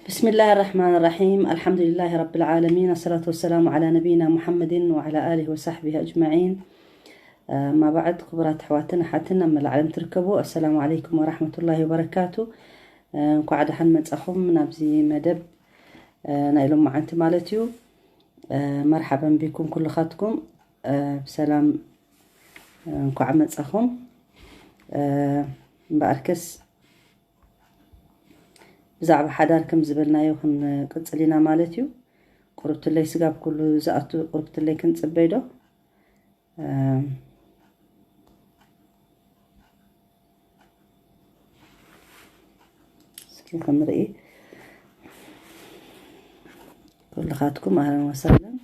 بسم الله الرحمن الرحيم. الحمد لله رب العالمين. الصلاة والسلام على نبينا محمد وعلى آله وصحبه أجمعين. أما بعد، ክቡራት ኣሕዋትን ኣሓትን ኣብ መላእ ዓለም ትርከቡ፣ ኣሰላሙ ዓለይኩም ወራሕመቱላሂ ወበረካቱ። እንኳዕ ደሓን መጻኹም ናብዚ መደብ ናይ ሎማዓንቲ ማለት እዩ። መርሓበን ቢኩም ኩልኻትኩም፣ ብሰላም እንኳዕ መጻኹም። እምበኣርከስ ብዛዕባ ሓዳር ከም ዝበልናዮ ክንቅጽል ኢና ማለት እዩ። ቁርብትለይ ስጋብ ኩሉ ዝኣቱ ቁርብትለይ ክንጽበይ ዶ? እስኪ ክንርኢ። ኩልኻትኩም ኣህለን ወሰህለን።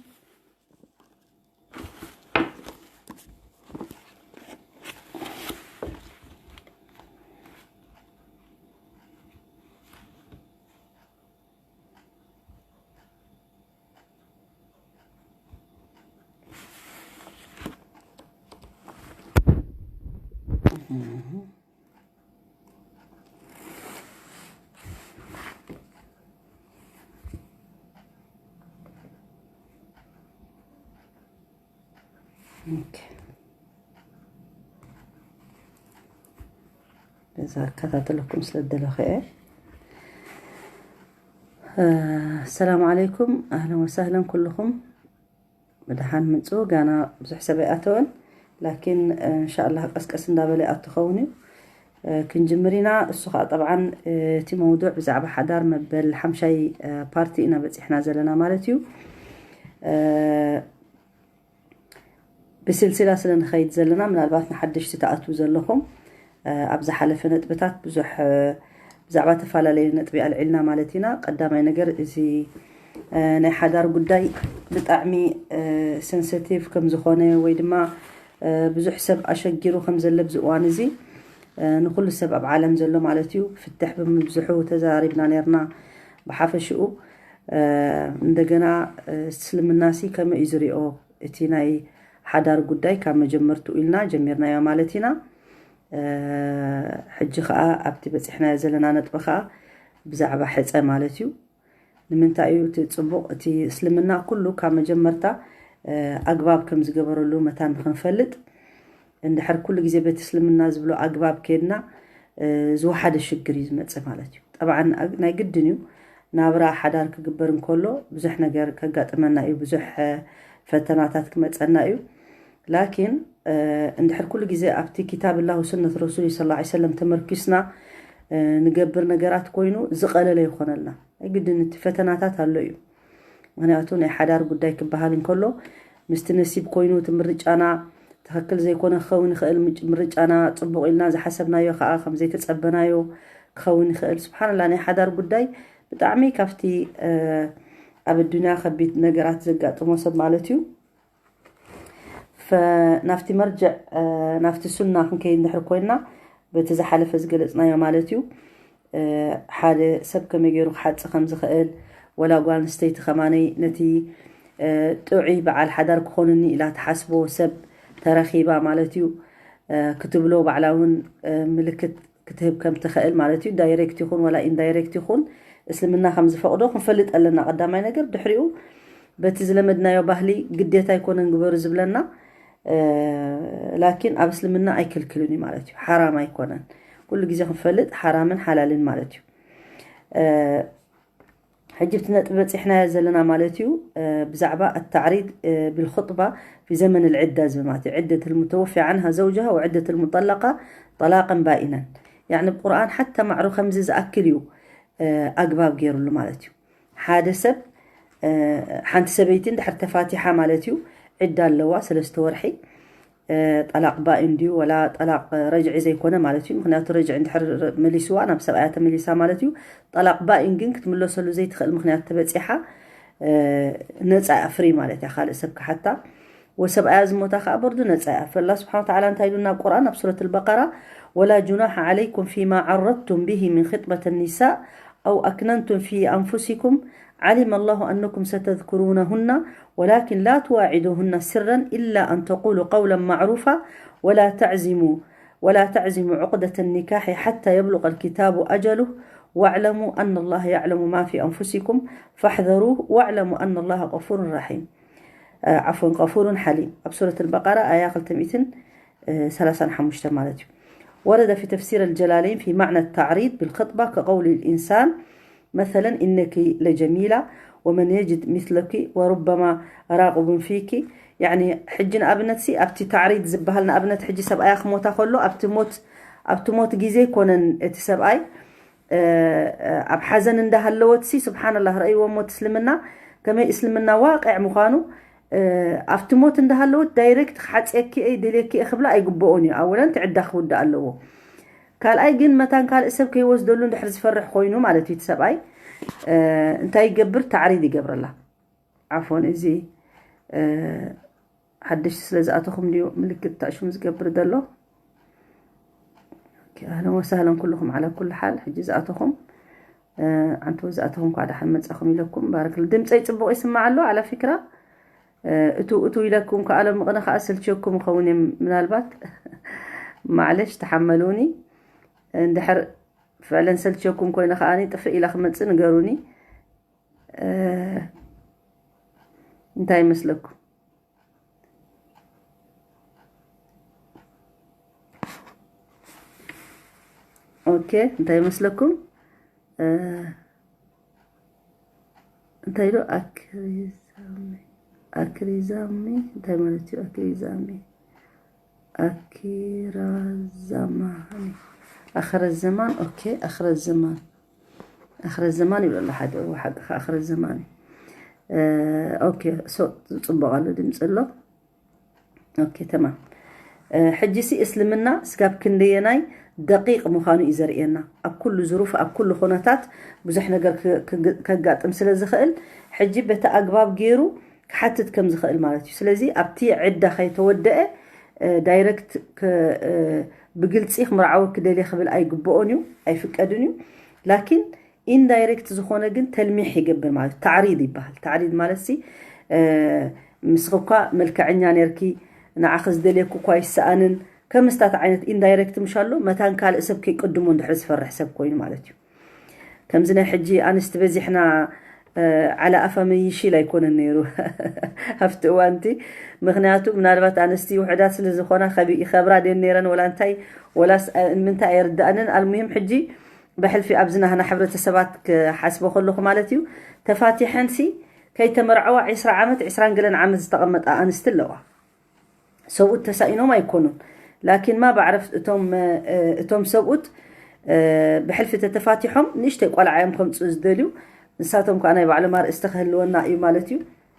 እዛ እከታተለኩም ስለ ደለኹ እየ። ሰላም ዓለይኩም፣ ኣህለን ወሳህለን ኩልኹም። ብደሓን ምጹ። ጋና ብዙሕ ሰብ ኣይኣተወን፣ ላኪን እንሻኣላህ ቀስቀስ እንዳበለ ይኣቱ ኸውን እዩ። ክንጅምር ኢና። እሱ ከዓ ጠብዓን እቲ መውዱዕ ብዛዕባ ሓዳር መበል ሓምሻይ ፓርቲ ኢና በፂሕና ዘለና ማለት እዩ። ብስልሲላ ስለ ንኸይድ ዘለና፣ ምናልባት ንሓደሽቲ ትኣትዉ ዘለኹም፣ ኣብ ዝሓለፈ ነጥብታት ብዙሕ ብዛዕባ ተፈላለየ ነጥቢ ኣልዒልና ማለት ኢና። ቀዳማይ ነገር፣ እዚ ናይ ሓዳር ጉዳይ ብጣዕሚ ሰንሰቲቭ ከም ዝኾነ ወይ ድማ ብዙሕ ሰብ ኣሸጊሩ ከም ዘለ ኣብዚ እዋን እዚ ንኹሉ ሰብ ኣብ ዓለም ዘሎ ማለት እዩ፣ ፍትሕ ብምብዝሑ ተዘራሪብና ነርና። ብሓፈሽኡ እንደገና እስልምናሲ ከመይ እዩ ዝሪኦ እቲ ናይ ሓዳር ጉዳይ ካብ መጀመርትኡ ኢልና ጀሚርናዮ ማለት ኢና። ሕጂ ኸዓ ኣብቲ በፂሕናዮ ዘለና ነጥቢ ኸዓ ብዛዕባ ሕፀ ማለት እዩ። ንምንታይ እዩ እቲ ፅቡቕ፣ እቲ እስልምና ኩሉ ካብ መጀመርታ ኣግባብ ከም ዝገበረሉ መታን ንክንፈልጥ፣ እንድሕር ኩሉ ግዜ በቲ እስልምና ዝብሎ ኣግባብ ከይድና ዝወሓደ ሽግር እዩ ዝመፅእ ማለት እዩ። ጠብዓን ናይ ግድን እዩ፣ ናብራ ሓዳር ክግበር እንከሎ ብዙሕ ነገር ከጋጥመና እዩ፣ ብዙሕ ፈተናታት ክመፀና እዩ። ላኪን እንድሕር ኩሉ ግዜ ኣብቲ ኪታብ ላሁ ስነት ረሱል ስለ ላ ሰለም ተመርኪስና ንገብር ነገራት ኮይኑ ዝቐለለ ይኾነልና። ናይ ግድን እቲ ፈተናታት ኣሎ እዩ። ምክንያቱ ናይ ሓዳር ጉዳይ ክበሃል እንከሎ ምስቲ ነሲብ ኮይኑ እቲ ምርጫና ትኽክል ዘይኮነ ክኸውን ይኽእል፣ ምርጫና ፅቡቕ ኢልና ዝሓሰብናዮ ከዓ ከም ዘይተፀበናዮ ክኸውን ይኽእል። ስብሓንላ፣ ናይ ሓዳር ጉዳይ ብጣዕሚ ካብቲ ኣብ ኣዱንያ ከቢድ ነገራት ዘጋጥሞ ሰብ ማለት እዩ። ናብቲ መርጅዕ ናብቲ ሱና ክንከይድ እንድሕር ኮይና፣ በቲ ዝሓለፈ ዝገለፅናዮ ማለት እዩ፣ ሓደ ሰብ ከመይ ገይሩ ክሓፂ ከም ዝኽእል፣ ወላ ጓል ኣንስተይቲ ከማነይ ነቲ ጥዑይ በዓል ሓዳር ክኾንኒ ኢላ ትሓስቦ ሰብ ተረኺባ ማለት እዩ ክትብሎ፣ ባዕላ እውን ምልክት ክትህብ ከም ትኽእል ማለት እዩ። ዳይሬክት ይኹን ወላ ኢንዳይሬክት ይኹን፣ እስልምና ከም ዝፈቕዶ ክንፈልጥ ኣለና። ቀዳማይ ነገር፣ ድሕሪኡ በቲ ዝለመድናዮ ባህሊ ግዴታ ኣይኮነን ግበሩ ዝብለና፣ ላኪን ኣብ እስልምና ኣይክልክልን እዩ ማለት እዩ። ሓራም ኣይኮነን። ኩሉ ግዜ ክንፈልጥ ሓራምን ሓላልን ማለት እዩ። ሕጂ እቲ ነጥቢ በፂሕናዮ ዘለና ማለት እዩ፣ ብዛዕባ ኣታዕሪድ ብልኹጥባ ፊ ዘመን ልዕዳ ዝብል ማለት እዩ። ዕደት ልሙተወፊ ዓንሃ ዘውጅሃ ወዕደት ልሙጠለቃ ጠላቅን ባኢነን። ያዕኒ ብቁርኣን ሓታ ማዕሩ ከምዚ ዝኣክል እዩ ኣግባብ ገይሩሉ ማለት እዩ። ሓደ ሰብ፣ ሓንቲ ሰበይቲ እንድሕር ተፋቲሓ ማለት እዩ፣ ዕዳ ኣለዋ፣ ሰለስተ ወርሒ። ጠላቅ ባኢን ድዩ ወላ ጠላቅ ረጅዒ ዘይኮነ ማለት እዩ። ምክንያቱ ረጅዒ እንድሕር መሊስዋ ናብ ሰብኣያ ተመሊሳ ማለት እዩ። ጠላቅ ባኢን ግን ክትምለሰሉ ዘይትኽእል ምክንያት ተበፂሓ፣ ነፃ እያ፣ ፍሪ ማለት እያ፣ ካልእ ሰብ ክሓታ ወሰብኣያ ዝሞታ ከዓ በርዱ ነፃ እያ። ፈላ ስብሓን ወተዓላ እንታይ ኢሉና ኣብ ቁርኣን ኣብ ሱረት ኣልበቀራ፣ ወላ ጁናሓ ዓለይኩም ፊማ ዓረድቱም ብሂ ምን ኺጥበት ኒሳእ ኣው ኣክነንቱም ፊ ኣንፉሲኩም ዓሊመ ላሁ ኣነኩም ሰተዝኩሩነሁና ወላኪን ላ ትዋዒዱሁና ስረን ኢላ ኣን ተቁሉ ቀውለን ማዕሩፋ ወላ ተዕዚሙ ወላ ተዕዚሙ ዑቅደተ ኒካሒ ሓታ የብሉቀ ልኪታቡ ኣጀሉህ واعلموا أن الله يعلم ما في أنفسكم فاحذروه واعلموا أن الله غفور رحيم. ዓፎን፣ غفور حليم ኣብ ሱረት ኣልበቀራ ኣያ ክልተ ሚእትን ሰላሳን ሓሙሽተ ማለት እዩ። ورد في تفسير الجلالين في معنى التعريض بالخطبة كقول الإنسان مثلا إنك لجميلة ومن يجد مثلك وربما راغب فيك. يعني ሕጂ ንኣብነት ሲ ኣብቲ ታዕሪድ ዝበሃል ንኣብነት ሕጂ ሰብኣያ ክሞታ ከሎ ኣብቲ ሞት ኣብቲ ሞት ግዜ ይኮነን እቲ ሰብኣይ ኣብ ሓዘን እንዳሃለወት ሲ ስብሓንላህ ረእይዎ ሞት እስልምና ከመይ እስልምና ዋቅዕ ምዃኑ ኣብቲ ሞት እንዳሃለወት ዳይሬክት ክሓፅየኪ እየ ደልየኪ እየ ክብላ ኣይግበኦን እዩ። ኣወለን ትዕዳ ክውዳእ ኣለዎ። ካልኣይ ግን መታን ካልእ ሰብ ከይወስደሉ እንድሕር ዝፈርሕ ኮይኑ ማለት እዩ እቲ ሰብኣይ እንታይ ይገብር? ታዕሪድ ይገብረላ። ዓፎን እዚ ሓደሽቲ ስለ ዝኣተኹም ድዩ ምልክት ታሽሙ ዝገብር ዘሎ? ኣህለን ወሳህለን ኩልኹም። ዓላ ኩሉ ሓል ሕጂ ዝኣተኹም ዓንተው ዝኣተኹም ኳ ደሓን መጻኹም ኢለኩም ባረክል። ድምፀይ ፅቡቕ ይስማዕ ኣሎ? ዓላ ፊክራ እቱ እቱ ኢለኩም ከኣሎም ምቕነ ከዓ ስልችኩም ይኸውን እዮም ምናልባት። ማዕለሽ ተሓመሉኒ። እንድሕር ፍዕለን ሰልችኩም ኮይነ ከኣኒ ጥፍእ ኢላ ክመፅእ ንገሩኒ። እንታይ ይመስለኩም? ኦኬ፣ እንታይ ይመስለኩም? እንታይ ዶ ኣክሪዛሚ ኣክሪዛሚ እንታይ ማለት እዩ? ኣክሪዛሚ ኣኪራዛማኒ ኣኽረ ዘማን። ኦኬ፣ ኣኽረ ዘማን ኣኽረ ዘማን ይብሎ ኣሎ ሓደ። እዎ፣ ሓቂ ከኣ ኣኽረ ዘማን እዩ። ኦኬ፣ ሶ ጽቡቕ ኣሎ፣ ድምጺ ኣሎ። ኦኬ፣ ተማም። ሕጂ ሲ እስልምና ስጋብ ክንደየናይ ደቂቕ ምዃኑ እዩ ዘርእየና። ኣብ ኩሉ ዝሩፍ፣ ኣብ ኩሉ ኩነታት ብዙሕ ነገር ከጋጥም ስለ ዝኽእል፣ ሕጂ በቲ ኣግባብ ገይሩ ክሓትት ከም ዝኽእል ማለት እዩ። ስለዚ ኣብቲ ዕዳ ከይተወደአ ዳይረክት ብግልፂ ክምርዓወኪ ደልየ ክብል ኣይግብኦን እዩ፣ ኣይፍቀድን እዩ። ላኪን ኢንዳይሬክት ዝኾነ ግን ተልሚሕ ይገብር ማለት ታዕሪድ ይበሃል። ታዕሪድ ማለት ሲ ምስኺ እኳ መልክዐኛ ነርኪ፣ ንዓኺ ዝደልየኪ እኳ ይሰኣንን፣ ከምስታት ዓይነት ኢንዳይሬክት ምሻሎ መታን ካልእ ሰብ ከይቅድሞ እንድሕር ዝፈርሕ ሰብ ኮይኑ ማለት እዩ። ከምዚ ናይ ሕጂ ኣንስቲ በዚሕና ዓላ ኣፋ መይሺል ኣይኮነን ነይሩ ኣብቲ እዋንቲ። ምክንያቱ ምናልባት ኣንስቲ ውሕዳት ስለ ዝኾና ይኸብራ ደን ነይረን ወላ እንታይ ወላስ ምንታይ ኣይርዳእንን። ኣልሙሂም ሕጂ ብሕልፊ ኣብዚ ናህና ሕብረተሰባት ክሓስቦ ከለኹ ማለት እዩ፣ ተፋቲሐንሲ ከይተመርዐዋ ዒስራ ዓመት ዒስራን ገለን ዓመት ዝተቐመጣ ኣንስቲ ኣለዋ። ሰብኡት ተሳኢኖም ኣይኮኑን። ላኪን ማ ባዕረፍ እቶም እቶም ሰብኡት ብሕልፊ ተተፋቲሖም ንእሽተይ ቆልዓ እዮም ከምፅኡ ዝደልዩ። ንሳቶም ከዓ ናይ ባዕሎም ኣርእስቲ ክህልወና እዩ ማለት እዩ።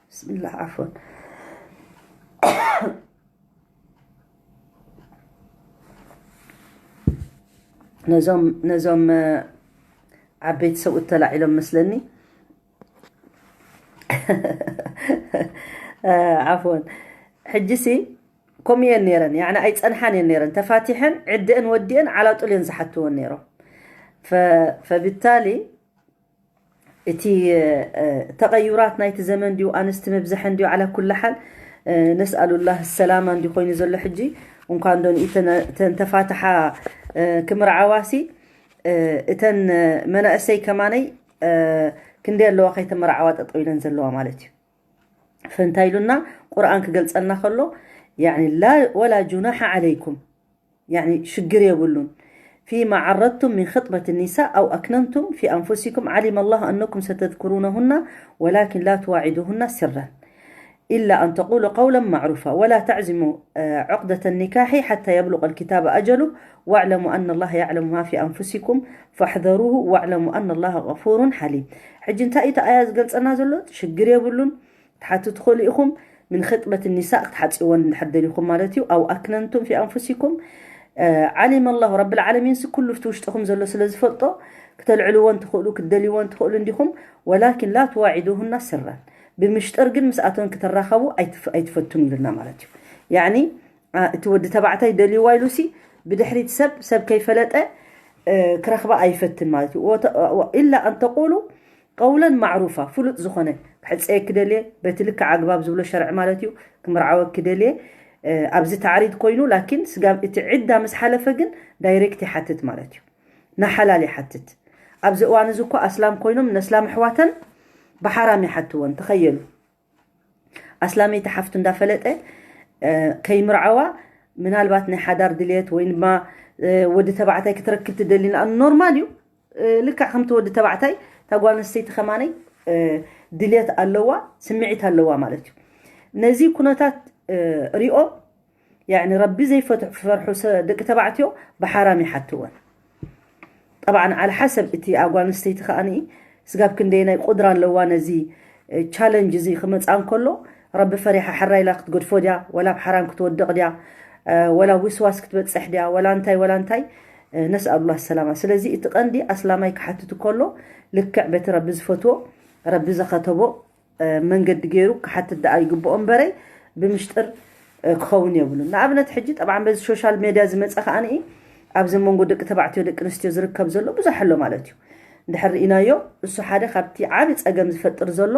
ብስምላህ ዓፎን ነዞም ነዞም ዓበይቲ ሰብኡት ተላዒሎም መስለኒ። ዓፎን ሕጂሲ ከምኡ እየን ነይረን፣ ያዕኒ ኣይጸንሓን እየን ነይረን። ተፋቲሐን ዕድአን ወዲአን ዓላጡል እየን ዝሓትወን ነይሮም። ፈብታሊ እቲ ተቐዩራት ናይቲ ዘመን ድዩ ኣንስቲ ምብዝሐን ድዩ ዓላ ኩሉ ሓል ነስኣሉላህ ሰላማ እንዲ ኮይኑ ዘሎ ሕጂ። እንኳን ዶ ንኢተን ተፋትሓ ክምርዓዋሲ እተን መናእሰይ ከማነይ ክንደይ ኣለዋ ከይተመርዓዋ ጠጠው ኢለን ዘለዋ ማለት እዩ። ፈንታይ ኢሉና ቁርኣን ክገልጸልና ከሎ ያኒ ላ ወላ ጁናሓ ዓለይኩም ያኒ ሽግር የብሉን ፊማ ዓረድቱም ምን ኽጥበት ኒሳ ኣው ኣክነንቱም ፊ ኣንፉሲኩም ዓሊመ ላሁ ኣነኩም ሰተዝኩሩነሁና ወላኪን ላ ትዋዒዱሁና ስረን إلا أن تقولوا قولا معروفا ولا تعزموا عقدة النكاح حتى يبلغ الكتاب أجله واعلموا أن الله يعلم ما في أنفسكم فاحذروه واعلموا أن الله غفور حليم. ሕጂ እንታይ እቲ ኣያ ዝገልጸና ዘሎ? ሽግር የብሉን። ትሓቱ ትኽእሉ ኢኹም። ምን ኽጥበት ኒሳእ ክትሓፅወን እንድሕር ደሊኹም ማለት እዩ። ኣው ኣክነንቱም ፊ ኣንፉሲኩም ዓሊመ ላሁ ረብል ዓለሚን ሲ ኩሉ ፍቲ ውሽጥኹም ዘሎ ስለ ዝፈልጦ ክተልዕልዎን ትኽእሉ ክትደልይዎን ትኽእሉ እንዲኹም። ወላኪን ላ ትዋዒዱሁና ስረን ብምሽጥር ግን ምስኣተን ክተራኸቡ ኣይትፈቱን ኢሉና ማለት እዩ። ያኒ እቲ ወዲ ተባዕታይ ደልይዋ ኢሉ ሲ ብድሕሪት ሰብ ሰብ ከይፈለጠ ክረኽባ ኣይፈትን ማለት እዩ። ኢላ ኣንተቁሉ ቀውለን ማዕሩፋ ፍሉጥ ዝኾነ ክሕፀየኪ ደልየ በቲ ልክዕ ኣግባብ ዝብሎ ሸርዒ ማለት እዩ። ክምርዓወኪ ደልየ ኣብዚ ታዕሪድ ኮይኑ ላኪን ስጋብ እቲ ዕዳ ምስ ሓለፈ ግን ዳይሬክት ይሓትት ማለት እዩ። ንሓላል ይሓትት። ኣብዚ እዋን እዚ እኮ ኣስላም ኮይኖም ነስላም ኣሕዋተን ብሓራም ይሓትወን። ተኸየሉ ኣስላመይቲ ሓፍቱ እንዳፈለጠ ከይምርዓዋ፣ ምናልባት ናይ ሓዳር ድልየት ወይ ድማ ወዲ ተባዕታይ ክትረክብ ትደሊ፣ ኖርማል እዩ። ልክዕ ከምቲ ወዲ ተባዕታይ እታ ጓል ኣንስተይቲ ከማነይ ድልየት ኣለዋ፣ ስምዒት ኣለዋ ማለት እዩ። ነዚ ኩነታት ሪኦም፣ ያኒ ረቢ ዘይፈርሑ ደቂ ተባዕትዮ ብሓራም ይሓትወን። ጠብዓን ዓል ሓሰብ እቲ ኣጓል ኣንስተይቲ ከኣኒ ስጋብ ክንደየናይ ቁድራ ኣለዋ ነዚ ቻለንጅ እዚ ክመፅኣ እንከሎ፣ ረቢ ፈሪሓ ሕራይ ኢላ ክትገድፎ ድያ፣ ወላ ኣብ ሓራም ክትወድቕ ድያ፣ ወላ ውስዋስ ክትበፅሕ ድያ፣ ወላ እንታይ ወላ እንታይ። ነስኣሉላ ሰላማ። ስለዚ እቲ ቀንዲ ኣስላማይ ክሓትት ከሎ ልክዕ በቲ ረቢ ዝፈትዎ፣ ረቢ ዘኸተቦ መንገዲ ገይሩ ክሓትት ደኣ ይግብኦ እምበረይ ብምሽጥር ክኸውን የብሉን። ንኣብነት ሕጂ ጠብዓን በዚ ሶሻል ሜድያ ዝመፀ ከኣ ንኢ ኣብዚ መንጎ ደቂ ተባዕትዮ ደቂ ኣንስትዮ ዝርከብ ዘሎ ብዙሕ ኣሎ ማለት እዩ። እንድሕር ርኢናዮ እሱ ሓደ ካብቲ ዓቢ ፀገም ዝፈጥር ዘሎ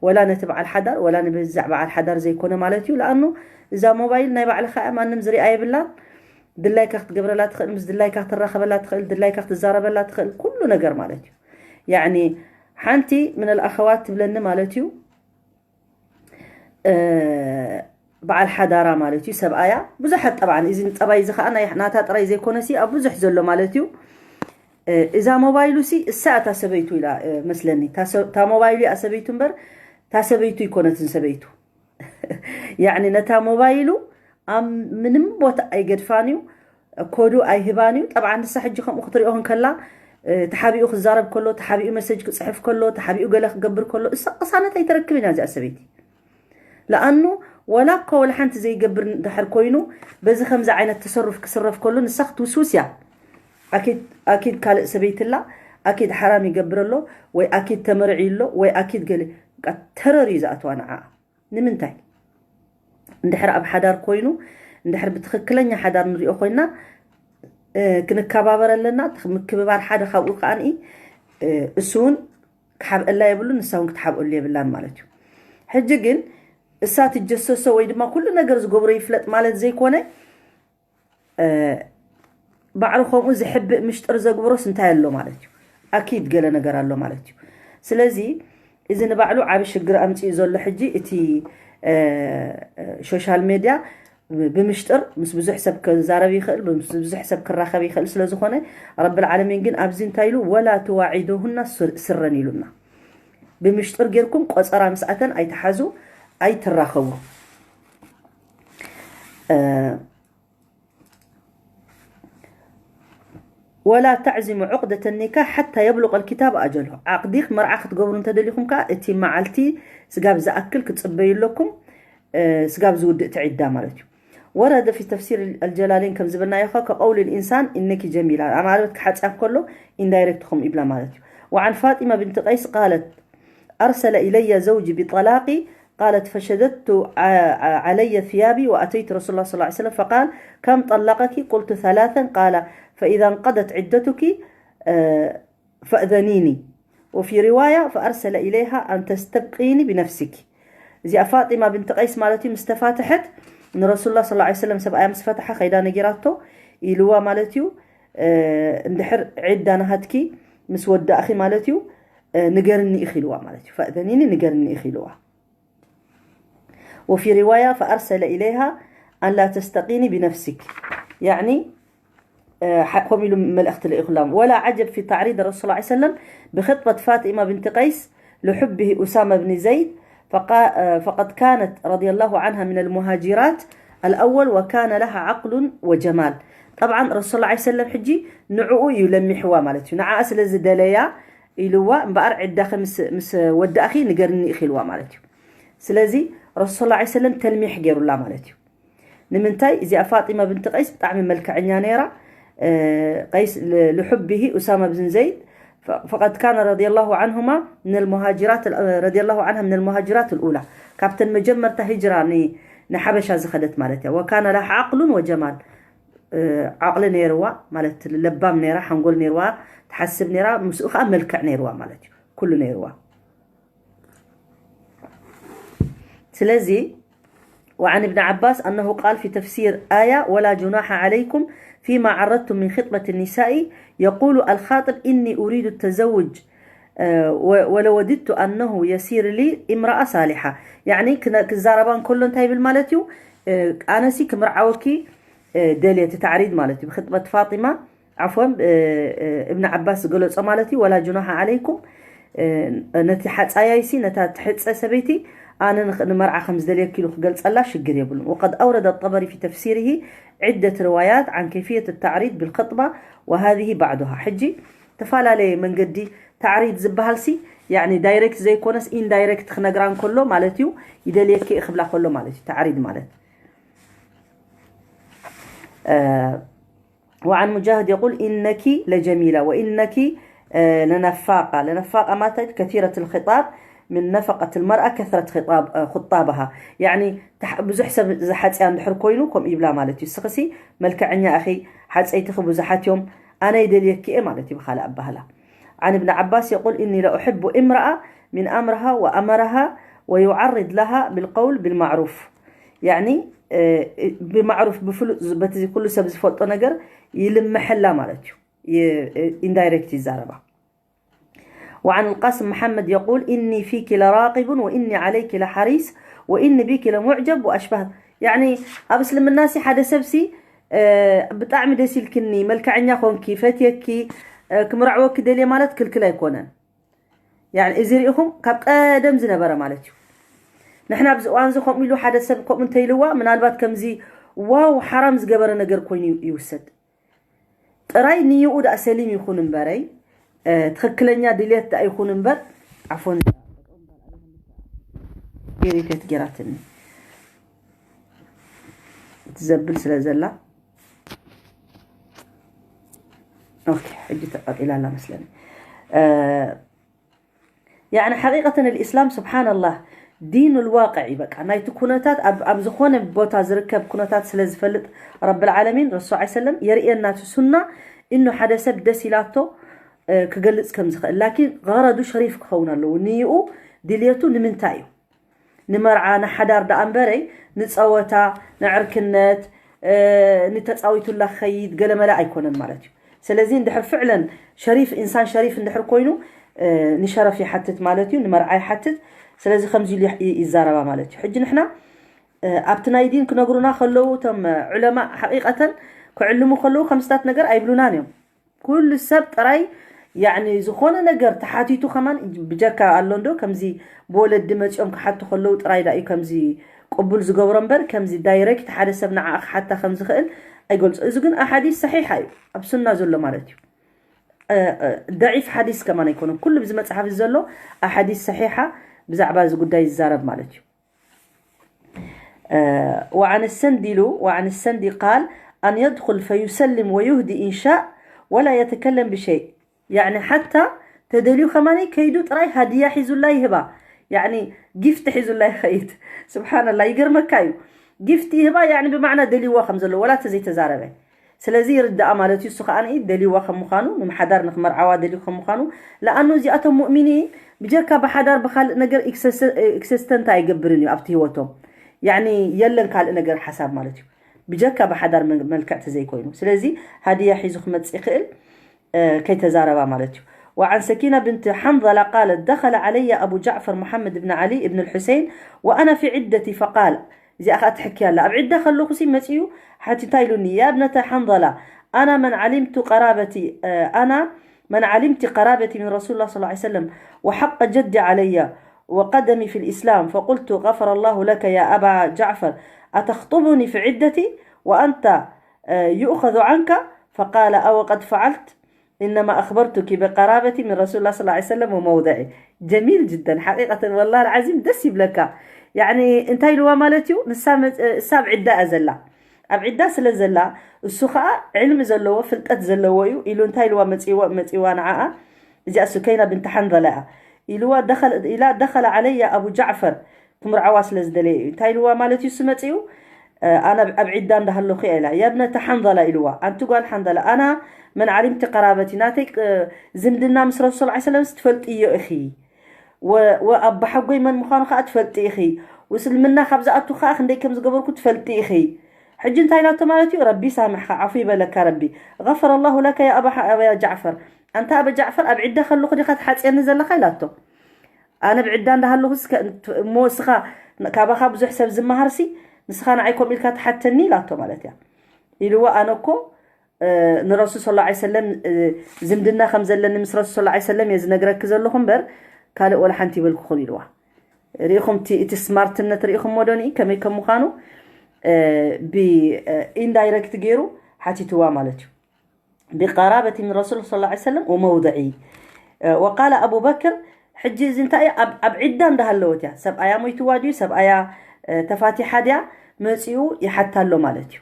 ወላ ነቲ በዓል ሓዳር ወላ ንበዛዕ በዓል ሓዳር ዘይኮነ ማለት እዩ። ለኣኑ እዛ ሞባይል ናይ ባዕልኻ እያ፣ ማንም ዝሪኣ የብላን። ድላይካ ክትገብረላ ትኽእል፣ ምስ ድላይካ ክትራኸበላ ትኽእል፣ ድላይካ ክትዛረበላ ትኽእል፣ ኩሉ ነገር ማለት እዩ። ያኒ ሓንቲ ምን ኣልኣኸዋት ትብለኒ ማለት እዩ። በዓል ሓዳራ ማለት እዩ፣ ሰብኣያ። ብዙሓት ጠብዓን እዚ ጠባይ እዚ ከዓ ናይ ናታ ጥራይ ዘይኮነ ሲ ኣብ ብዙሕ ዘሎ ማለት እዩ። እዛ ሞባይሉ ሲ እሳ እታ ሰበይቱ ኢላ መስለኒ። እታ ሞባይሉ እያ ሰበይቱ እምበር እታ ሰበይቱ ይኮነትን ሰበይቱ። ያኒ ነታ ሞባይሉ ኣብ ምንም ቦታ ኣይገድፋን እዩ፣ ኮዱ ኣይህባን እዩ። ጠብዓ ንሳ ሕጂ ከምኡ ክትሪኦ እንከላ ተሓቢኡ ክዛረብ ከሎ፣ ተሓቢኡ መሰጅ ክፅሕፍ ከሎ፣ ተሓቢኡ ገለ ክገብር ከሎ እሳ ቅሳነት ኣይተረክብን እያ እዚኣ ሰበይቲ። ለኣኑ ወላ እኳ ወላ ሓንቲ ዘይገብር እንድሕር ኮይኑ በዚ ከምዚ ዓይነት ተሰሩፍ ክስረፍ ከሎ ንሳ ክትውስውስ እያ። ኣኪድ ካልእ ሰበይትላ ኣኪድ ሓራም ይገብር ኣሎ ወይ ኣኪድ ተመርዒ ኣሎ ወይ ኣኪድ ገለ ተረር እዩ ዝኣትዋ ንዓ። ንምንታይ? እንድሕር ኣብ ሓዳር ኮይኑ እንድሕር ብትኽክለኛ ሓዳር ንሪኦ ኮይና ክንከባበር ኣለና። ምክብባር ሓደ ካብኡ ከዓኒ እሱ እውን ክሓብአላ የብሉን፣ ንሳ እውን ክትሓብአሉ የብላን ማለት እዩ። ሕጂ ግን እሳ ትጀሰሶ ወይ ድማ ኩሉ ነገር ዝገብሮ ይፍለጥ ማለት ዘይኮነ ባዕሉ ከምኡ ዝሕብእ ምሽጥር ዘግብሮስ እንታይ ኣሎ ማለት እዩ? ኣኪድ ገለ ነገር ኣሎ ማለት እዩ። ስለዚ እዚ ንባዕሉ ዓቢ ሽግር ኣምፂኡ ዘሎ ሕጂ እቲ ሶሻል ሜድያ ብምሽጥር ምስ ብዙሕ ሰብ ክዛረብ ይኽእል፣ ምስ ብዙሕ ሰብ ክራኸብ ይኽእል። ስለ ዝኾነ ረብል ዓለሚን ግን ኣብዚ እንታይ ኢሉ? ወላ ትዋዒዱሁና ስረን ኢሉና። ብምሽጥር ጌርኩም ቆፀራ ምስኣተን ኣይትሓዙ፣ ኣይትራኸቡ። ወላ ተዕዚሙ ዑቅደተ ኒካሕ ሓታ የብሉቀ ልኪታብ ኣጀልሁ። ዓቅዲ መርዓ ክትገብሩ እንተደሊኹም ከዓ እቲ መዓልቲ ስጋብ ዝኣክል ክትፅበዩ ኣለኩም። ስጋብ ዝውድእ እቲ ዒዳ ማለት እዩ። ወረደ ፊ ተፍሲር ኣልጀላሌን ከም ዝበልናዮ ከ ከቀውሊ ልኢንሳን ኢነኪ ጀሚላ ኣማለት ክሓፅያ ከሎ ኢንዳይሬክት ከምኡ ይብላ ማለት እዩ። ወዓን ፋጢማ ብንቲ ቀይስ ቃለት ኣርሰለ ኢለየ ዘውጂ ቢጠላቂ ቃለት ፈሸደቱ ዓለየ ثيابي وأتيت رسول الله صلى الله عليه وسلم فقال كم طلقك قلت ثلاثا قال فإذا انقضت عدتك فأذنيني وفي رواية فأرسل إليها أن تستبقيني بنفسك። እዚኣ ፋጢማ ብንቲ ቀይስ ማለት እዩ ምስ ተፋትሐት ንረሱሉላ ስ ላ ሰለም ሰብኣያ ምስ ፈትሓ ከይዳ ነጊራቶ ኢልዋ ማለት እዩ። እንድሕር ዒዳ ናሃትኪ ምስ ወዳእኺ ማለት እዩ ንገርኒ ኢኺ ኢልዋ ማለት እዩ። ፈእዘኒኒ ንገርኒ ኢኺ ኢልዋ። وفي رواية فأرسل إليها أن لا تستقيني بنفسك يعني ከምኡ ኢሉ መልእኽቲ ልኢኹላ። ولا عجب في تعريض الرسول صلى الله عليه وسلم بخطبة فاطمة بنت قيس لحبه أسامة بن زيد فقد كانت رضي الله عنها من المهاجرات الأول وكان لها عقل وجمال. طبعا ረሱል صلى الله عليه وسلم ሕጂ ንዕኡ እዩ ለሚሕዋ ማለት እዩ። ንዓኣ ስለ ዝደለያ ኢልዋ እምበኣር ዕዳኺ ምስ ወዳእኺ ንገርኒ ኢኺ ኢልዋ ማለት እዩ። ስለዚ ረሱል صلى الله عليه وسلم ተልሚሕ ገይሩላ ማለት እዩ። ንምንታይ እዚኣ ፋጢማ ብንቲ ቀይስ ብጣዕሚ መልክዐኛ ነይራ። ቀይስ ልሑብሂ ኡሳማ ብን ዘይድ ፈቀድ ካነ ረዲየላሁ ዓንሁማ ሚነል ሙሃጅራት ረዲየላሁ ዓንሃ ሚነል ሙሃጅራት ልኡላ ካብተን መጀመርታ ሂጅራ ንሓበሻ ዝኸደት ማለት እያ። ወካነ ላሃ ዓቅሉን ወጀማል ዓቕሊ ነይርዋ ማለት ለባም ነይራ፣ ሓንጎል ነይርዋ፣ ትሓስብ ነይራ፣ ምስኡ ከዓ መልክዕ ነይርዋ ማለት እዩ። ኩሉ ነይርዋ። ስለዚ وعن ابن عباس أنه قال في تفسير آية ولا جناح عليكم فيما عرضتم من خطبة النساء يقول الخاطب إني أريد التزوج، ولوددت أنه يسير لي امرأة صالحة. يعني ክዛረባ እንከሎ እንታይ ይብል ማለት እዩ? ኣነሲ ክምርዓወኪ ደልየ፣ እቲ ታዕሪድ ማለት እዩ። ብክጥበት ፋጢማ፣ ዓፍወን፣ እብን ዓባስ ዝገለጾ ማለት እዩ። ولا جناح عليكم، ነቲ ሓጻያይሲ፣ ነታ ትሕጸ ሰበይቲ ኣነ ንመርዓ ከም ዝደልየኪ ኢሉ ክገልጸላ ሽግር የብሉን። وقد أورد الطبري في تفسيره عدة روايات عن كيفية التعريض بالخطبة وهذه بعضها. ሕጂ ተፈላለየ መንገዲ ታዕሪድ ዝበሃል ሲ፣ ያኒ ዳይሬክት ዘይኮነስ ኢንዳይሬክት ክነግራ እንከሎ ማለት እዩ። ይደልየኪ ክብላ ከሎ ማለት እዩ ታዕሪድ ማለት። وعن مجاهد يقول إنك لجميلة وإنك لنفاقة. لنفاقة ማለት كثيرة الخطاب، من نفقة المرأة كثرة خطاب خطابها. يعني ብዙሕ ሰብ ዝሓፅያ እንድሕር ኮይኑ ከምኡ ይብላ ማለት እዩ። ስኽሲ መልክዐኛ እኺ፣ ሓፀይትኺ ብዙሓት እዮም፣ ኣነ ይደልየኪ እየ ማለት እዩ ብኻልእ ኣባህላ። عن ابن عباس يقول إني لأحب امرأة من أمرها وأمرها ويعرض لها بالقول بالمعروف. يعني ብማዕሩፍ፣ ብፍሉጥ፣ በቲ ኩሉ ሰብ ዝፈልጦ ነገር ይልምሐላ ማለት እዩ። ኢንዳይሬክት ይዛረባ። وعن القاسم محمد يقول إني فيك لراقب وإني عليك لحريص وإني بك لمعجب وأشبه. يعني ኣብ እስልምና ሲ ሓደ ሰብ ሲ ብጣዕሚ ደስ ኢልክኒ፣ መልክዐኛ ኮንኪ፣ ፈትየኪ፣ ክምርዕወኪ ደልየ ማለት ክልክል ኣይኮነን። يعني እዚ ሪኢኹም ካብ ቀደም ዝነበረ ማለት እዩ። ንሕና ኣብዚ እዋን እዚ ከምኡ ኢሉ ሓደ ሰብ ከምኡ እንተኢልዋ ምናልባት ከምዚ ዋው ሓራም ዝገበረ ነገር ኮይኑ ይውሰድ። ጥራይ ንይኡ ደኣ ሰሊም ይኹን እምበረይ፣ ትኽክለኛ ድልየት ደኣ ይኹን እምበር፣ ዓፎን ኢሪቴት ጌራትኒ ትዘብል ስለ ዘላ። ኦኬ፣ ሕጂ ተቃጢላ ኣላ መስለኒ። ያኒ ሓቂቀተን ልእስላም ስብሓንላህ ዲኑ ልዋቅዕ እዩ። በቃ ናይቲ ኩነታት ኣብ ዝኾነ ቦታ ዝርከብ ኩነታት ስለ ዝፈልጥ ረብል ዓለሚን ረሱል ዓ ሰለም የርእየና እቲ ሱና እኖ ሓደ ሰብ ደስ ኢላቶ ክገልፅ ከም ዝኽእል። ላኪን ገረዱ ሸሪፍ ክኸውን ኣለዎ። ንይኡ ድልየቱ ንምንታይ እዩ? ንመርዓ ንሓዳር ደኣ እምበረይ ንፀወታ ንዕርክነት ንተፃዊቱላ ክኸይድ ገለመለ ኣይኮነን ማለት እዩ። ስለዚ እንድሕር ፍዕለን ሸሪፍ ኢንሳን ሸሪፍ እንድሕር ኮይኑ ንሸረፍ ይሓትት ማለት እዩ፣ ንመርዓ ይሓትት። ስለዚ ከምዚ ኢሉ ይዛረባ ማለት እዩ። ሕጂ ንሕና ኣብቲ ናይ ዲን ክነግሩና ከለዉ እቶም ዑለማ ሓቂቀተን ክዕልሙ ከለዉ ከምስታት ነገር ኣይብሉናን እዮም። ኩሉ ሰብ ጥራይ ያኒ ዝኾነ ነገር ተሓቲቱ ከማን ብጀካ ኣሎ እንዶ ከምዚ ብወለዲ መፂኦም ክሓቱ ከለዉ ጥራይ ዳ እዩ ከምዚ ቅቡል ዝገብሮ እምበር ከምዚ ዳይሬክት ሓደ ሰብ ንዓ ክሓታ ከም ዝኽእል ኣይገልጾ። እዚ ግን ኣሓዲስ ሰሒሓ እዩ ኣብ ሱና ዘሎ ማለት እዩ። ደዒፍ ሓዲስ ከማን ኣይኮነን። ኩሉ ብዚ መፅሓፍ እዚ ዘሎ ኣሓዲስ ሰሒሓ ብዛዕባ እዚ ጉዳይ ይዛረብ ማለት እዩ። وعن السندي له وعن السندي قال أن يدخل فيسلم ويهدي إن شاء ولا يتكلم بشيء. يعني حتى ተደልዩ ከማኒ ከይዱ ጥራይ ሃድያ ሒዙላ ይህባ። يعني ጊፍት ሒዙላ ይኸይድ። ስብሓንላ ይገርመካ እዩ። ጊፍት ይህባ يعني ብማዕና ደልይዋ ከም ዘሎ ወላ ተዘይተዛረበ። ስለዚ ይርዳኣ ማለት እዩ። እሱ ከዓ ደልይዋ ከም ምዃኑ ንምሓዳር ንክመርዓዋ ደልዩ ከም ምዃኑ ለኣኑ እዚኣቶም ሙእሚኒን ብጀካ ብሓዳር ብካልእ ነገር ኤክሰስተንት ኣይገብርን እዩ ኣብቲ ህይወቶም። ያኒ የለን ካልእ ነገር ሓሳብ ማለት እዩ ብጀካ ብሓዳር መልክዕ ተዘይኮይኑ። ስለዚ ሃድያ ሒዙ ክመፅእ ይኽእል ከይተዛረባ ማለት እዩ። وعن سكينة بنت حنظلة قالت دخل علي أبو جعفر محمد بن علي بن الحسين وأنا في عدتي فقال، እዚኣ ከዓ ትሕኪ ኣላ። ኣብ ዒዳ ከለኹ ሲ መፂኡ ሓቲ እንታይ ኢሉኒ? يا ابنة حنظلة أنا من علمت قرابتي أنا من علمت قرابتي من رسول الله صلى الله عليه وسلم وحق جدي علي وقدمي في الإسلام فقلت غفر الله لك يا أبا جعفر أتخطبني في عدتي وأنت يؤخذ عنك فقال أو قد فعلت إنما أخبرتك بقرابتي من رسول الله صلى الله عليه وسلم وموضعي. جميل جدا حقيقة والله العظيم ደስ ይብለካ። يعني እንታይ ኢልዋ ማለት እዩ ንሳ እሳ ኣብ ዕዳ እያ ዘላ ኣብ ዕዳ ስለ ዘላ እሱ ከዓ ዕልሚ ዘለዎ ፍልጠት ዘለዎ እዩ ኢሉ እንታይ ኢልዋ መፅዋ መፅዋ ንዓኣ እዚኣ ሱከይና ብንት ሓንዘላ እያ ኢልዋ ኢላ دخل علي أبو جعفر ክምርዓዋ ስለ ዝደለየ እዩ እንታይ ኢልዋ ማለት እዩ እሱ መፅኡ ኣነ ኣብ ዒዳ እንዳሃለኹ እያ ኢላ يا ابنة حنظلة ኢልዋ ኣንቲ ጓል ሓንዘላ ኣና መን ዓሊምቲ ቀራበቲ ናተይ ዝምድና ምስ ረሱል ስ ሰለም ትፈልጥዮ ኢኺ ወኣባሓጎይ መን ምዃኑ ከዓ ትፈልጢ ኢኺ ውስልምና ካብ ዝኣቱ ከዓ ክንደይ ከም ዝገበርኩ ትፈልጢ ኢኺ ሕጂ እንታይ ኢላቶ ማለት እዩ? ረቢ ሳምሕካ፣ ዓፉ ይበለካ ረቢ። غفر الله لك يا أبا ح-، أبا جعفر። ኣንታ ኣበ ጃዕፈር፣ ኣብ ዒዳ ከለኹ ዲኻ ትሓጽየኒ ዘለኻ? ኢላቶ። ኣነ ኣብ ዒዳ እንዳሃለኹስ ከ-፣ እሞ እስኻ፣ ካባኻ ብዙሕ ሰብ ዝመሃርሲ፣ ንስኻ ንዓይ ከምኡ ኢልካ ትሓተኒ? ኢላቶ ማለት እያ። ኢልዋ፣ ኣነ እኮ፣ እ፣ ንረሱል ሰለላሁ ዐለይሂ ወሰለም፣ እ፣ ዝምድና ከም ዘለኒ ምስ ረሱል ሰለላሁ ዐለይሂ ወሰለም እየ ዝነግረኪ ዘለኹ እምበር፣ ካልእ ወላ ሓንቲ ይበልኩኹን፣ ኢልዋ። ርኢኹም እቲ፣ እቲ ስማርትነት ርኢኹም ሞዶኒ ከመይ ከም ምዃኑ፣ እ፣ ብ-፣ እ፣ ኢንዳይረክት ገይሩ ሓቲትዋ ማለት እዩ። بقرابة من رسول صلى الله عليه وسلم وموضعي. እ፣ وقال أبو بكر، ሕጂ እዚ እንታይ እዩ? ኣብ፣ ኣብ ዒዳ እንዳሃለወት እያ። ሰብኣያ ሞይትዋ ድዩ? ሰብኣያ፣ እ፣ ተፋቲሓ ድያ? መጺኡ ይሓታ ኣሎ ማለት እዩ።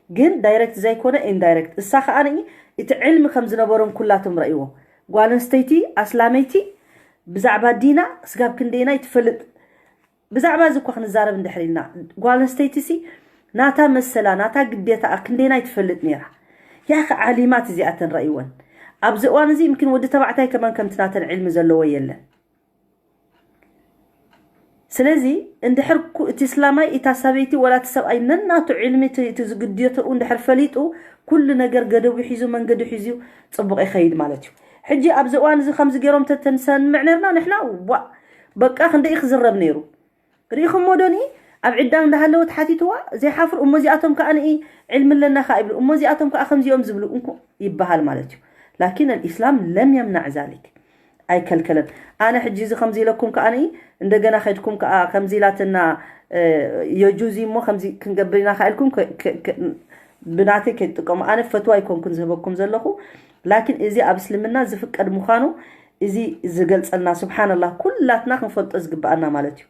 ግን ዳይረክት ዘይኮነ ኢንዳይረክት። እሳ ከኣ ንኢ እቲ ዕልሚ ከም ዝነበሮም ኩላቶም ረእይዎ። ጓል ኣንስተይቲ ኣስላመይቲ ብዛዕባ ዲና ስጋብ ክንደይናይ ትፈልጥ? ብዛዕባ እዚ እኳ ክንዛረብ እንድሕር ኢልና፣ ጓል ኣንስተይቲ ሲ ናታ መሰላ፣ ናታ ግዴታኣ ክንደይናይ ትፈልጥ ነይራ? ያኸ ዓሊማት እዚኣተን ረእይወን። ኣብዚ እዋን እዚ ይምክን ወዲ ተባዕታይ ከማን ከምቲ ናተን ዕልሚ ዘለዎ የለን። ስለዚ እንድሕር ኩ-፣ እቲ እስላማይ፣ እታ ሰበይቲ ወላ እቲ ሰብኣይ ነናቱ ዕልሚ እቲ፣ እቲ ዝግድየተኡ እንድሕር ፈሊጡ፣ ኩሉ ነገር ገደቡ ሒዙ፣ መንገዱ ሒዙ ጽቡቕ ይኸይድ ማለት እዩ። ሕጂ ኣብዚ እዋን እዚ ከምዚ ገይሮም ተተንሰምዕ ነርና ንሕና፣ ዋ፣ በቃ ክንደይ ክዝረብ ነይሩ። ርኢኹሞ ዶኒ? ኣብ ዕዳ እንዳሃለወት ሓቲትዋ ዘይሓፍሩ እሞ እዚኣቶም ከኣ ንኢ ዕልሚ ኣለና ከኣ ይብሉ፣ እሞ እዚኣቶም ከኣ ከምዚኦም ዝብሉ እንኮ ይበሃል ማለት እዩ። ላኪን ኣልኢስላም ለም የምናዕ ዛሊክ፣ ኣይከልከለን። ኣነ ሕጂ እዚ ከምዚ ኢለኩም ከኣ ንኢ እንደገና ከድኩም ከኣ ከምዚ ኢላትና፣ እ፣ የጁዚ እሞ ከምዚ ክንገብር ኢና ከኣ ኢልኩም ከ-፣ ከ-፣ ከ-፣ ብናተይ ከይትጥቀሙ። ኣነ ፈትዋ ኣይኮንኩን ዝህበኩም ዘለኹ፣ ላኪን እዚ ኣብ እስልምና ዝፍቀድ ምዃኑ እዚ ዝገልጸልና፣ ስብሓንላህ፣ ኩላትና ክንፈልጦ ዝግብኣና ማለት እዩ።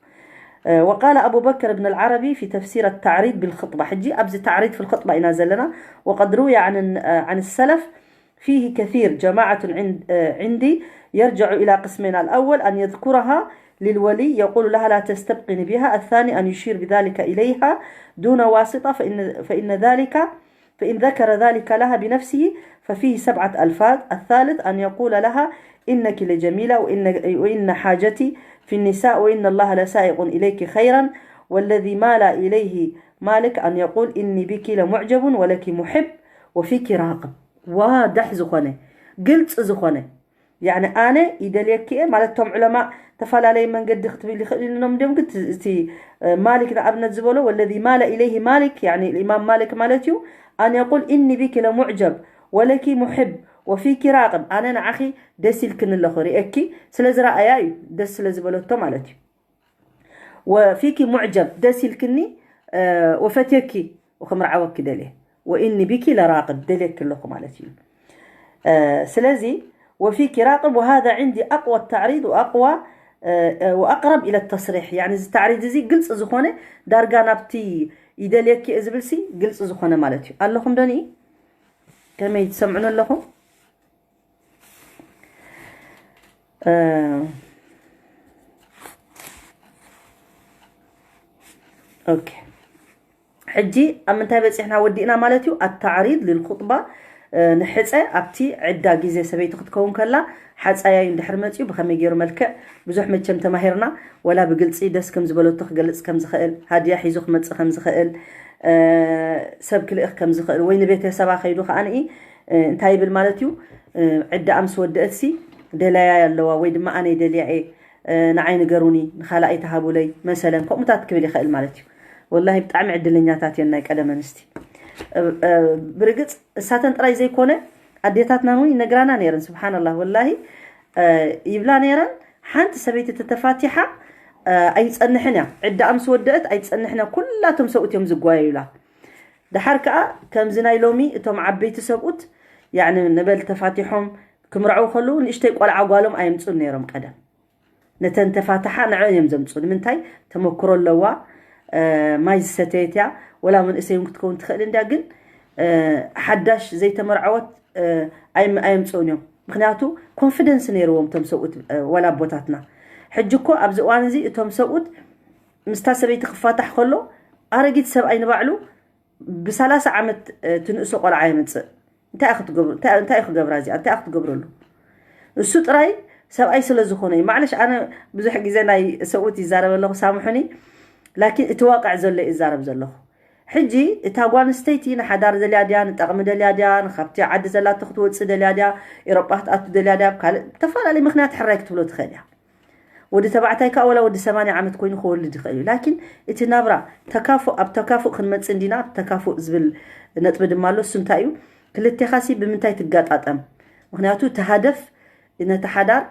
እ፣ وقال أبو بكر بن العربي في تفسير التعريض بالخطبة። ሕጂ ኣብዚ تعريض في الخطبة ኢና ዘለና። وقد روي عن، عن السلف فيه كثير، جماعة عند-، عندي يرجع إلى قسمين. الأول أن يذكرها للولي، يقول لها: "لا تستبقني بها." الثاني أن يشير بذلك إليها دون واسطة، فإن، فإن ذلك، فإن ذكر ذلك لها بنفسه ففيه سبعة ألفاظ. الثالث أن يقول لها: "إنك لجميلة، وإن، وإن حاجتي في النساء، وإن الله لسائق إليك خيرا، والذي مال إليه مالك أن يقول: إني بك لمعجب ولك محب وفيك راغب." ዋዳሕ ዝኾነ፣ ግልፂ ዝኾነ፣ ያዕኒ ኣነ ይደልየኪ እየ ማለት፣ እቶም ዑለማ ተፈላለየ መንገዲ ክትብል ይኽእል ኢሎም ድዮም፣ ግን እቲ፣ እቲ፣ እ፣ ማሊክ ንኣብነት ዝበሎ፣ "ወለዚ ማለ ኢለይሂ ማሊክ"፣ ያዕኒ ኢማም ማሊክ ማለት እዩ፣ "ኣን የቁል ኢኒ ቢኪ ለሙዕጀብ ወለኪ ሙሕብ ወፊኪ ራቅብ"፣ ኣነ ንዓኺ ደስ ኢልክኒ ኣለኹ፣ ርእየኪ ስለ ዝረኣያ እዩ፣ ደስ ስለ ዝበለቶ ማለት እዩ። "ወፊኪ ሙዕጀብ"፣ ደስ ኢልክኒ፣ እ፣ "ወፈትየኪ"፣ ወክምርዓወኪ ደልየ፣ "ወኢኒ ቢኪ ለራቅብ"፣ ደልየኪ ኣለኹ ማለት እዩ። እ፣ ስለዚ "ወፊኪ ራቅብ"፣ "ወሃዛ ዕንዲ ኣቅዋ ተዕሪድ ወኣቅዋ፣ እ፣ እ፣ ወኣቅረብ ኢለ ተስሪሕ"፣ ያኒ እዚ ተዕሪድ እዚ ግልፂ ዝኾነ፣ ዳርጋ ናብቲ "ይደልየኪ" እየ ዝብልሲ ግልፂ ዝኾነ ማለት እዩ። ኣለኹም ዶኒ? ከመይ ትሰምዑን ኣለኹም? እ፣ ኦኬ። ሕጂ ኣብ ምንታይ በጺሕና ወዲእና ማለት እዩ? ኣተዕሪድ ልልኹጥባ፣ እ፣ ንሕጸ ኣብቲ ዕዳ ግዜ ሰበይቲ ክትከውን ከላ ሓጻያይ እንድሕር መጺኡ ብኸመይ ገይሩ መልክዕ ብዙሕ መቸም ተማሂርና፣ ወላ ብግልጺ ደስ ከም ዝበለቶ ክገልጽ ከም ዝኽእል፣ ሃድያ ሒዙ ክመጽእ ከም ዝኽእል፣ እ፣ ሰብ ክልእኽ ከም ዝኽእል፣ ወይ ንቤተሰባ ከይዱ ከኣ ንኢ፣ እ፣ እንታይ ይብል ማለት እዩ? እ፣ ዕዳኣ ምስ ወደእትሲ ደላያ ኣለዋ ወይ ድማ ኣነ ደልያ እየ፣ እ፣ ንዓይ ንገሩኒ፣ ንኻልኣይ ተሃቡለይ፣ መሰለን፣ ከምኡታት ክብል ይኽእል ማለት እዩ። ወላሂ ብጣዕሚ ዕድለኛታት እየን ናይ ቀደም ኣንስቲ። እ፣ እ፣ ብርግጽ እሳተን ጥራይ ዘይኮነ ኣዴታትና እውን ይነግራና ነይረን። ስብሓንላህ፣ ወላሂ፣ እ፣ ይብላ ነይረን፣ ሓንቲ ሰበይቲ ተተፋቲሓ፣ እ፣ ኣይጸንሕን እያ። ዕዳኣ ምስ ወደእት ኣይጸንሕን እያ። ኩላቶም ሰብኡት እዮም ዝጓየዩላ። ደሓር ከኣ ከምዚ ናይ ሎሚ እቶም ዓበይቲ ሰብኡት፣ ያዕኒ ንበል ተፋቲሖም ክምርዐው ከለዉ ንእሽተይ ቆልዓ ጓሎም ኣየምጽኡን ነይሮም ቀደም። ነተን ተፋታሓ ንዐን እዮም ዘምጽኡ። ንምንታይ? ተመክሮ ኣለዋ፣ እ፣ ማይ ዝሰተየት እያ፣ ወላ መንእሰይ እውን ክትከውን ትኽእል እንድያ፣ ግን፣ እ፣ ሓዳሽ ዘይተመርዐወት፣ እ፣ ኣየም-፣ ኣየምጽኡን እዮም። ምኽንያቱ ኮንፊደንስ ነይርዎም እቶም ሰብኡት፣ እ፣ ወላ ኣቦታትና። ሕጂ እኮ ኣብዚ እዋን እዚ እቶም ሰብኡት ምስታ ሰበይቲ ክፋታሕ ከሎ ኣረጊት ሰብኣይ ንባዕሉ ብሰላሳ ዓመት፣ እ፣ ትንእሶ ቆልዓ የምጽእ። እንታይ ክትገብሩ፣ እንታይ፣ እንታይ ክገብራ እዚኣ? እንታይ ክትገብረሉ? እሱ ጥራይ ሰብኣይ ስለ ዝኾነ እዩ። ማዕለሽ ኣነ ብዙሕ ግዜ ናይ ሰብኡት ይዛረብ ኣለኹ፣ ሳምሑኒ። ላኪን እቲ ዋቅዕ ዘሎ ይዛረብ ዘለኹ። ሕጂ እታ ጓል ኣንስተይቲ ንሓዳር ደልያ ድያ፣ ንጠቕሚ ደልያ ድያ፣ ንካብቲ ዓዲ ዘላቶ ክትወፅእ ደልያ ድያ፣ ኤሮጳ ክትኣቱ ደልያ ድያ፣ ካልእ ዝተፈላለዩ ምክንያት ሕራይ ክትብሎ ትኽእል እያ። ወዲ ተባዕታይ ከዓ ወላ ወዲ ሰማንያ ዓመት ኮይኑ ክወልድ ይኽእል እዩ። ላኪን እቲ ናብራ ተካፉእ፣ ኣብ ተካፉእ ክንመጽእ እንዲና፣ ኣብ ተካፉእ ዝብል ነጥቢ ድማ ኣሎ። እሱ እንታይ እዩ? ክልቴኻሲ ብምንታይ ትጋጣጠም? ምክንያቱ እቲ ሃደፍ ነቲ ሓዳር፣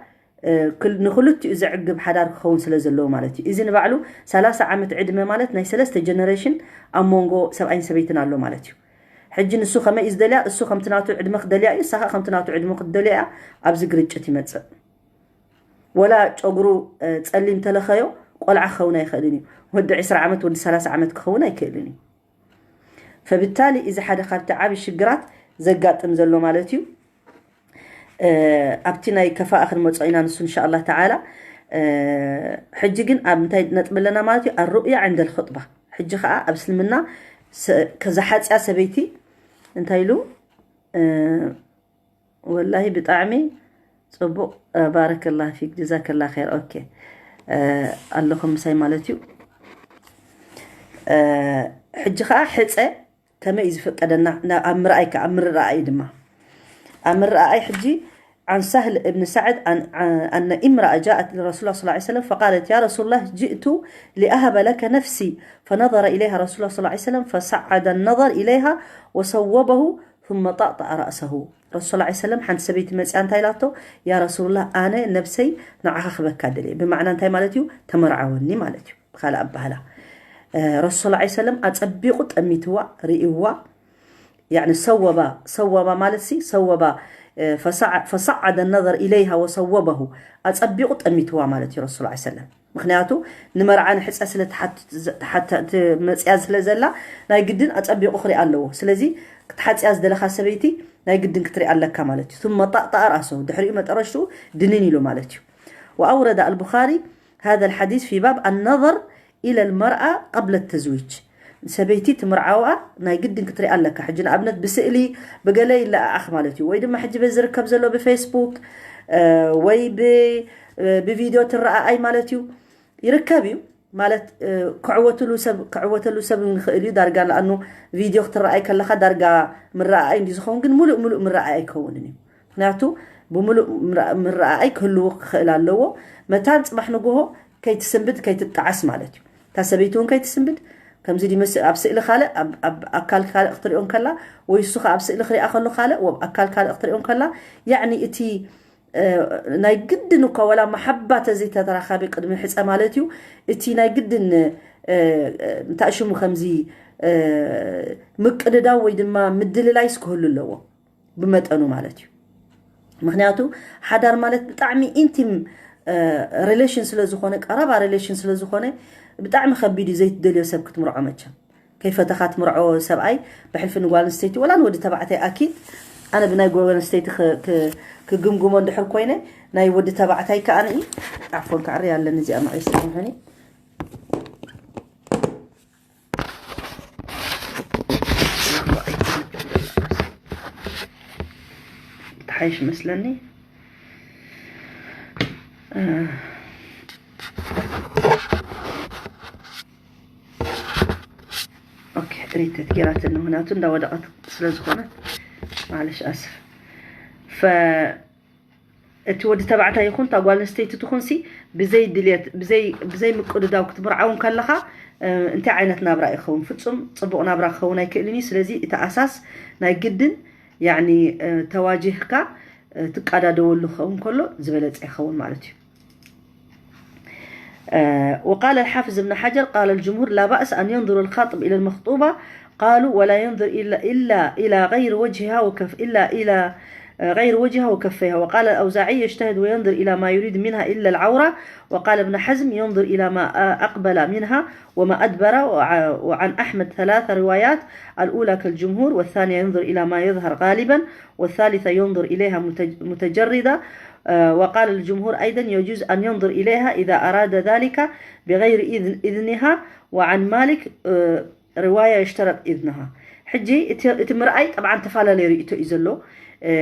እ፣ ክል-፣ ንክልቲኡ ዘዕግብ ሓዳር ክኸውን ስለ ዘለዎ ማለት እዩ። እዚ ንባዕሉ ሰላሳ ዓመት ዕድመ ማለት ናይ ሰለስተ ጀነሬሽን ኣብ መንጎ ሰብኣይን ሰበይትን ኣሎ ማለት እዩ። ሕጂ ንሱ ከመይ እዩ ዝደልያ? እሱ ከምቲ ናቱ ዕድመ ክደልያ እዩ፣ እሳ ከዓ ከምቲ ናቱ ዕድመ ክትደልያ እያ። ኣብዚ ግርጭት ይመጽእ። ወላ ጨጉሩ፣ እ፣ ጸሊም ተለኸዮ ቆልዓ ክኸውን ኣይኽእልን እዩ። ወዲ ዕስራ ዓመት፣ ወዲ ሰላሳ ዓመት ክኸውን ኣይክእልን እዩ። ፈብታሊ እዚ ሓደ ካብቲ ዓቢ ሽግራት ዘጋጥም ዘሎ ማለት እዩ። እ፣ ኣብቲ ናይ ከፋኣ ክንመጾ ኢና ንሱ እንሻ ኣላህ ተዓላ። እ፣ ሕጂ ግን ኣብ እንታይ ነጥቢ ኣለና ማለት እዩ? ኣሩእያ ዕንደል ኽጥባ። ሕጂ ኸኣ ኣብ እስልምና ሰ-፣ ከ-፣ ዝሓጽያ ሰበይቲ እንታይ ኢሉ? እ፣ ወላሂ ብጣዕሚ ጽቡቕ፣ እ፣ ባረከላ ፊክ፣ ጀዛከላ ኸይር። ኦኬ፣ እ፣ ኣለኹም ምሳይ ማለት እዩ። እ፣ ሕጂ ኸኣ ሕጸ ከመይ እዩ ዝፍቀደና? ና-፣ ኣብ ምርኣይ ከ-፣ ኣብ ምርኣይ ድማ፣ ኣብ ምርኣይ ሕጂ عن سهل بن سعد أن، أن امرأة جاءت لرسول الله صلى الله عليه وسلم فقالت: يا رسول الله، جئت لأهب لك نفسي. فنظر إليها رسول الله صلى الله عليه وسلم فصعد النظر إليها وصوبه ثم طأطأ رأسه. ረሱል ሰለላሁ ዐለይሂ ወሰለም ሓንቲ ሰበይቲ መፅያ እንታይ ኢላቶ? ያ ረሱሉላህ፣ ኣነ ነብሰይ ንዓኻ ክበካ ደልየ። ብማዕና እንታይ ማለት እዩ? ተመርዓወኒ ማለት እዩ። ብኻልእ ኣባህላ፣ እ፣ ረሱል ሰለላሁ ዐለይሂ ወሰለም ኣጸቢቑ ጠሚትዋ፣ ርእይዋ። ያዕኒ ሰወባ፣ ሰወባ ማለት ሲ፣ ሰወባ፣ እ፣ ፈሰዓ-፣ ፈሰዓደ ነዘር ኢለይሃ ወሰወበሁ። ኣጸቢቑ ጠሚትዋ ማለት እዩ ረሱል ሰለላሁ ዐለይሂ ወሰለም። ምክንያቱ ንመርዓ ንሕጸ ስለ ትሓት-፣ ትሓተ-፣ ትመጽያ ስለ ዘላ፣ ናይ ግድን ኣጸቢቑ ክሪኣ ኣለዎ። ስለዚ ክትሓጽያ ዝደለኻ ሰበይቲ ናይ ግድን ክትሪኣ ኣለካ ማለት እዩ። ثم طأطأ رأسه፣ ድሕሪኡ መጠረሽትኡ ድንን ኢሉ ማለት እዩ። وأورد البخاري هذا الحديث في باب النظر إلى المرأة قبل التزويج. ሰበይቲ ትምርዓዋ ናይ ግድን ክትሪኣ ኣለካ። ሕጂ ንኣብነት ብስእሊ ብገለ ይለኣኣኽ ማለት እዩ። ወይ ድማ ሕጂ በዚ ዝርከብ ዘሎ ብፌስቡክ፣ እ፣ ወይ ብ-፣ እ፣ ብቪድዮ ትረኣኣይ ማለት እዩ። ይርከብ እዩ ማለት፣ እ፣ ክዕወትሉ ሰብ፣ ክዕወተሉ ሰብ ይኽእል እዩ። ዳርጋ ንኣኑ ቪድዮ ክትረኣይ ከለኻ ዳርጋ ምረኣኣይ እንዲ ዝኸውን፣ ግን ሙሉእ ሙሉእ ምረኣኣይ ኣይከውንን እዩ። ምክንያቱ ብምሉእ ምረኣ-፣ ምረኣኣይ ክህልዎ ክኽእል ኣለዎ። መታን ጽባሕ ንግሆ ከይትስንብድ፣ ከይትጣዓስ ማለት እዩ። እታ ሰበይቲ እውን ከይትስንብድ፣ ከምዚ ድመስ-፣ ኣብ ስእሊ ካልእ፣ ኣብ፣ ኣብ ኣካል ካልእ ክትሪኦ እንከላ፣ ወይ እሱ ኸኣ ኣብ ስእሊ ክሪኣ ከሎ ካልእ፣ ኣብ ኣካል ካልእ ክትሪኦ እንከላ፣ ያዕኒ እቲ፣ እ፣ ናይ ግድን እኳ ወላ መሓባ ተዘይተተራኻቢ ቅድሚ ሕጸ ማለት እዩ፣ እቲ ናይ ግድን፣ እ፣ እንታይ ሽሙ ከምዚ፣ እ፣ ምቅድዳው ወይ ድማ ምድልላይስ ክህሉ ኣለዎ። ብመጠኑ ማለት እዩ። ምክንያቱ ሓዳር ማለት ብጣዕሚ ኢንቲም፣ እ፣ ሪሌሽን ስለ ዝኾነ፣ ቀረባ ሪሌሽን ስለ ዝኾነ፣ ብጣዕሚ ከቢድ እዩ ዘይትደልዮ ሰብ ክትምርዖ መቸም። ከይፈተኻ ትምርዖ ሰብኣይ ብሕልፊ ንጓል ኣንስተይቲ ወላ ንወዲ ተባዕታይ ኣኪድ፣ ኣነ ብናይ ጓል ኣንስተይቲ ክ-፣ ክ-፣ ክግምግሞ እንድሕር ኮይነ፣ ናይ ወዲ ተባዕታይ ከኣ ንኢ፣ ዓፎን፣ ካዕሪ ኣለኒ እዚኣ መዐይ ስለ ዝኾነ። ትሓይሽ መስለኒ። እ፣ ኦኬ፣ ሪተት ጌራትን፣ ምክንያቱ እንዳወደቐት ስለ ዝኾነት፣ ማለሽ ኣስፍ። ፈ-፣ እቲ ወዲ ተባዕታይ ይኹን እታ ጓል ኣንስተይቲ ትኹንሲ ብዘይ ድልየት፣ ብዘይ፣ ብዘይ ምቅድዳው ክትምርዓው እንከለኻ፣ እ፣ እንታይ ዓይነት ናብራ ይኸውን? ፍጹም ጽቡቕ ናብራ ክኸውን ኣይክእልን እዩ። ስለዚ እቲ ኣሳስ ናይ ግድን፣ ያዕኒ፣ እ፣ ተዋጂህካ፣ እ፣ ትቃዳደወሉ ክኸውን ከሎ ዝበለጸ ይኸውን ማለት እዩ። آه، وقال الحافظ ابن حجر: قال الجمهور: لا بأس أن ينظر الخاطب إلى المخطوبة، قالوا: ولا ينظر إلا، إلا إلى غير وجهها وكف-، إلا إلى، آه، غير وجهها وكفيها. وقال الأوزاعي: يجتهد وينظر إلى ما يريد منها إلا العورة. وقال ابن حزم: ينظر إلى ما، آه، أقبل منها وما أدبر. وع-، وعن أحمد ثلاث روايات: الأولى كالجمهور، والثانية ينظر إلى ما يظهر غالبا، والثالثة ينظر إليها متج-، متجردة. آه، وقال الجمهور أيضا: يجوز أن ينظر إليها إذا أراد ذلك بغير إذن، إذنها. وعن مالك، آه، رواية يشترط إذنها. ሕጂ እቲ፣ እቲ ምርኣይ ጠብዓን ተፈላለየ ርእይቶ እዩ ዘሎ። እ፣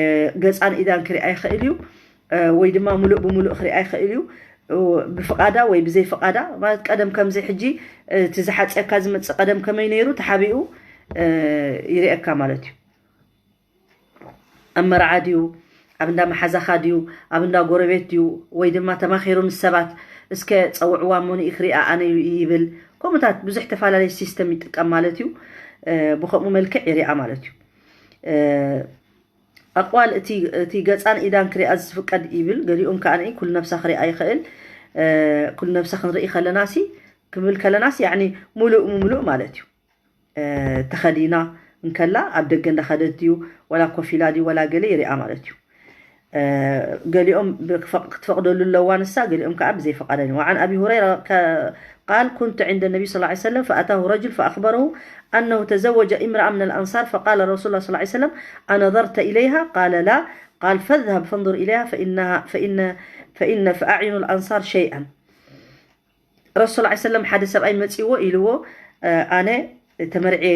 ገጻን ኢዳን ክሪኣ ይኽእል እዩ፣ እ፣ ወይ ድማ ሙሉእ ብሙሉእ ክሪኣ ይኽእል እዩ። ብፍቓዳ ወይ ብዘይ ፍቓዳ ማለት ቀደም ከምዚ ሕጂ እቲ ዝሓፅየካ ዝመፅእ ቀደም ከመይ ነይሩ ተሓቢኡ ይርእየካ ማለት እዩ። ኣብ መርዓ ድዩ፣ ኣብ እንዳ መሓዛኻ ድዩ፣ ኣብ እንዳ ጎረቤት ድዩ፣ ወይ ድማ ተማኺሩ ምስ ሰባት እስከ ፀውዕዋ እሞ ንኢኽሪኣ ኣነ ይብል። ከምኡታት ብዙሕ ተፈላለየ ሲስተም ይጥቀም ማለት እዩ። ብከምኡ መልክዕ ይሪኣ ማለት እዩ። ኣቕዋል እቲ ገፃን ኢዳን ክሪኣ ዝፍቀድ ይብል፣ ገሊኦም ከዓ ኩሉ ነብሳ ክሪኣ ይኽእል። ኩሉ ነብሳ ክንርኢ ከለና ሲ ክብል ከለና ሲ ያኒ ሙሉእ ሙሉእ ማለት እዩ። ተኸዲና እንከላ ኣብ ደገ እንዳኸደት ድዩ ወላ ኮፍ ኢላ ድዩ ወላ ገለ ይሪኣ ማለት እዩ። ገሊኦም ክትፈቕደሉ ኣለዋ ንሳ፣ ገሊኦም ከዓ ብዘይ ፈቓደን እዩ። وعن أبي هريرة قال: كنت عند النبي صلى الله عليه وسلم فأتاه رجل فأخبره أنه تزوج امرأة من الأنصار، فقال رسول الله صلى الله عليه وسلم: أنظرت إليها؟ قال: لا. قال: فاذهب فانظر إليها فإنها، فإن، فإن في أعين الأنصار شيئا. ረሱል صلى الله عليه وسلم ሓደ ሰብኣይ መፂዎ ኢልዎ ኣነ ተመርዕየ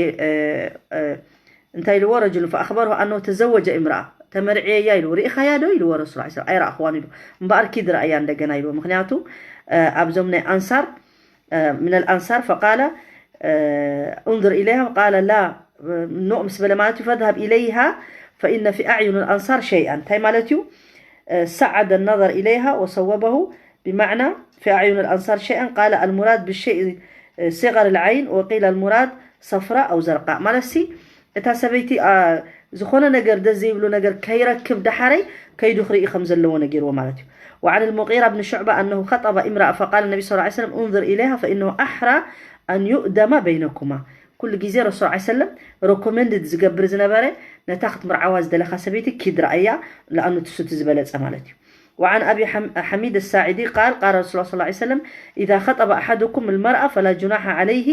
እንታይ ኢልዎ ረጅሉ فأخبره أنه تزوج امرأة ተመርዕየያ ኢልዎ ርኢኻያ ዶ ኢልዎ ረሱል صلى الله عليه وسلم ኣይረኣኽዋን ኢሉ እምበኣር ኪድ ረኣያ እንደገና ኢልዎ ምክንያቱ ኣብዞም ናይ ኣንሳር من الأنصار فقال انظر إليها قال لا ንኡ ምስ በለ ማለት እዩ فاذهب إليها فإن في أعين الأنصار شيئا እንታይ ማለት እዩ سعد النظر إليها وصوبه بمعنى في أعين الأنصار شيئا قال المراد بالشيء صغر العين وقيل المراد صفراء أو زرقاء ማለት ሲ እታ ሰበይቲ ዝኾነ ነገር ደስ ዘይብሉ ነገር ከይረክብ ዳሓረይ ከይዱ ክርኢ ከም ዘለዎ ነጊርዎ ማለት እዩ። وعن المغيرة بن شعبة أنه خطب امرأة فقال النبي صلى الله عليه وسلم انظر إليها فإنه أحرى أن يؤدم بينكما ኩሉ ግዜ ረሱል صلى الله عليه وسلم ሮኮመንድድ ዝገብር ዝነበረ ነታ ክትምርዓዋ ዝደለኻ ሰበይቲ ኪድ ረኣያ ለኣኑ ትሱ እቲ ዝበለፀ ማለት እዩ። وعن أبي حميد الساعدي قال قال رسول الله صلى الله عليه وسلم إذا خطب أحدكم المرأة فلا جناح عليه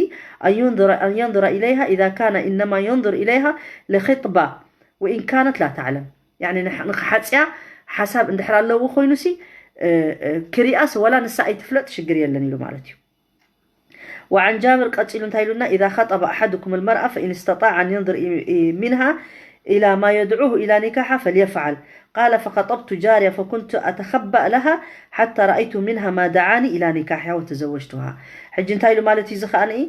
أن ينظر، أن ينظر إليها إذا كان إنما ينظر إليها لخطبة وإن كانت لا تعلم. يعني ንክሓፅያ ሓሳብ እንድሕር ኣለዎ ኮይኑ ሲ ክሪኣስ ወላ ንሳ ኣይትፍለጥ ሽግር የለን ኢሉ ማለት እዩ። وعن جابر ቀፂሉ እንታይ ኢሉና إذا خطب أحدكم المرأة فإن استطاع أن ينظر منها إلى ما يدعوه إلى نكاحها فليفعل قال فخطبت جارية فكنت أتخبأ لها حتى رأيت منها ما دعاني إلى نكاحها وتزوجتها ሕጂ እንታይ ኢሉ ማለት እዩ እዚ ከኣ ንኢ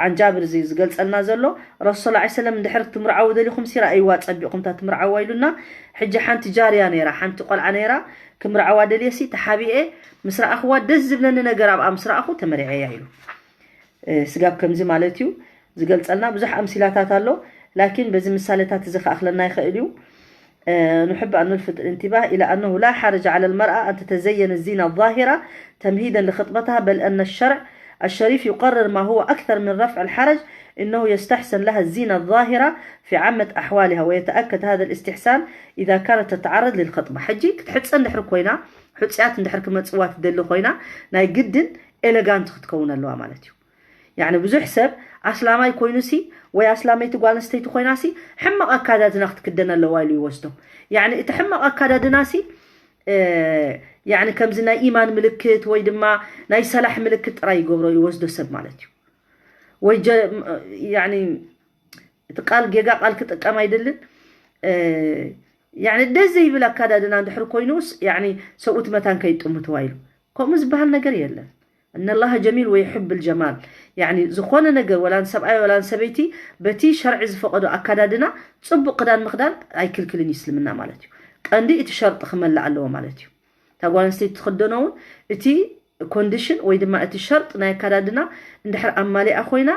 عن جابر እዚ ዝገልፀልና ዘሎ ረሱል صلى الله عليه وسلم እንድሕር ትምርዓው ደሊኹም ሲ ረኣይዋ ፀቢቕኩም እታ ትምርዓዋ ኢሉና ሕጂ ሓንቲ ጃርያ ነይራ ሓንቲ ቆልዓ ነይራ ክምርዓዋ ደልየ ሲ ተሓቢኤ ምስ ረኣኽዋ ደስ ዝብለኒ ነገር ኣብኣ ምስ ረኣኹ ተመሪዐያ ኢሉ ስጋብ ከምዚ ማለት እዩ ዝገልፀልና ብዙሕ ኣምሲላታት ኣሎ ላኪን በዚ ምሳሌታት እዚ ከኣኽለና ይኽእል እዩ نحب أن نلفت الانتباه إلى أنه لا حرج على المرأة أن تتزين الزينة الظاهرة تمهيدا لخطبتها بل أن الشرع الشريف يقرر ما هو أكثر من رفع الحرج إنه يستحسن لها الزينة الظاهرة في عامة أحوالها ويتأكد هذا الاستحسان إذا كانت تتعرض للخطبة ሕጂ ክትሕፀ እንድሕር ኮይና ሕፅያት እንድሕር ክመፅዋ ትደሊ ኮይና ናይ ግድን ኤለጋንት ክትከውን ኣለዋ ማለት እዩ ያኒ ብዙሕ ሰብ ኣስላማይ ኮይኑ ሲ ወይ ኣስላመይቲ ጓል ኣንስተይቲ ኮይና ሲ ሕማቕ ኣካዳድና ክትክደን ኣለዋ ኢሉ ይወስዶ ያኒ እቲ ሕማቕ ኣካዳድና ሲ ያኒ ከምዚ ናይ ኢማን ምልክት ወይ ድማ ናይ ሰላሕ ምልክት ጥራይ ይገብሮ ይወስዶ ሰብ ማለት እዩ ወይ ያኒ እቲ ቃል ጌጋ ቃል ክጥቀም ኣይደልን ያኒ ደስ ዘይብል ኣካዳድና እንድሕር ኮይኑስ ያኒ ሰብኡት መታን ከይጥምትዋ ኢሉ ከምኡ ዝበሃል ነገር የለን እነላሃ ጀሚል ወይሕብ ልጀማል ያኒ ዝኾነ ነገር ወላ ንሰብኣይ ወላ ንሰበይቲ በቲ ሸርዒ ዝፈቐዶ ኣካዳድና ፅቡቕ ክዳን ምኽዳን ኣይክልክልን እዩ እስልምና ማለት እዩ ቀንዲ እቲ ሸርጢ ክመልእ ኣለዎ ማለት እዩ እታ ጓል ኣንስተይቲ ትኽደኖ እውን እቲ ኮንዲሽን ወይ ድማ እቲ ሸርጥ ናይ ኣካዳድና እንድሕር ኣማሊኣ ኮይና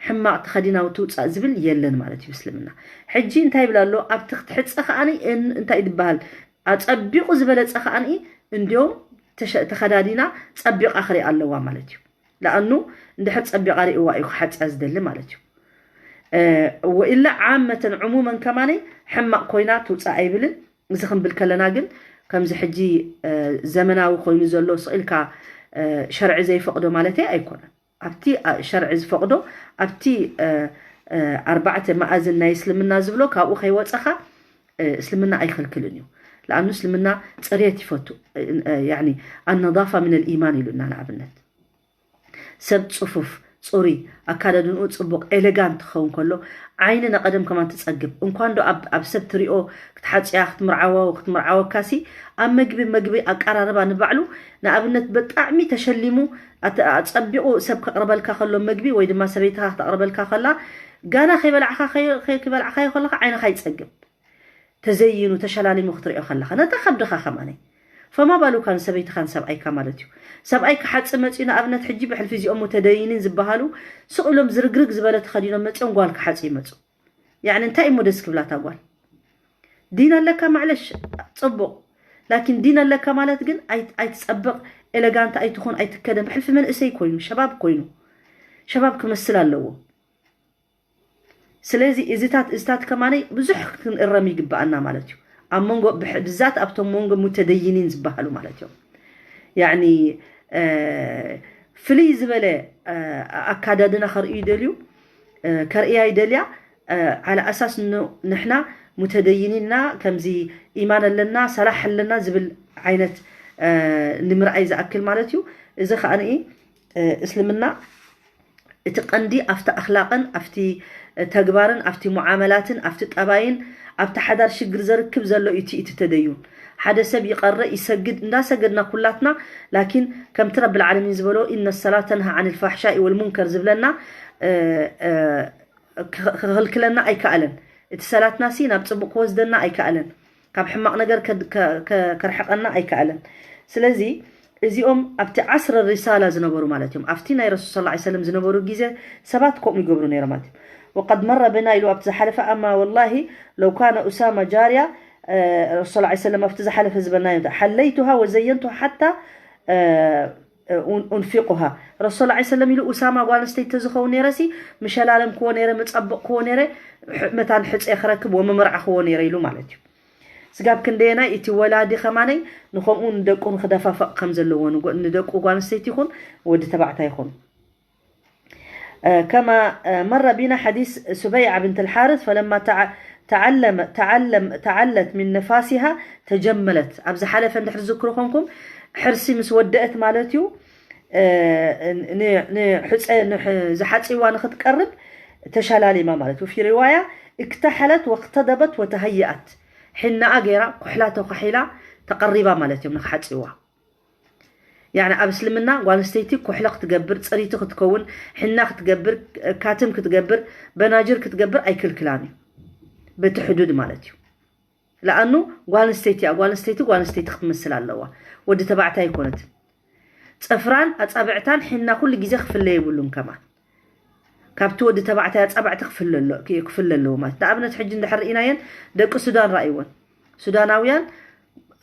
ሕማቕ ተኸዲና ትውፃእ ዝብል የለን ማለት እዩ እስልምና ሕጂ እንታይ ይብል ኣሎ ኣብቲ ክትሕፀ ከዓኒ እንታይ ዝበሃል ኣፀቢቑ ዝበለፀ ከዓኒ እንዲዮም ተኸዳዲና ፀቢቓ ክሪኣ ኣለዋ ማለት እዩ ለኣኑ እንድሕር ፀቢቓ ርእዋ እዩ ክሓፅያ ዝደሊ ማለት እዩ ወኢላ ዓመተን ዕሙመን ከማነይ ሕማቕ ኮይና ትውፃእ ኣይብልን እዚ ክንብል ከለና ግን ከምዚ ሕጂ ዘመናዊ ኮይኑ ዘሎ ስቕ ኢልካ ሸርዒ ዘይፈቕዶ ማለት ኣይኮነን ኣብቲ ሸርዒ ዝፈቕዶ ኣብቲ ኣርባዕተ መኣዝን ናይ እስልምና ዝብሎ ካብኡ ከይወፀኻ እስልምና ኣይኸልክልን እዩ ለኣኑ እስልምና ፅሬት ይፈቱ ኣነዳፋ ምን ልኢማን ኢሉና ንኣብነት ሰብ ፅፉፍ ጽሩይ ኣካዳድንኡ ጽቡቕ ኤሌጋንት ክኸውን ከሎ ዓይኒ ነቐደም ከማን ትጸግብ። እንኳን ዶ ኣብ ኣብ ሰብ ትሪኦ ክትሓጽያ ክትምርዓዋ ክትምርዓወካሲ ኣብ መግቢ መግቢ ኣቀራርባ ንባዕሉ ንኣብነት ብጣዕሚ ተሸሊሙ ኣተ- ኣጸቢቑ ሰብ ከቕርበልካ ከሎ መግቢ ወይ ድማ ሰበይትኻ ክተቕርበልካ ከላ ጋና ከይበላዕኻ ከይ- ከይ- ከይበላዕካዮ ከለኻ ዓይንኻ ይጸግብ። ተዘይኑ ተሸላሊሙ ክትሪኦ ከለኻ ነታ ከብድኻ ከማነይ ፈማ ባሉካ ንሰበይትኻን ሰብኣይካ ማለት እዩ። ሰብኣይ ክሓፂ መፅዩ ንኣብነት ሕጂ ብሕልፊ እዚኦም ሙተደይኒን ዝበሃሉ ስቕ ኢሎም ዝርግርግ ዝበለ ተኸዲኖም መፅዮም ጓል ክሓፂ ይመፁ። ያዕኒ እንታይ እሞ ደስ ክብላታ ጓል ዲን ኣለካ ማዕለሽ ፅቡቕ ላኪን ዲን ኣለካ ማለት ግን ኣይ- ኣይትፀብቕ ኤለጋንት ኣይትኹን ኣይትከደን ብሕልፊ መንእሰይ ኮይኑ ሸባብ ኮይኑ ሸባብ ክመስል ኣለዎ። ስለዚ እዚታት እዚታት ከማነይ ብዙሕ ክንእረም ይግበኣና ማለት እዩ ኣብ መንጎ ብሕ- ብዛት ኣብቶም መንጎ ሙተደይኒን ዝበሃሉ ማለት እዮም ያኒ እ፣ ፍልይ ዝበለ እ፣ ኣካዳድና ከርእዩ ይደልዩ እ፣ ከርእያ ይደልያ እ፣ ዓላ ኣሳስ ን- ንሕና ሙተደይኒና ከምዚ ኢማን ኣለና ሰላሕ ኣለና ዝብል ዓይነት እ፣ ንምርኣይ ዝኣክል ማለት እዩ እዚ ከዓ እስልምና እቲ ቀንዲ ኣብቲ ኣኽላቕን ኣብቲ ተግባርን ኣብቲ ሙዓመላትን ኣብቲ ጠባይን ኣብቲ ሓዳር ሽግር ዘርክብ ዘሎ እዩ እቲ እቲ ተደዩን ሓደ ሰብ ይቐርእ ይሰግድ እንዳሰገድና ኩላትና ላኪን ከምቲ ረብል ዓለሚን ዝበሎ ኢነ ሰላት ተንሃ ዓን ልፋሕሻኢ ወልሙንከር ዝብለና እ፣ እ፣ ክኸ- ክኸልክለና ኣይከኣለን እቲ ሰላትና ሲ ናብ ፅቡቅ ክወስደና ኣይከኣለን ካብ ሕማቕ ነገር ከድ- ከ- ከ- ከርሕቐና ኣይከኣለን ስለዚ እዚኦም ኣብቲ ዓስረ ሪሳላ ዝነበሩ ማለት እዮም ኣብቲ ናይ ረሱል ስ ሰለም ዝነበሩ ግዜ ሰባት ከምኡ ይገብሩ ነይሮም ማለት እዮም وقد مر بنا ኢሉ ኣብቲ ዝሓለፈ أما والله لو كان أسامة جارية ረሱል ስ ሰለም ኣብቲ ዝሓለፈ ዝበልናዮ حليتها وزينتها حتى أنفقها ረሱል ስ ሰለም ኢሉ ኡሳማ ጓል ኣንስተይቲ ተዝኸውን ነይረሲ ምሸላለምክዎ ነይረ ምፀበቕክዎ ነይረ መታን ሕፀ ክረክብ ወመመርዓኽዎ ነይረ ኢሉ ማለት እዩ ስጋብ ክንደየናይ እቲ ወላዲ ከማነይ ንኸምኡ ንደቁ ንክደፋፈቕ ከም ዘለዎ ንጎ- ንደቁ ጓል ኣንስተይቲ ይኹን ወዲ ተባዕታይ ይኹን آه، كما آه، مر بنا حديث سبيعة بنت الحارث فلما تع- تعلم تعلم تعلت من نفاسها تجملت ኣብዚ ሓለፈ እንድሕር ዝክሩ ኮንኩም ሕርሲ ምስ ወደአት ማለት እዩ እ፣ ን- ን- ንሕፀ ንሕ- ዝሓፂዋ ንክትቀርብ ተሸላሊማ ማለት እዩ في رواية اكتحلت واقتضبت وتهيأت ሒናኣ ገይራ ኩሕላ ተኳሒላ ተቐሪባ ማለት እዮም ንክሓፅዋ ያኒ ኣብ እስልምና ጓል ኣንስተይቲ ኩሕለ ክትገብር ፅሪቲ ክትከውን ሒና ክትገብር ካትም ክትገብር በናጅር ክትገብር ኣይክልክላን እዩ በቲ ሕዱድ ማለት እዩ ለኣኑ ጓል ኣንስተይቲ እያ ጓል ኣንስተይቲ ጓል ኣንስተይቲ ክትመስል ኣለዋ ወዲ ተባዕታይ ኣይኮነትን ፅፍራን ኣፃብዕታን ሒና ኩሉ ግዜ ክፍለ የብሉን ከማን ካብቲ ወዲ ተባዕታይ ኣፃብዕቲ ክፍለ ኣሎ- ክፍለ ኣለዎ ማለት ንኣብነት ሕጂ እንድሕር ርኢናየን ደቂ ሱዳን ረኣይወን ሱዳናውያን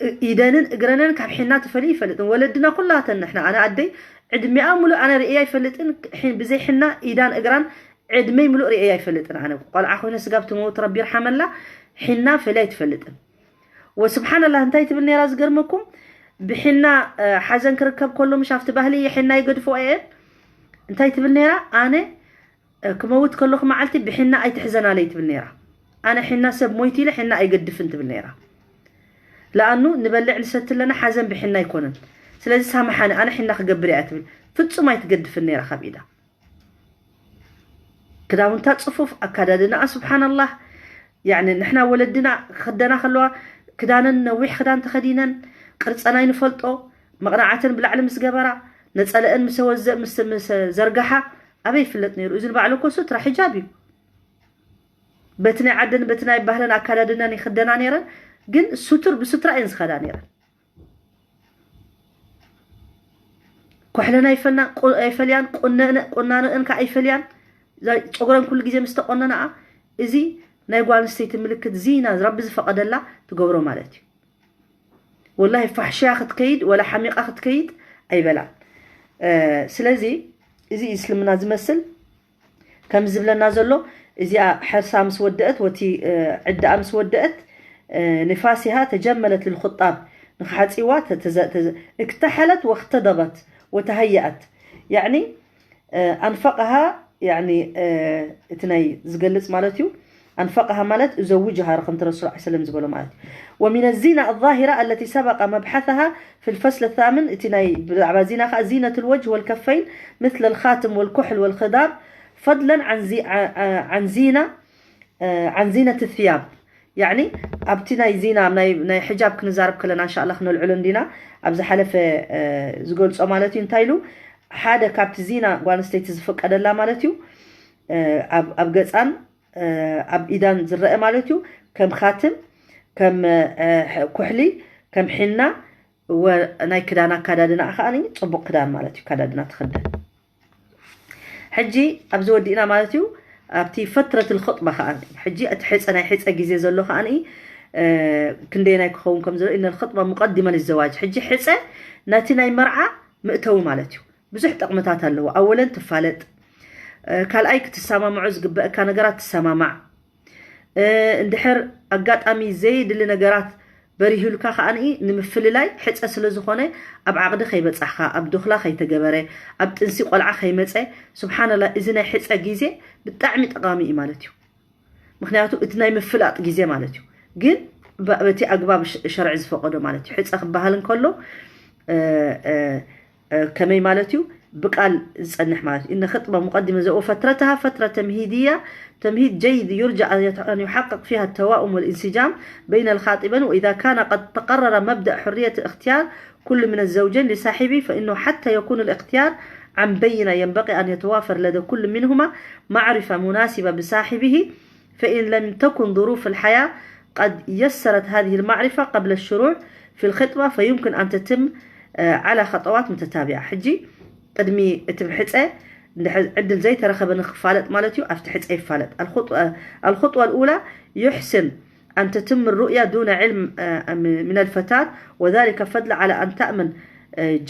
እ- ኢደንን እግረንን ካብ ሒና ተፈልዩ ይፈልጥን ወለድና ኩላተን ንሕና ኣነ ኣደይ ዕድሚኣ ሙሉእ ኣነ ርእየ ኣይፈልጥን ሒ- ብዘይ ሒና ኢዳን እግራን ዕድመይ ሙሉእ ርእየ ኣይፈልጥን ኣነ ቆልዓ ኮይነ ስጋብ ትመውት ረቢ ይርሓመላ ሒና ፈልያ ኣይትፈልጥን ወስብሓንላህ እንታይ ትብል ነይራ ዝገርመኩም ብሒና ሓዘን ክርከብ ከሎ ምሽ ኣብቲ ባህሊ ሒና ይገድፎ እየን እንታይ ትብል ነይራ ኣነ ክመውት ከለኹ መዓልቲ ብሒና ኣይትሕዘናለይ ትብል ነይራ ኣነ ሒና ሰብ ሞይት ኢለ ሒና ኣይገድፍን ትብል ነይራ ለኣኑ ንበልዕ ንሰቲ ኣለና ሓዘን ብሒና ኣይኮነን ስለዚ ሳምሓኒ ኣነ ሒና ክገብር እያ ትብል ፍጹም ኣይትገድፍን ነይራ ካብ ኢዳ ክዳውንታ ፅፉፍ ኣካዳድናኣ ስብሓንላህ ያኒ ንሕና ወለድና ክኽደና ከለዋ ክዳነን ነዊሕ ክዳን ተኸዲነን ቅርፀን ኣይንፈልጦ መቕናዓተን ብላዕሊ ምስ ገበራ ነፀለአን ምስ ወዘ ምስ ምስ ዘርጋሓ ኣበይ ይፍለጥ ነይሩ እዚ ንባዕሉ እኮ ሱትራ ሕጃብ እዩ በቲ ናይ ዓደን በቲ ናይ ባህለን ኣካዳድናን ይኽደና ነይረን ግን ሱቱር ብሱትራ እየን ዝኸዳ ነይረን ኩሕለን ኣይፈልና ኣይፈልያን ቁናንአን ከዓ ኣይፈልያን ጨጉረን ኩሉ ግዜ ምስ ተቆነናኣ እዚ ናይ ጓል ኣንስተይቲ ምልክት ዚና ረቢ ዝፈቀደላ ትገብሮ ማለት እዩ ወላሂ ፋሕሽያ ክትከይድ ወላ ሓሚቃ ክትከይድ ኣይበላን ስለዚ እዚ እስልምና ዝመስል ከም ዝብለና ዘሎ እዚኣ ሕርሳ ምስ ወደአት ወቲ ዕዳኣ ምስ ወደአት ንፋሲሃ ተጀመለት ልልኩጣብ ንክሓፂዋ እክተሐለት ወክተደበት ወተሃየአት ያዕኒ ኣንፈቀሃ ያዕኒ እቲ ናይ ዝገልፅ ማለት እዩ ኣንፈቀሃ ማለት እዘውጅሃ ከምቲ ረሱል ላ ሰለም ዝበሎ ማለት እዩ። ومن الزينة الظاهرة التي سبق مبحثها في الفصل الثامن، እቲ ናይ ብዛዕባ ዚና ከዓ زينة الوجه والكفين مثل الخاتم والكحل والخضاب فضلا عن زي عن زينة عن زينة الثياب። يعني ኣብቲ ናይ ዚና ናይ ናይ ሕጃብ ክንዛረብ ከለና እንሻላ ክነልዕሎ እንዲና። ኣብ ዝሓለፈ ዝገልጾ ማለት እዩ። እንታይ ኢሉ ሓደ ካብቲ ዚና ጓል ኣንስተይቲ ዝፍቀደላ ማለት እዩ ኣብ ገፃን ኣብ ኢዳን ዝረአ ማለት እዩ። ከም ካትም፣ ከም ኩሕሊ፣ ከም ሒና፣ ናይ ክዳን ኣካዳድና ከዓኒ ፅቡቅ ክዳን ማለት እዩ። ኣካዳድና ትክደን ሕጂ ኣብዚ ወዲእና ማለት እዩ። ኣብቲ ፈትረት ልክጥባ ከዓ ሕጂ እቲ ሕፀ ናይ ሕፀ ግዜ ዘሎ ከዓ ክንደየናይ ክኸውን ከም ዘሎ እነ ልክጥባ ሙቀዲመ ልዘዋጅ ሕጂ ሕፀ ነቲ ናይ መርዓ ምእተዊ ማለት እዩ። ብዙሕ ጠቕምታት ኣለዎ። ኣወለን ትፋለጥ፣ ካልኣይ ክትሰማምዖ ዝግበእካ ነገራት ትሰማማዕ። እንድሕር ኣጋጣሚ ዘይድሊ ነገራት በሪሁልካ ከዓኒ ንምፍልላይ ሕፀ ስለ ዝኾነ ኣብ ዓቕዲ ከይበፃሕካ፣ ኣብ ዱኽላ ከይተገበረ፣ ኣብ ጥንሲ ቆልዓ ከይመፀ። ስብሓንላ እዚ ናይ ሕፀ ግዜ ብጣዕሚ ጠቓሚ እዩ ማለት እዩ። ምክንያቱ እቲ ናይ ምፍላጥ ግዜ ማለት እዩ። ግን በቲ ኣግባብ ሸርዒ ዝፈቀዶ ማለት እዩ። ሕፀ ክበሃል እንከሎ ከመይ ማለት እዩ? ብቃል ዝፀንሕ ማለት እዩ። إن خطبة مقدمة زو فترتها فترة تمهيدية تمهيد جيد يرجى أن يحقق فيها التوائم والانسجام بين الخاطبين، وإذا كان قد تقرر مبدأ حرية الاختيار كل من الزوجين لصاحبه، فإنه حتى يكون الاختيار عن بينة ينبغي أن يتوافر لدى كل منهما معرفة مناسبة بصاحبه، فإن لم تكن ظروف الحياة قد يسرت هذه المعرفة قبل الشروع في الخطبة، فيمكن أن تتم على خطوات متتابعة. ሕጂ ቅድሚ እቲ ብሕፀ ዕድል ዘይተረኸበ ንክፋለጥ ማለት እዩ። ኣብቲ ሕፀ ይፋለጥ። الخطوة الأولى يحسن أن تتم الرؤية دون علم من الفتاة، وذلك فضلا على أن تأمن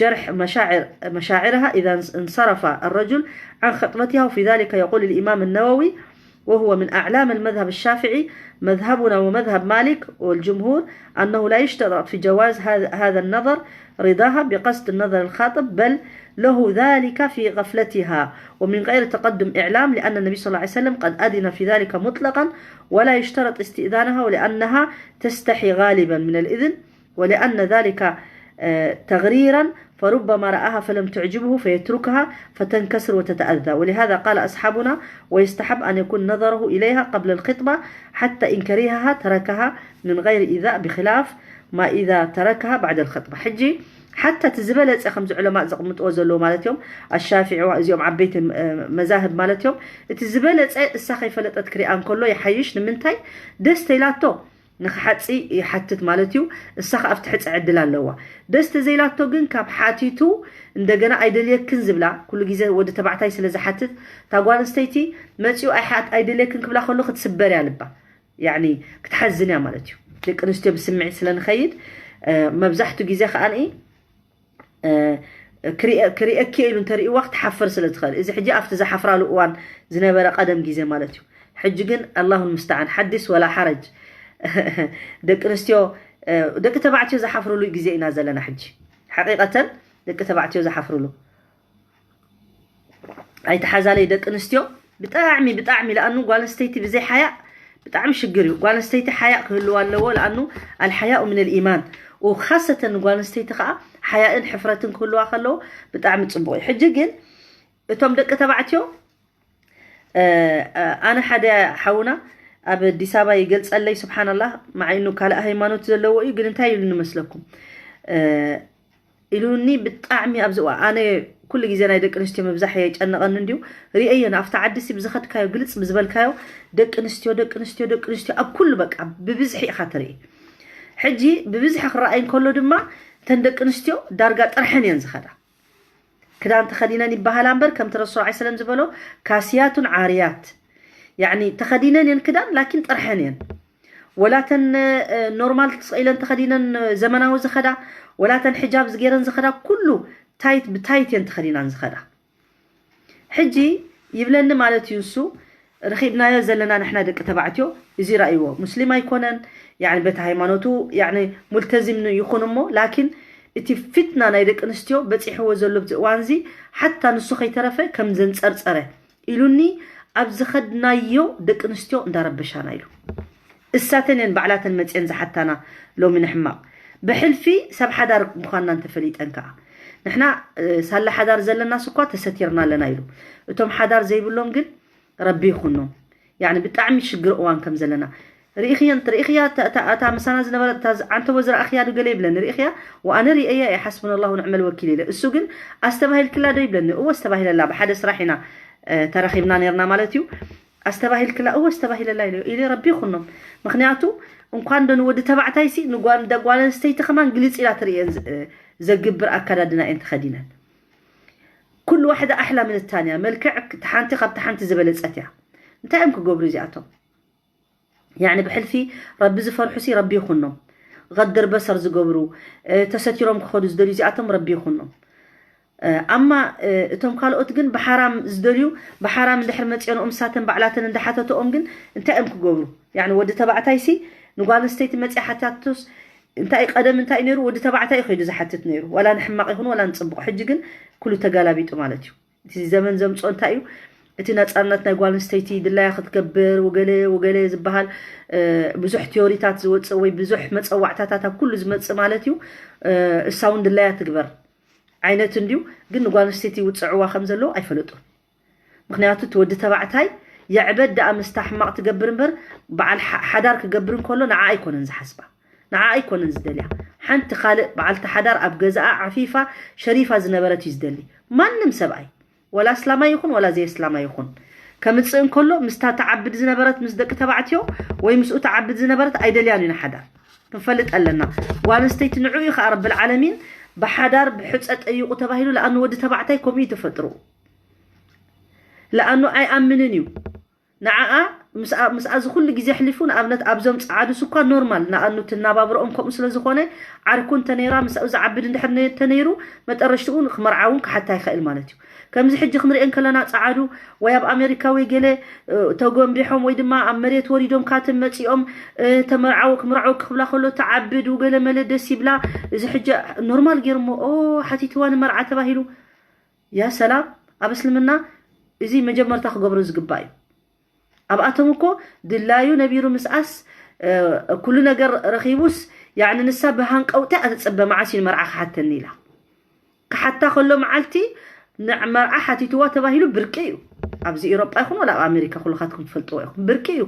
جرح مشاعر مشاعرها إذا انصرف الرجل عن خطبتها. وفي ذلك يقول الإمام النووي، وهو من أعلام المذهب الشافعي، مذهبنا ومذهب مالك والجمهور أنه لا يشترط في جواز هذا النظر رضاها بقصد النظر الخاطب، بل له ذلك في غفلتها ومن غير تقدم إعلام، لأن النبي صلى الله عليه وسلم قد أذن في ذلك مطلقا ولا يشترط استئذانها، ولأنها تستحي غالبا من الإذن، ولأن ذلك تغريرا، فربما رآها فلم تعجبه فيتركها فتنكسر وتتأذى. ولهذا قال أصحابنا: ويستحب أن يكون نظره إليها قبل الخطبة، حتى إن كرهها تركها من غير إيذاء، بخلاف ما إذا تركها بعد الخطبة. ሕጂ ሓታ እቲ ዝበለፀ ከምዚ ዑለማእ ዘቕምጥዎ ዘለዉ ማለት እዮም ኣሻፊዒ እዚኦም ዓበይቲ መዛህብ ማለት እዮም። እቲ ዝበለፀ እሳ ከይፈለጠት ክሪኣ እንከሎ ይሓይሽ። ንምንታይ? ደስ ተይላቶ ንክሓፂ ይሓትት ማለት እዩ። እሳ ከ ኣብቲ ሕፀ ዕድል ኣለዋ። ደስ ተዘይላቶ ግን ካብ ሓቲቱ እንደገና ኣይደልየክን ዝብላ፣ ኩሉ ግዜ ወዲ ተባዕታይ ስለ ዝሓትት እታ ጓል ኣንስተይቲ መፂኡ ኣይሓት ኣይደልየክን ክብላ ከሎ ክትስበር እያ ልባ። ያኒ ክትሓዝን እያ ማለት እዩ። ደቂ ኣንስትዮ ብስምዒት ስለ ንኸይድ መብዛሕቱ ግዜ ከዓኒ ክሪኤኪ ኢሉ እንተርእይዋ ክትሓፍር ስለ ትኽእል፣ እዚ ሕጂ ኣብቲ ዝሓፍራሉ እዋን ዝነበረ ቀደም ግዜ ማለት እዩ። ሕጂ ግን ኣላሁ ልምስተዓን ሓዲስ ወላ ሓረጅ። ደቂ ኣንስትዮ ደቂ ተባዕትዮ ዝሓፍርሉ ግዜ ኢና ዘለና ሕጂ። ሓቂቀተን ደቂ ተባዕትዮ ዝሓፍርሉ ኣይተሓዛለይ ደቂ ኣንስትዮ ብጣዕሚ ብጣዕሚ ለኣኑ ጓል ኣንስተይቲ ብዘይ ሓያእ ብጣዕሚ ሽግር እዩ። ጓል ኣንስተይቲ ሓያእ ክህልዋ ኣለዎ ለኣኑ ኣልሓያኡ ምን ልኢማን ወካሰተን ጓል ኣንስተይቲ ከዓ ሓያእን ሕፍረትን ክህልዋ ከለዎ ብጣዕሚ ፅቡቅ እዩ። ሕጂ ግን እቶም ደቂ ተባዕትዮ ኣነ ሓደ ሓውና ኣብ ኣዲስ ኣበባ ይገልፀለይ። ስብሓንላህ፣ መዓይኑ ካልእ ሃይማኖት ዘለዎ እዩ። ግን እንታይ ኢሉ ንመስለኩም ኢሉኒ ብጣዕሚ ኣብዚ እዋ ኣነ ኩሉ ግዜ ናይ ደቂ ኣንስትዮ ምብዛሕ የጨነቐኒ እንድዩ። ርእየን ኣብቲ ዓዲ ሲ ብዝኸድካዮ ግልፅ ብዝበልካዮ ደቂ ኣንስትዮ ደቂ ኣንስትዮ ደቂ ኣንስትዮ ኣብ ኩሉ በቃ ብብዝሒ ኢኻ ትርኢ። ሕጂ ብብዝሒ ክረኣይ እንከሎ ድማ እተን ደቂ ኣንስትዮ ዳርጋ ጥርሐን እየን ዝኸዳ። ክዳን ተኸዲነን ይበሃላ እምበር ከምቲ ረሱል ዐ ሰለም ዝበሎ ካስያቱን ዓርያት ያኒ ተኸዲነን እየን ክዳን ላኪን ጥርሐን እየን። ወላተን ኖርማል ስቕ ኢለን ተኸዲነን ዘመናዊ ዝኸዳ ወላተን ሕጃብ ዝገይረን ዝኸዳ ኩሉ ታይት ብታይት እየን ተኸዲናን ዝኸዳ። ሕጂ ይብለኒ ማለት እዩ እሱ ረኺብናዮ ዘለና ንሕና ደቂ ተባዕትዮ እዚ ራእይዎ ሙስሊም ኣይኮነን ያኒ በቲ ሃይማኖቱ ያኒ ሙልተዚም ይኹን እሞ ላኪን እቲ ፊትና ናይ ደቂ ኣንስትዮ በፂሕዎ ዘሎ ብዚ እዋን እዚ ሓታ ንሱ ከይተረፈ ከም ዘንፀርፀረ ኢሉኒ ኣብ ዝኸድናዮ ደቂ ኣንስትዮ እንዳረበሻና ኢሉ። እሳተን እየን ባዕላተን መፅየን ዝሓታና። ሎሚ ንሕማቕ ብሕልፊ ሰብ ሓዳር ምዃንና እንተፈሊጠን ከዓ ንሕና ሳላ ሓዳር ዘለናስ እኳ ተሰቲርና ኣለና ኢሉ። እቶም ሓዳር ዘይብሎም ግን ረቢ ይኹኖም። ያኒ ብጣዕሚ ሽግር እዋን ከም ዘለና ርኢኽየን ርኢኽያ። እታ ምሳና ዝነበረ ዓንተቦ ዝረእኽያ ዶ ገለ ይብለኒ ርኢኽያ። ወኣነ ርእየ እየ ሓስብና ላሁ ንዕመል ወኪል ኢለ። እሱ ግን ኣስተባሂልክላ ዶ ይብለኒ። እወ ኣስተባሂለላ። ብሓደ ስራሕ ኢና ተረኺብና ነርና ማለት እዩ። ኣስተባሂልክላ እወ ኣስተባሂለላ ኢለ ኢለ ረቢ ይኹኖም። ምክንያቱ እንኳን ዶ ንወዲ ተባዕታይ ሲ ንጓል ኣንስተይቲ ከማን ግልፅ ኢላ ትርእየን ዘግብር ኣካዳድና እየን ተኸዲነን። ኩሉ ዋሕደ ኣሕላ ምን ታንያ። መልክዕ ሓንቲ ካብ ሓንቲ ዝበለፀት እያ። እንታይ እዮም ክገብሩ እዚኣቶም? ያኒ ብሕልፊ ረቢ ዝፈርሑ ሲ ረቢ ይኹኖም። غض البصر ዝገብሩ ተሰቲሮም ክኸዱ ዝደልዩ እዚኣቶም ረቢ ይኹኖም። ኣማ እቶም ካልኦት ግን ብሓራም ዝደልዩ ብሓራም እንድሕር መፅኦንኦም ሳተን ባዕላተን እንዳሓተተኦም ግን እንታይ እዮም ክገብሩ? ያኒ ወዲ ተባዕታይ ሲ ንጓል ኣንስተይቲ መፅያ ሓታቶስ እንታይ ቀደም እንታይ ነይሩ? ወዲ ተባዕታይ ከይዱ ዝሓትት ነይሩ። ዋላ ንሕማቕ ይኹን ዋላ ንፅቡቕ። ሕጂ ግን ኩሉ ተጋላቢጡ ማለት እዩ። እቲ ዘመን ዘምፅኦ እንታይ እዩ? እቲ ነፃነት ናይ ጓል ኣንስተይቲ ድላያ ክትገብር ወገለ ወገለ ዝበሃል ብዙሕ ቲዮሪታት ዝወፅእ ወይ ብዙሕ መፀዋዕታታት ኣብ ኩሉ ዝመፅእ ማለት እዩ። እሳ እውን ድላያ ትግበር ዓይነት እንድዩ። ግን ንጓል ኣንስተይቲ ይውፅዕዋ ከም ዘለዎ ኣይፈለጡን። ምክንያቱ እቲ ወዲ ተባዕታይ የዕበድ ደኣ ምስታ ሕማቕ ትገብር እምበር በዓል ሓዳር ክገብር እንከሎ ንዓ ኣይኮነን ዝሓስባ። ንዓ ኣይኮነን ዝደልያ። ሓንቲ ካልእ በዓልቲ ሓዳር ኣብ ገዛኣ ዓፊፋ ሸሪፋ ዝነበረት እዩ ዝደሊ። ማንም ሰብኣይ ወላ እስላማይ ይኹን ወላ ዘይ እስላማይ ይኹን ከምፅእ እንከሎ ምስታ ተዓብድ ዝነበረት ምስ ደቂ ተባዕትዮ ወይ ምስኡ ተዓብድ ዝነበረት ኣይደልያን እዩ ንሓዳር። ክንፈልጥ ኣለና። ጓል ኣንስተይቲ ንዑ እዩ ከዓ ረብል ዓለሚን ብሓዳር ብሕፀ ጠይቁ ተባሂሉ ለኣኑ ወዲ ተባዕታይ ከምኡ እዩ ተፈጥሩ። ለኣኑ ኣይኣምንን እዩ። ንዓኣ ምስኣ እዚ ኩሉ ግዜ ኣሕሊፉ ንኣብነት ኣብዞም ፃዓዱስ እኳ ኖርማል ንኣኑ ትናባብረኦም ከምኡ ስለ ዝኾነ ዓርኩ እንተነይራ ምስኡ ዝዓብድ እንድሕር ተነይሩ መጠረሽትኡ ክመርዓ እውን ክሓታ ይኽእል ማለት እዩ። ከምዚ ሕጂ ክንሪኤን ከለና ፃዓዱ ወይ ኣብ ኣሜሪካ ወይ ገለ ተጎንቢሖም ወይ ድማ ኣብ መሬት ወሪዶም ካትም መፂኦም ተመርዓው ክምርዓው ክብላ ከሎ ተዓብድ ውገለ መለ ደስ ይብላ። እዚ ሕጂ ኖርማል ገይርሞ ኦ ሓቲትዋ ንመርዓ ተባሂሉ ያ ሰላም ኣብ እስልምና እዚ መጀመርታ ክገብሮ ዝግባእ እዩ። ኣብኣቶም እኮ ድላዩ ነቢሩ ምስኣስ ኩሉ ነገር ረኺቡስ ያኒ ንሳ ብሃንቀውታ እያ ትፅበ መዓስ እዩ ንመርዓ ክሓተኒ ኢላ ክሓታ ከሎ መዓልቲ ንመርዓ ሓቲትዋ ተባሂሉ ብርቂ እዩ። ኣብዚ ኢሮጳ ይኹን ወላ ኣብ ኣሜሪካ ኩልኻትኩም ትፈልጥዎ ኢኹም ብርቂ እዩ።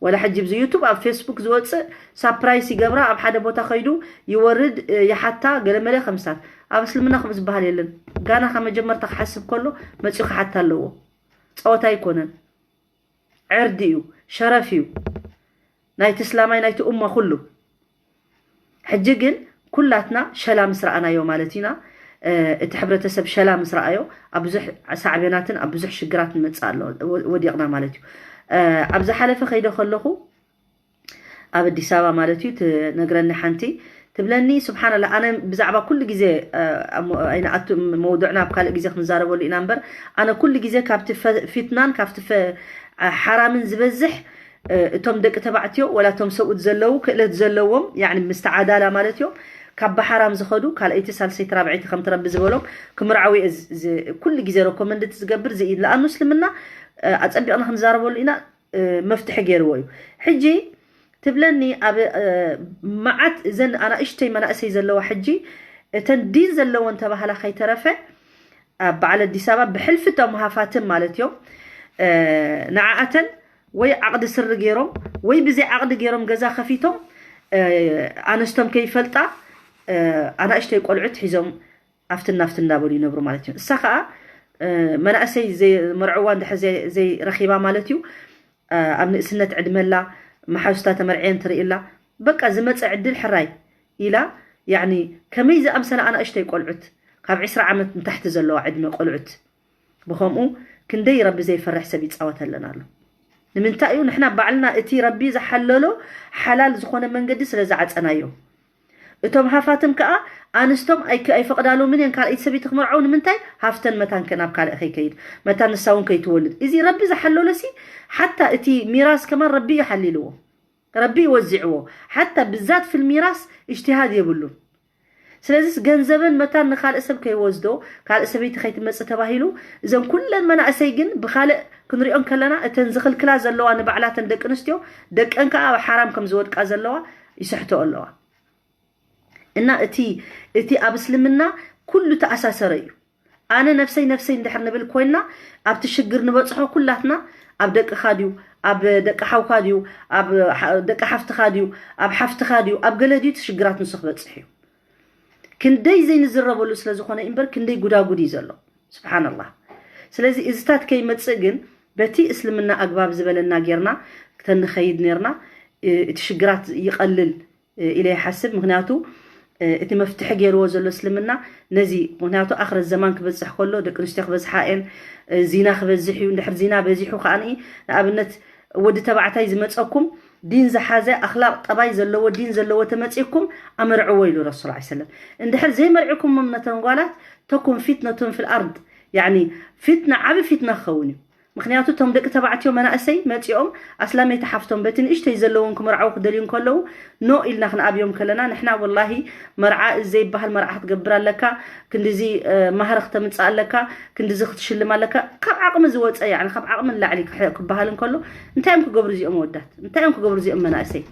ወላ ሕጂ ብዚ ዩቱብ ኣብ ፌስቡክ ዝወፅእ ሳፕራይስ ይገብራ ኣብ ሓደ ቦታ ከይዱ ይወርድ ይሓታ ገለመለ ከምስታት ኣብ እስልምና ከምኡ ዝበሃል የለን። ጋና ካብ መጀመርታ ክሓስብ ከሎ መፂኡ ክሓታ ኣለዎ። ፀወታ ኣይኮነን። ዕርዲ እዩ። ሸረፍ እዩ። ናይቲ እስላማይ ናይቲ ኡማ ኩሉ ሕጂ ግን ኩላትና ሸላ ምስ ረኣናዮ ማለት ኢና እቲ ሕብረተሰብ ሸላ ምስ ረኣዮ ኣብ ብዙሕ ሳዕቤናትን ኣብ ብዙሕ ሽግራት ንመፅእ ኣሎ ወዲቕና ማለት እዩ። ኣብ ዝሓለፈ ከይደ ከለኹ ኣብ ኣዲስ ኣበባ ማለት እዩ ትነግረኒ ሓንቲ ትብለኒ ስብሓንላ ኣነ ብዛዕባ ኩሉ ግዜ ኣይንኣቱ መውድዕና ኣብ ካልእ ግዜ ክንዛረበሉ ኢና እምበር ኣነ ኩሉ ግዜ ካብቲ ፊትናን ካብቲ ሓራምን ዝበዝሕ እቶም ደቂ ተባዕትዮ ወላ እቶም ሰብኡት ዘለዉ ክእለት ዘለዎም ያኒ ምስ ተዓዳላ ማለት እዮም ካብ ብሓራም ዝኸዱ ካልኣይቲ ሳልሰይቲ ራብዐይቲ ከምቲ ረቢ ዝበሎም ክምርዓዊ ኩሉ ግዜ ረኮመንድት ዝገብር ዝኢድ ለኣኑ እስልምና ኣፀቢቕና ክንዛረበሉ ኢና። መፍትሒ ገይርዎ እዩ። ሕጂ ትብለኒ ኣብ መዓት እዘን ኣናእሽተይ መናእሰይ ዘለዋ ሕጂ እተን ዲን ዘለወን ተባህላ ከይተረፈ ኣብ በዓል ኣዲስ ኣበባ ብሕልፊ እቶም ሃፋትም ማለት እዮም ንዓኣተን ወይ ዓቕዲ ስሪ ገይሮም ወይ ብዘይ ዓቕዲ ገይሮም ገዛ ከፊቶም ኣነስቶም ከይፈልጣ ኣናእሽተይ ቆልዑት ሒዞም ኣብቲ ናፍቲ እንዳበሉ ይነብሩ ማለት እዩ። እሳ ከዓ መናእሰይ መርዕዋ እንድሕር ዘይረኺባ ማለት እዩ ኣብ ንእስነት ዕድመላ መሓዙታ ተመርዕየን ትርእላ በቃ ዝመፀ ዕድል ሕራይ ኢላ ያኒ ከመይ ዝኣምሰለ ኣናእሽተይ ቆልዑት ካብ ዕስራ ዓመት ንታሕቲ ዘለዋ ዕድመ ቆልዑት ብኸምኡ ክንደይ ረቢ ዘይፈርሕ ሰብ ይፃወተለን ኣሎ። ንምንታይ እዩ ንሕና ባዕልና እቲ ረቢ ዝሓለሎ ሓላል ዝኾነ መንገዲ ስለ ዝዓፀናዮ። እቶም ሃፋትም ከዓ ኣንስቶም ኣይፈቕዳሎምን እየን ካልኣይቲ ሰበይቲ ክመርዐው ንምንታይ ሃፍተን መታን ናብ ካልእ ከይከይድ መታን ንሳ እውን ከይትወልድ እዚ ረቢ ዝሓለሎ ሲ ሓታ እቲ ሚራስ ከማን ረቢ እዩ ሓሊልዎ። ረቢ ይወዚዕዎ ሓታ ብዛት ፍልሚራስ እጅትሃድ የብሉን። ስለዚስ ገንዘበን መታን ንካልእ ሰብ ከይወስዶ፣ ካልእ ሰበይቲ ከይትመጽእ ተባሂሉ፣ እዘን ኩለን መናእሰይ ግን ብኻልእ ክንሪኦን ከለና፣ እተን ዝኽልክላ ዘለዋ ንባዕላተን ደቂ ኣንስትዮ፣ ደቀን ከኣ ኣብ ሓራም ከም ዝወድቃ ዘለዋ ይስሕቶ ኣለዋ። እና እቲ፣ እቲ ኣብ እስልምና ኩሉ ተኣሳሰረ እዩ። ኣነ ነፍሰይ ነፍሰይ እንድሕር ንብል ኮይና፣ ኣብቲ ሽግር ንበጽሖ ኩላትና፣ ኣብ ደቅኻ ድዩ፣ ኣብ ደቂ ሓውካ ድዩ፣ ኣብ ሓ-፣ ደቂ ሓፍትኻ ድዩ፣ ኣብ ሓፍትኻ ድዩ፣ ኣብ ገለ ድዩ እቲ ሽግራት ንሱ ክበጽሕ እዩ። ክንደይ ዘይንዝረበሉ ስለ ዝኾነ እምበር ክንደይ ጉዳጉድ እዩ ዘሎ። ስብሓንላህ። ስለዚ እዚታት ከይመጽእ ግን በቲ እስልምና ኣግባብ ዝበለና ጌርና ተንኸይድ ኔርና፣ እ፣ እቲ ሽግራት ይቐልል፣ እ፣ ኢለ ይሓስብ። ምኽንያቱ፣ እ፣ እቲ መፍትሒ ገይርዎ ዘሎ እስልምና ነዚ፣ ምኽንያቱ ኣኽረት ዘማን ክበጽሕ ከሎ ደቂ ኣንስትዮ ክበዝሓ እየን፣ እ፣ ዚና ክበዝሕ እዩ። እንድሕር ዚና በዚሑ ከኣ ንኣብነት ወዲ ተባዕታይ ዝመጸኩም ዲን ዝሓዘ ኣኽላቕ ጠባይ ዘለዎ ዲን ዘለዎ ተመጺእኩም ኣመርዕዎ ኢሉ ረሱል ዐለይሂ ሰለም። እንድሕር ዘይመርዕኩሞም ነተን ጓላት ተኩን ፊትነቱን ፊል ኣርድ፣ ያኒ ፊትና ዓቢ ፊትና ክኸውን እዩ። ምኽንያቱ እቶም ደቂ ተባዕትዮ መናእሰይ መጺኦም ኣስላመይቲ ሓፍቶም በቲ ንእሽተይ ዘለውን ክምርዓው ክደልዩ እንከለዉ ኖ ኢልና ክንኣብዮም ከለና ንሕና ወላሂ መርዓ እዚ ዘይበሃል መርዓ ክትገብር ኣለካ፣ ክንዲዚ፣ እ፣ ማህሪ ክተምጽእ ኣለካ፣ ክንዲዚ ክትሽልም ኣለካ፣ ካብ ዓቕሚ ዝወጸ፣ ያኒ ካብ ዓቕሚ ንላዕሊ ክሕ-፣ ክበሃል እንከሎ እንታይ እዮም ክገብሩ እዚኦም ወዳት? እንታይ እዮም ክገብሩ እዚኦም መናእሰይ?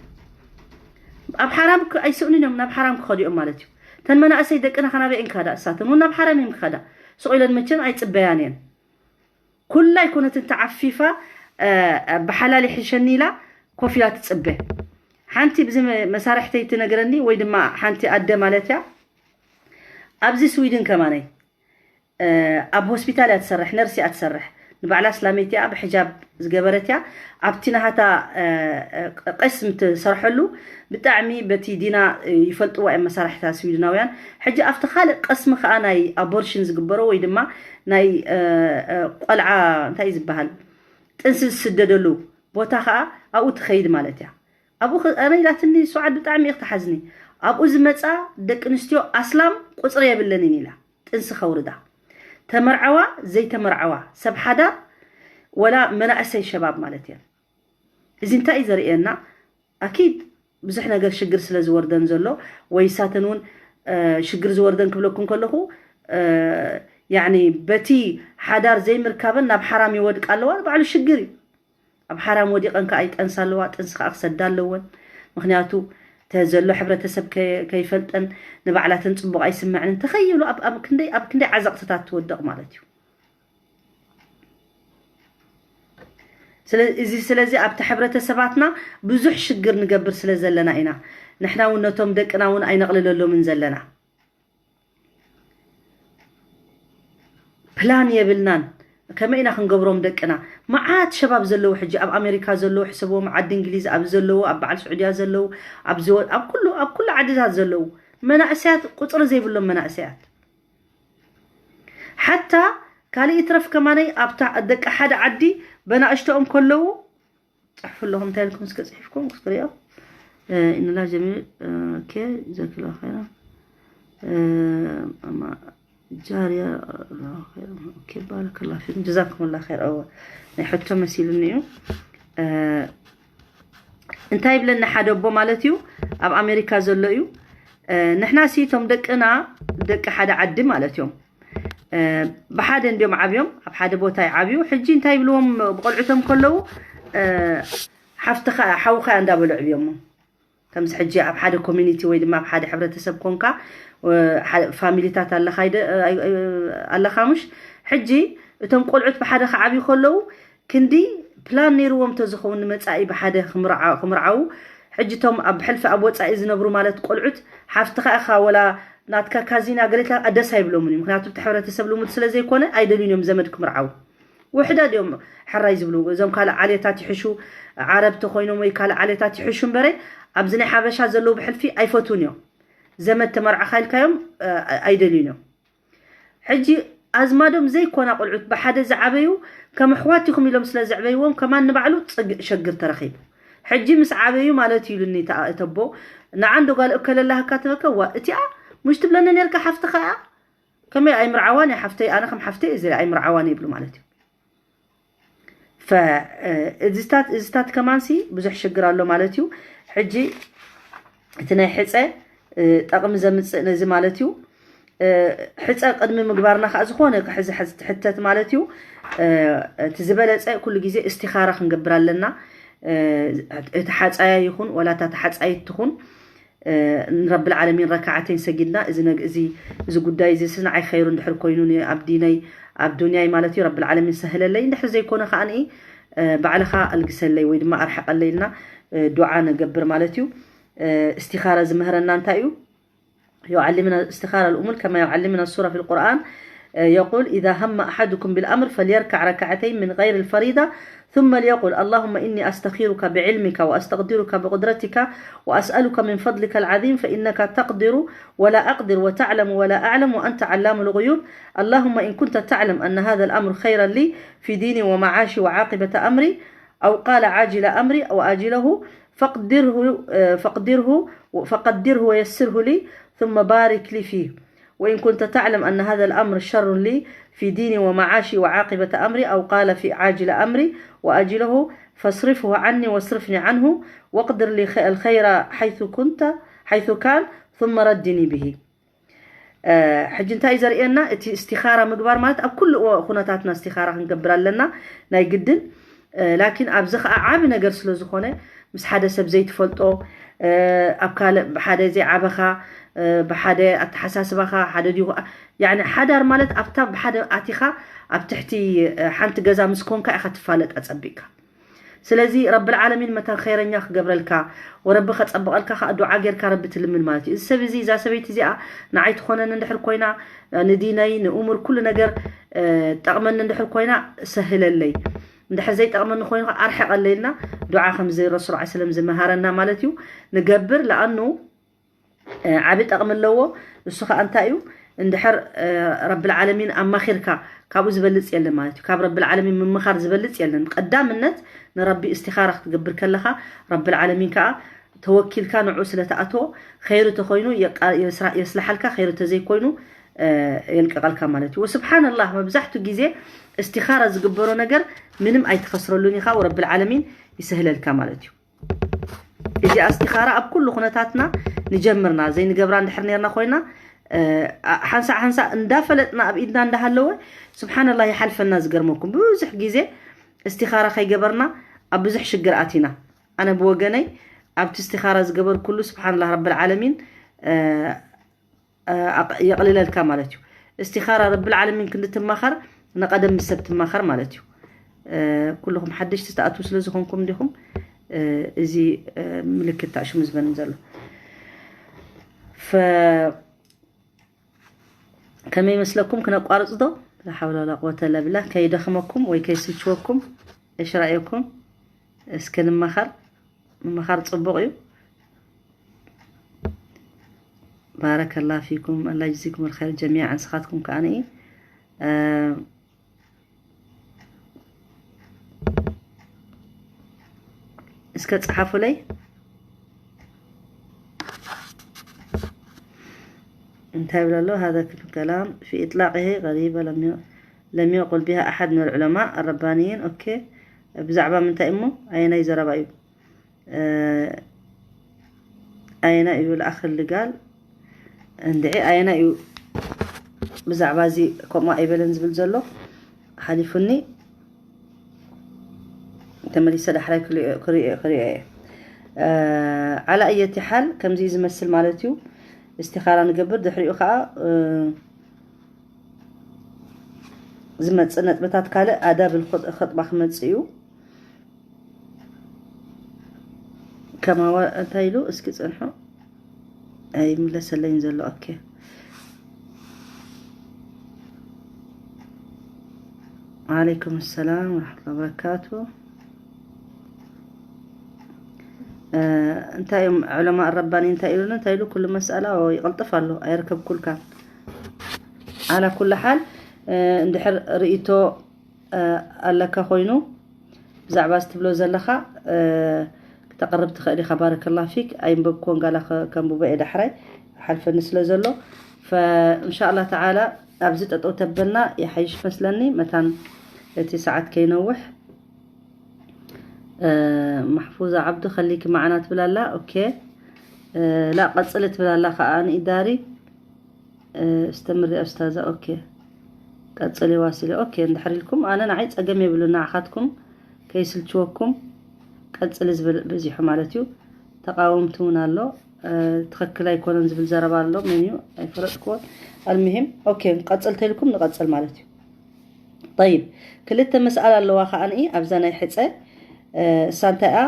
ኣብ ሓራም ክ-፣ ኣይስእኑን እዮም፣ ናብ ሓራም ክኸዱ እዮም ማለት እዩ። እተን መናእሰይ ደቅና ከናበይ እየን ክኸዳ? እሳተን እውን ናብ ሓራም እዮም ክኸዳ። ስቕ ኢለን መቸም ኣይጽበያን እየን። ኩላ ኣይኮነትን ተዓፊፋ፣ እ፣ ብሓላል ይሕሸኒ ኢላ ኮፍ ኢላ ትጽበ። ሓንቲ ብዚ መ-፣ መሳርሕተይ ትነግረኒ ወይ ድማ ሓንቲ ኣደ ማለት እያ። ኣብዚ ስዊድን ከማነይ፣ እ፣ ኣብ ሆስፒታል እያ ትሰርሕ፣ ነርስ እያ ትሰርሕ። ንባዕላ እስላመይቲ እያ፣ ብሕጃብ ዝገበረት እያ። ኣብቲ ናሃታ፣ እ፣ እ፣ ቀስም ትሰርሐሉ ብጣዕሚ በቲ ዲና፣ እ፣ ይፈልጥዋ እዮም መሳርሕታ ስዊድናውያን። ሕጂ ኣብቲ ካልእ ቀስሚ ከኣ ናይ ኣቦርሽን ዝግበሮ ወይ ድማ ናይ፣ እ፣ እ፣ ቆልዓ እንታይ እዩ ዝበሃል? ጥንሲ ዝስደደሉ ቦታ ከኣ ኣብኡ ትኸይድ ማለት እያ። ኣብኡ ኸ-፣ ኣነ ኢላትኒ ሱዓድ ብጣዕሚ እየ ክትሓዝኒ። ኣብኡ ዝመጻ ደቂ ኣንስትዮ ኣስላም ቁጽሪ የብለንን ኢላ። ጥንሲ ከውርዳ። ተመርዓዋ ዘይተመርዓዋ፣ ሰብ ሓዳር ወላ መናእሰይ ሸባብ ማለት እየን። እዚ እንታይ እዩ ዘርእየና? ኣኪድ ብዙሕ ነገር ሽግር ስለ ዝወርደን ዘሎ፣ ወይ ሳተን እውን፣ እ፣ ሽግር ዝወርደን ክብለኩም ከለኹ፣ እ፣ ያኒ በቲ ሓዳር ዘይምርካበን ናብ ሓራም ይወድቃ ኣለዋ፣ ባዕሉ ሽግር እዩ። ኣብ ሓራም ወዲቐን ከኣ ይጠንሳ ኣለዋ፣ ጥንሲ ከኣ ክሰዳ ኣለወን። ምኽንያቱ፣ ተ-፣ ዘሎ ሕብረተሰብ ከ-፣ ከይፈልጠን፣ ንባዕላተን ጽቡቕ ኣይስምዐንን። ተኸይሉ ኣብ፣ ኣብ ክንደይ፣ ኣብ ክንደይ ዓዘቕትታት ትወድቕ ማለት እዩ። ስለ-፣ እዚ፣ ስለዚ ኣብቲ ሕብረተሰባትና ብዙሕ ሽግር ንገብር ስለ ዘለና ኢና። ንሕና እውን ነቶም ደቅና እውን ኣይነቕልለሎምን ዘለና። ፕላን የብልናን። ከመይ ኢና ክንገብሮም ደቅና? መዓት ሸባብ ዘለዉ ሕጂ ኣብ ኣሜሪካ ዘለዉ ሕሰብዎም፣ ዓዲ እንግሊዝ ኣብ ዘለዉ፣ ኣብ በዓል ስዑድያ ዘለዉ፣ ኣብ ዝወ-፣ ኣብ ኩሉ፣ ኣብ ኩሉ ዓድታት ዘለዉ መናእሰያት፣ ቁጽሪ ዘይብሎም መናእሰያት። ሓታ ካልእ ይትረፍ ከማነይ ኣብታ ደቂ ሓደ ዓዲ በናእሽተኦም ከለዉ ጽሕፉ ኣለኹም፣ እንታይ ኢልኩም እስከ ጽሒፍኩም እስከ ሪኦ። እ፣ ኢንላ ጀሚል፣ እ፣ ኦኬ፣ ጀዛክላ ኸይራ። እ፣ ኣማ ጃርያ፣ ኦኬ፣ ባረከላ ፊኩም፣ ጀዛኩምላ ኸይር። እወ፣ ናይ ሕቶ መሲሉኒ እዩ። እ፣ እንታይ ይብለኒ ሓደ ኣቦ ማለት እዩ፣ ኣብ ኣሜሪካ ዘሎ እዩ። እ፣ ንሕና ሲ እቶም ደቅና ደቂ ሓደ ዓዲ ማለት እዮም። እ፣ ብሓደ እንድዮም ዓብዮም፣ ኣብ ሓደ ቦታ ይዓብዩ። ሕጂ እንታይ ይብልዎም ብቆልዑቶም ከለዉ፣ እ፣ ሓፍትኻ፣ ሓውኻ እያ እንዳበሉ ዕብዮሞ። ከምዚ ሕጂ ኣብ ሓደ ኮሚኒቲ ወይ ድማ ኣብ ሓደ ሕብረተሰብ ኮንካ፣ እ፣ ሓ-፣ ፋሚሊታት ኣለኻ ኣይደ-፣ ኣይ-፣ ኣይ-፣ ኣለኻ ምሽ? ሕጂ እቶም ቆልዑት ብሓደ ክዓብዩ ከለዉ፣ ክንዲ ፕላን ነይርዎም ተዝኸውን ንመጻኢ ብሓደ ክምርዓ-፣ ክምርዓዉ፣ ሕጂ እቶም ኣብ ሕልፊ ኣብ ወጻኢ ዝነብሩ ማለት ቆልዑት፣ ሓፍትኻ ኢኻ ወላ ናትካ ካዚና ገሌታ ደስ ኣይብሎምን እዩ። ምኽንያቱ እቲ ሕብረተሰብ ልሙድ ስለ ዘይኮነ ኣይደልዩን እዮም ዘመድ ክምርዓዉ። ውሕዳት እዮም ሕራይ ዝብሉ። እዞም ካልእ ዓሌታት ይሕሹ፣ ዓረብ ተኾይኖም ወይ ካልእ ዓሌታት ይሕሹ እምበረ፣ ኣብዚ ናይ ሓበሻ ዘለዉ ብሕልፊ ኣይፈትዉን እዮም። ዘመድ ተመርዓኻ ኢልካዮም፣ እ፣ ኣይደልዩን እዮም። ሕጂ ኣዝማዶም ዘይኮና ቆልዑት ብሓደ ዝዓበዩ ከም ኣሕዋት ኢኹም ኢሎም ስለ ዘዕበይዎም ከማን ንባዕሉ ጽግ-፣ ሸግር ተረኺቡ። ሕጂ ምስ ዓበዩ ማለት እዩ ኢሉኒ እታ፣ እተቦ፣ ንዓ እንዶ ጓል እከለ ኣላህካ ትበከ፣ ዋ፣ እቲኣ ሙሽ ትብለኒ ነርካ ሓፍትኻ እያ? ከመይ ኣይምርዓዋን እየ ሓፍተይ፣ ኣነ ከም ሓፍተይ እየ ዝሪኣ፣ ኣይምርዓዋን እየ ይብሉ ማለት እዩ። ፈ-፣ እ፣ እዚታት፣ እዚታት ከማንሲ ብዙሕ ሽግር ኣሎ ማለት እዩ። ሕጂ እቲ ናይ ሕፀ፣ ጠቕሚ ዘምፅእ ነዚ ማለት እዩ። ሕፀ ቅድሚ ምግባርና ከዓ ዝኾነ ክሕዚ ሕተት ማለት እዩ። እቲ ዝበለፀ ኩሉ ግዜ እስቲኻራ ክንገብር ኣለና። እቲ ሓፃያ ይኹን ወላ እታ ተሓፃይት ትኹን ንረብል ዓለሚን ረካዓተይን ሰጊድና እዚ እዚ ጉዳይ እዚ ስንዓይ ኸይሩ እንድሕር ኮይኑ ኣብ ዲነይ ኣብ ዱንያይ ማለት እዩ ረብል ዓለሚን ሰህለለይ፣ እንድሕር ዘይኮነ ከዓ ባዕልኻ ኣልግሰለይ ወይ ድማ ኣርሓቀለይ ኢልና ዱዓ ነገብር ማለት እዩ። እስቲኻራ ዝምህረና እንታይ እዩ? يعلمنا استخارة الأمور كما يعلمنا السورة في القرآن. يقول: إذا هم أحدكم بالأمر فليركع ركعتين من غير الفريضة، ثم ليقل: اللهم إني أستخيرك بعلمك وأستقدرك بقدرتك وأسألك من فضلك العظيم فإنك تقدر ولا أقدر وتعلم ولا أعلم وأنت علام الغيوب. اللهم إن كنت تعلم أن هذا الأمر خيرا لي في ديني ومعاشي وعاقبة أمري، أو قال عاجل أمري وآجله، فاقدره، فاقدره، فقدره ويسره لي، ثم بارك لي فيه. وإن كنت تعلم أن هذا الأمر شر لي في ديني ومعاشي وعاقبة أمري، أو قال في عاجل أمري وآجله، فاصرفه عني واصرفني عنه، واقدر لي الخير حيث كنت، حيث كان، ثم ردني به. ሕጂ እንታይ እዩ ዘርእየና? እቲ እስቲኻራ ምግባር ማለት ኣብ ኩሉ ኩነታትና እስቲኻራ ክንገብር ኣለና ናይ ግድን። ላኪን ኣብዚ ከዓ ዓብ ነገር ስለ ዝኾነ ምስ ሓደ ሰብ ዘይትፈልጦ ኣብ ካልእ ብሓደ ዘይዓበኻ ብሓደ ኣተሓሳስባኻ ሓደ ድዩ ያኒ ሓዳር ማለት ኣብታ ብሓደ ኣቲኻ ኣብ ትሕቲ ሓንቲ ገዛ ምስ ኮንካ ኢኻ ትፋለጥ ኣጸቢቕካ። ስለዚ ረብል ዓለሚን መታን ኸይረኛ ክገብረልካ ወረቢ ከጸብቐልካ ከዓ ዱዓ ጌርካ ረቢ ትልምን ማለት እዩ። እዚ ሰብ እዚ እዛ ሰበይቲ እዚኣ ንዓይ ትኾነኒ እንድሕር ኮይና ንዲነይ ንእሙር ኩሉ ነገር ጠቕመኒ እንድሕር ኮይና ሰህለለይ፣ እንድሕር ዘይጠቕመኒ ኮይኑ ከዓ ኣርሕቐለይ ኢልና ዱዓ ከምዚ ረሱል ዓ ሰለም ዝመሃረና ማለት እዩ ንገብር። ለኣኑ ዓቢ ጠቕሚ ኣለዎ። እሱ ከዓ እንታይ እዩ? እንድሕር ረብል ዓለሚን ኣማኺርካ ካብኡ ዝበልፅ የለን ማለት እዩ። ካብ ረብል ዓለሚን ምምኻር ዝበልፅ የለን። ቀዳምነት ንረቢ እስቲኻራ ክትገብር ከለኻ ረብል ዓለሚን ከዓ ተወኪልካ ንዑ ስለ ተኣትዎ ኸይሩ ተኮይኑ የስላሓልካ፣ ኸይሩ ተዘይኮይኑ የልቀቐልካ ማለት እዩ። ወስብሓንላህ መብዛሕቱ ግዜ እስቲኻራ ዝግበሮ ነገር ምንም ኣይትኸስረሉን ኢኻ፣ ወረብል ዓለሚን ይስህለልካ ማለት እዩ። እዚ ኣስቲኻራ ኣብ ኩሉ ኩነታትና ንጀምርና ዘይንገብራ እንድሕር ነርና ኮይና ሓንሳእ ሓንሳእ እንዳፈለጥና ኣብ ኢድና እንዳሃለወ ስብሓንላህ ይሓልፈና። ዝገርመኩም ብዙሕ ግዜ እስቲኻራ ከይገበርና ኣብ ብዙሕ ሽግር ኣቲና። ኣነ ብወገነይ ኣብቲ እስቲኻራ ዝገበርኩሉ ስብሓንላህ ረብል ዓለሚን የቕልለልካ ማለት እዩ። እስቲኻራ ረብል ዓለሚን ክንዲ ትማኸር ንቐደም ምስ ሰብ ትማኸር ማለት እዩ። ኩልኹም ሓደሽቲ ዝተኣትዉ ስለ ዝኾንኩም እንዲኹም እዚ ምልክት ታሽሙ ዝበኒ ዘሎ ከመይ ይመስለኩም? ክነቋርጽ ዶ? ላሓውላ ላቆተ ለብላ ከይደኽመኩም ወይ ከይስልችወኩም እሽ ራእየኩም እስከ ንመኻር። ምምኻር ጽቡቕ እዩ። ባረከላ ፊኩም ኣላ ጅዚኩም ልኸይር ጀሚዓ። ንስኻትኩም ከዓኒ እስከ ጸሓፉለይ። እንታይ ይብል ኣሎ? هذا كل كلام في إطلاقه غريبة لم يقل بها أحد من العلماء الربانيين. ኦኬ፣ ብዛዕባ ምንታይ እሞ ኣየናይ ዘረባ እዩ? ኣየና እዩ ልኣኽል ልጋል እንድዒ ኣየና እዩ ብዛዕባ እዚ ከምኡ ኣይበለን ዝብል ዘሎ ሓሊፉኒ። ተመሊሰ ዳሕራይ ክሪኦ እየ። ዓላ እየቲ ሓል ከምዚ ዝመስል ማለት እዩ። እስቲኻራ ንገብር ድሕሪኡ ከዓ ዝመፅእ ነጥብታት ካልእ ኣዳብ ኸጥባ ክመፅእ እዩ። ከማዋ እንታይ ኢሉ እስኪ ፅንሑ ኣይምለሰለይን ዘሎ። ኦኬ። ዓለይኩም ሰላም ወረሕመቱላሂ ወበረካቱ። እንታይ እዮም ዑለማ ረባኒ እንታይ ኢሉና እንታይ ኢሉ ኩሉ መስኣላ ይቐልጥፍ ኣሎ ኣይርከብኩልካ። ኣላ ኩሉ ሓል እንድሕር ርእቶ ኣለካ ኮይኑ ብዛዕባ እዚ ትብሎ ዘለኻ ክተቕርብ ትኽእል ኢኻ። ባረከላ ፊክ። ኣይንበብክዎን ጋላ ከንብቦ እየ ዳሕራይ ሓልፈኒ ስለ ዘሎ። ፈእንሻላ ተዓላ ኣብዚ ጠጠው ተበልና ይሓይሽ መስለኒ መታን እቲ ሰዓት ከይነውሕ። ማሕፉዛ ዓብዱ ከሊክ መዓና ትብል ኣላ። ኦኬ። لا ቀጽሊ ትብል ኣላ ከኣ ንኢዳሪ። استمري يا أستاذة. ኦኬ ቀጽሊ ዋሲለ። ኦኬ እንድሕር ኢልኩም ኣነ ንዓይ ጸገም የብሉ፣ ንዓኻትኩም ከይስልችወኩም ቀጽሊ ዝብል በዚሑ ማለት እዩ። ተቃወምቲ እውን ኣሎ። ትኽክል ኣይኮነን ዝብል ዘረባ ኣሎ። መን እዩ ኣይፈለጥኩዎ። ኣልምሂም ኦኬ ቀጽል ተልኩም ንቀጽል ማለት እዩ። طيب ክልተ መስኣል ኣለዋ ከኣ ኣብዛ ናይ ሕጸ እሳ እንታይ እያ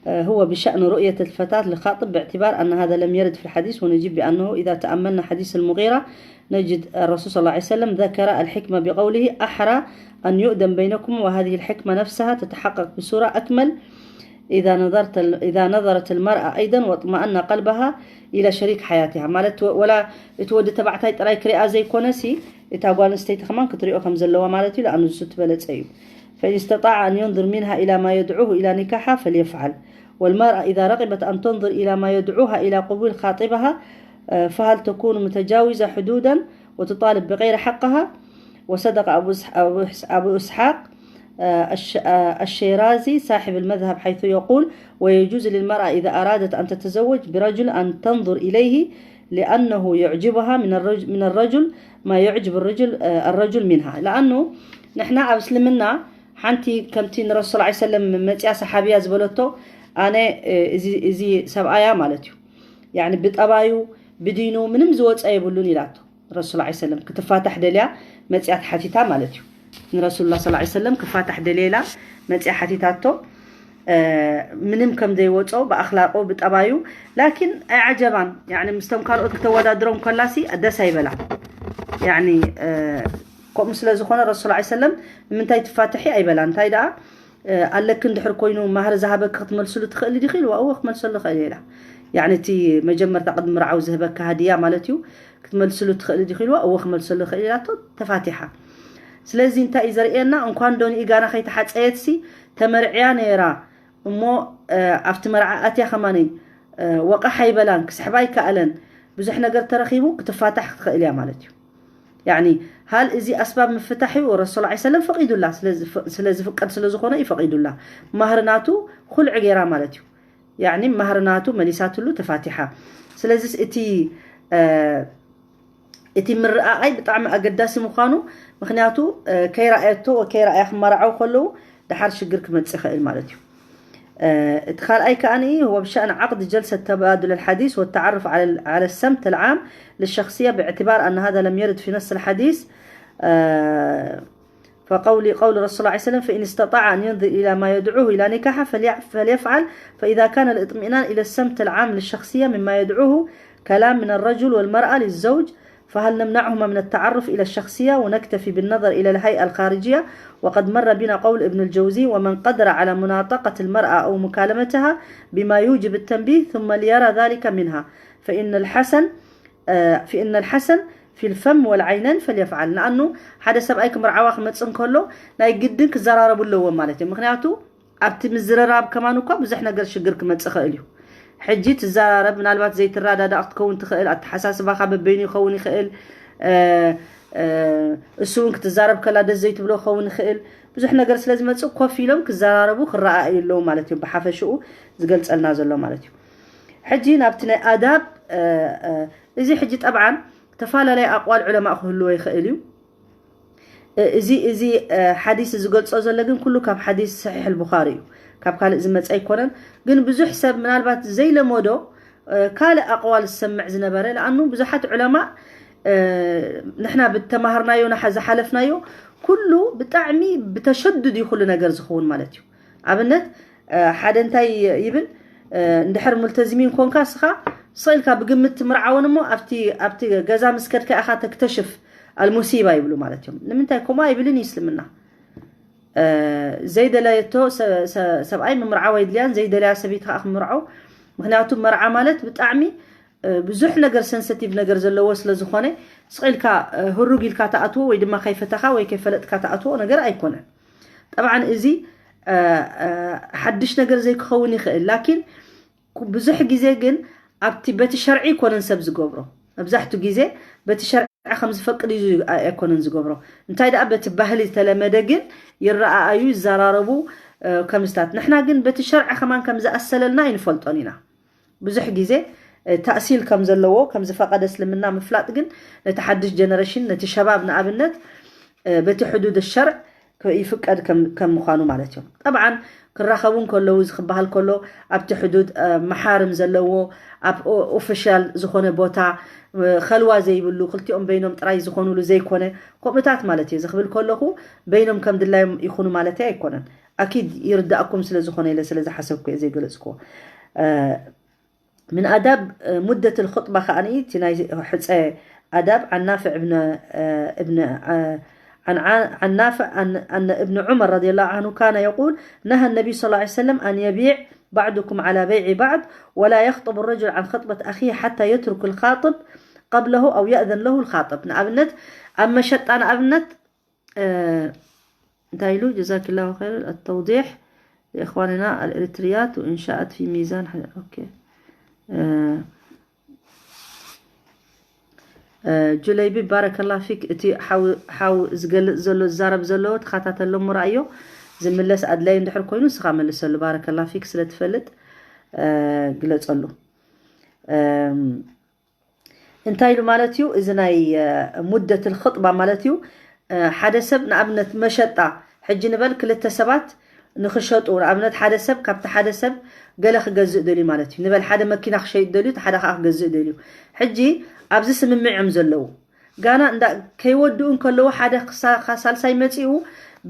هو بشأن رؤية الفتاة للخاطب باعتبار أن هذا لم يرد في الحديث، ونجيب بأنه إذا تأملنا حديث المغيرة نجد الرسول صلى الله عليه وسلم ذكر الحكمة بقوله أحرى أن يؤذن بينكم، وهذه الحكمة نفسها تتحقق بصورة أكمل إذا نظرت إذا نظرت المرأة أيضا واطمأن قلبها إلى شريك حياتها. ማለት ወላ እቲ ወዲ ተባዕታይ ጥራይ ክሪኣ ዘይኮነሲ እታ ጓል ኣንስተይቲ ከማን ክትሪኦ ከም ዘለዋ ማለት እዩ። ለኣኑ ንሱ ትበለጸ እዩ። فإن استطاع أن ينظر منها إلى ما يدعوه إلى نكاحها فليفعل. والمرأة إذا رغبت أن تنظر إلى ما يدعوها إلى قبول خاطبها، آه، فهل تكون متجاوزة حدودا وتطالب بغير حقها؟ وصدق أبو إسح- أبو إس- أبو إسحاق، آه، الش- آه، الشيرازي صاحب المذهب حيث يقول: ويجوز للمرأة إذا أرادت أن تتزوج برجل أن تنظر إليه لأنه يعجبها من الرج- من الرجل ما يعجب الرجل آه، الرجل منها. لأنه نحن ኣብ እስልምና ሓንቲ ከምቲ ንረሱል صلى الله عليه وسلم መጽያ ሰሓብያ ዝበለቶ ኣነ እዚ እዚ ሰብኣያ ማለት እዩ። ያኒ ብጠባዩ ብዲኑ ምንም ዝወፀ የብሉን ኢላቶ። ረሱል صلى الله عليه وسلم ክትፋታሕ ደልያ መጽያ ሓቲታ ማለት እዩ። ንረሱሉላህ صلى الله عليه وسلم ክፋታሕ ደልያ ኢላ መጽያ ሓቲታቶ። ምንም ከም ዘይወጾ ብኣኽላቁ ብጠባዩ ላኪን ኣይዓጀባን። ያኒ ምስቶም ካልኦት ክተወዳድሮም ከላሲ ደስ ኣይበላ። ያኒ ከምኡ ስለ ዝኾነ ረሱል صلى الله عليه وسلم ንምንታይ ትፋትሒ ኣይበላ። እንታይ ደኣ ኣለኪ እንድሕር ኮይኑ ማህር ዝሃበኪ ክትመልስሉ ትኽእሊ ዲኺ ኢልዋ። እወ ክመልሰሉ ይኽእል እየ ኢላ። ያኒ እቲ መጀመርታ ቅድሚ ምርዓው ዝህበካ ሃድያ ማለት እዩ። ክትመልስሉ ትኽእሊ ዲኺ ኢልዋ። እወ ክመልሰሉ ይኽእል ኢላቶ ተፋቲሓ። ስለዚ እንታይ እዩ ዘርእየና? እንኳን ዶ ንኢጋና ከይተሓፀየትሲ ተመርዕያ ነይራ እሞ ኣብቲ መርዓ ኣትያ ከማነይ ወቃሕ ኣይበላን ክስሕባ ኣይከኣለን ብዙሕ ነገር ተረኺቡ ክትፋታሕ ክትኽእል እያ ማለት እዩ። ያኒ ሃል እዚ ኣስባብ ምፍታሕ እዩ ረሱል صلى الله عليه وسلم ፈቒዱላ። ስለ ዝፍቀድ ስለ ዝኾነ እዩ ፈቒዱላ። ማህር ናቱ ኩልዕ ገይራ ማለት እዩ። ያኒ ማህር ናቱ መሊሳትሉ ተፋቲሓ። ስለዚ እቲ እቲ ምርኣኣይ ብጣዕሚ ኣገዳሲ ምዃኑ ምክንያቱ ከይረኣየቶ ከይረኣያ ክመርዓው ከለዉ ደሓር ሽግር ክመጽእ ይኽእል ማለት እዩ። እቲ ካልኣይ ከኣ هو بشأن عقد جلسة تبادل الحديث والتعرف على على السمت العام للشخصية باعتبار أن هذا لم يرد في نص الحديث فقول قول الرسول صلى الله عليه وسلم فإن استطاع أن ينظر إلى ما يدعوه إلى نكاحه فليفعل فإذا كان الاطمئنان إلى السمت العام للشخصية مما يدعوه كلام من الرجل والمرأة للزوج فهل نمنعهما من التعرف إلى الشخصية ونكتفي بالنظر إلى الهيئة الخارجية؟ وقد مر بنا قول ابن الجوزي ومن قدر على مناطقة المرأة أو مكالمتها بما يوجب التنبيه ثم ليرى ذلك منها فإن الحسن فإن الحسن في الفم والعينين فليفعل. ንኣኑ ሓደ ሰብኣይ ክምርዓዋ ክመጽእ እንከሎ ናይ ግድን ክዘራረቡ ኣለዎም ማለት እዩ። ምክንያቱ ኣብቲ ምዝርራብ ከማን እኳ ብዙሕ ነገር ሽግር ክመጽእ ይኽእል እዩ። ሕጂ ትዘራረብ ምናልባት ዘይትረዳዳእ ክትከውን ትኽእል፣ ኣተሓሳስባኻ በበይኑ ይኸውን ይኽእል። እሱ እውን ክትዛረብ ከላ ደስ ዘይትብሎ ክኸውን ይኽእል። ብዙሕ ነገር ስለ ዝመጽእ ኮፍ ኢሎም ክዘራረቡ ክረኣኣዩ ኣለዉ ማለት እዩ። ብሓፈሽኡ ዝገልጸልና ዘሎ ማለት እዩ። ሕጂ ናብቲ ናይ ኣዳብ እዚ ሕጂ ጠብዓን ተፈላለየ ኣቕዋል ዑለማእ ክህልዎ ይኽእል እዩ። እዚ እዚ ሓዲስ ዝገልጾ ዘሎ ግን ኩሉ ካብ ሓዲስ ሰሒሕ ኣልቡኻሪ እዩ። ካብ ካልእ ዝመጸ ኣይኮነን። ግን ብዙሕ ሰብ ምናልባት ዘይለመዶ ካልእ ኣቕዋል ዝሰምዕ ዝነበረ ለኣኑ ብዙሓት ዑለማእ ንሕና ብተማሃርናዮ ዝሓለፍናዮ ኩሉ ብጣዕሚ ብተሸዱድ እዩ ኩሉ ነገር ዝኸውን ማለት እዩ። ኣብነት ሓደ እንታይ ይብል እንድሕር ሙልተዚሚን ኮንካ እስኻ ስቕ ኢልካ ብግምት ትምርዓወን እሞ ኣብቲ ኣብቲ ገዛ ምስ ከድካ ኢኻ ተክተሽፍ ኣልሙሲባ ይብሉ ማለት እዮም። ንምንታይ ከምኡ ኣይብልን እዩ እስልምና። ዘይደለየቶ ሰብኣይ ምምርዓው ኣይድልያን ዘይደለያ ሰበይቲ ከዓ ክምርዓው። ምክንያቱ መርዓ ማለት ብጣዕሚ ብዙሕ ነገር ሰንሰቲቭ ነገር ዘለዎ ስለ ዝኾነ ስቕ ኢልካ ህሩግ ኢልካ ተኣትዎ ወይ ድማ ከይፈተኻ ወይ ከይፈለጥካ ተኣትዎ ነገር ኣይኮነን። ጠብዓን እዚ ሓድሽ ነገር ዘይክኸውን ይኽእል ላኪን ብዙሕ ግዜ ግን ኣብቲ በቲ ሸርዒ ኣይኮነን ሰብ ዝገብሮ። መብዛሕቱ ግዜ በቲ ሸርዒ ከም ዝፈቅድ እዩ ኣይኮነን ዝገብሮ። እንታይ ደኣ በቲ ባህሊ ዝተለመደ ግን ይረኣኣዩ ይዘራረቡ ከምስታት ንሕና ግን በቲ ሸርዒ ከማን ከም ዝኣሰለልና ኣይንፈልጦን ኢና። ብዙሕ ግዜ ተእሲል ከም ዘለዎ ከም ዝፈቐደ እስልምና ምፍላጥ ግን ነቲ ሓድሽ ጀነሬሽን ነቲ ሸባብ ንኣብነት በቲ ሕዱድ ሸርዕ ይፍቀድ ከም ምዃኑ ማለት እዮም። ጠብዓን ክራኸቡ እንከለዉ እዚ ክበሃል ከሎ ኣብቲ ሕዱድ መሓርም ዘለዎ ኣብ ኦፊሻል ዝኾነ ቦታ ኸልዋ ዘይብሉ ክልቲኦም በይኖም ጥራይ ዝኾኑሉ ዘይኮነ ከምኡታት ማለት እየ። እዚ ክብል ከለኹ በይኖም ከም ድላዮም ይኹኑ ማለት ኣይኮነን። ኣኪድ ይርዳእኩም ስለ ዝኾነ ኢለ ስለ ዝሓሰብኩ እየ ዘይገለጽኩዎ። من آداب مدة الخطبة خاني تناي حتى آداب عن نافع ابن ابن عن عن نافع أن أن ابن عمر رضي الله عنه كان يقول: نهى النبي صلى الله عليه وسلم أن يبيع بعضكم على بيع بعض، ولا يخطب الرجل عن خطبة أخيه حتى يترك الخاطب قبله أو يأذن له الخاطب. ንኣብነት ኣብ መሸጣ ንኣብነት እንታይ ኢሉ? جزاك الله خير التوضيح لإخواننا الإريتريات وإن شاءت في ميزان ح- أوكي. ጁለይቢ ባረከላ ፊክ። እቲ ሓው ዝገልፅ ዘሎ ዝዛረብ ዘሎ ተኸታተሎ ምርኣዮ። ዝምለስ ኣድላይ እንድሕር ኮይኑ ንስኻ መልሰሉ። ባረከላ ፊክ። ስለ ትፈልጥ ግለፀሉ። እንታይ ኢሉ ማለት እዩ? እዚ ናይ ሙደት ልክጥባ ማለት እዩ። ሓደ ሰብ ንኣብነት መሸጣ ሕጂ ንበል ክልተ ሰባት ንክሸጡ ንኣብነት ሓደ ሰብ ካብቲ ሓደ ሰብ ገለ ክገዝእ ደልዩ ማለት እዩ። ንበል ሓደ መኪና ክሸይጥ ደልዩ፣ እቲ ሓደ ከዓ ክገዝእ ደልዩ። ሕጂ ኣብዚ ስምምዕ እዮም ዘለዉ። ጋና እንዳ ከይወድኡ እንከለዉ ሓደ ክሳ- ሳልሳይ መፂኡ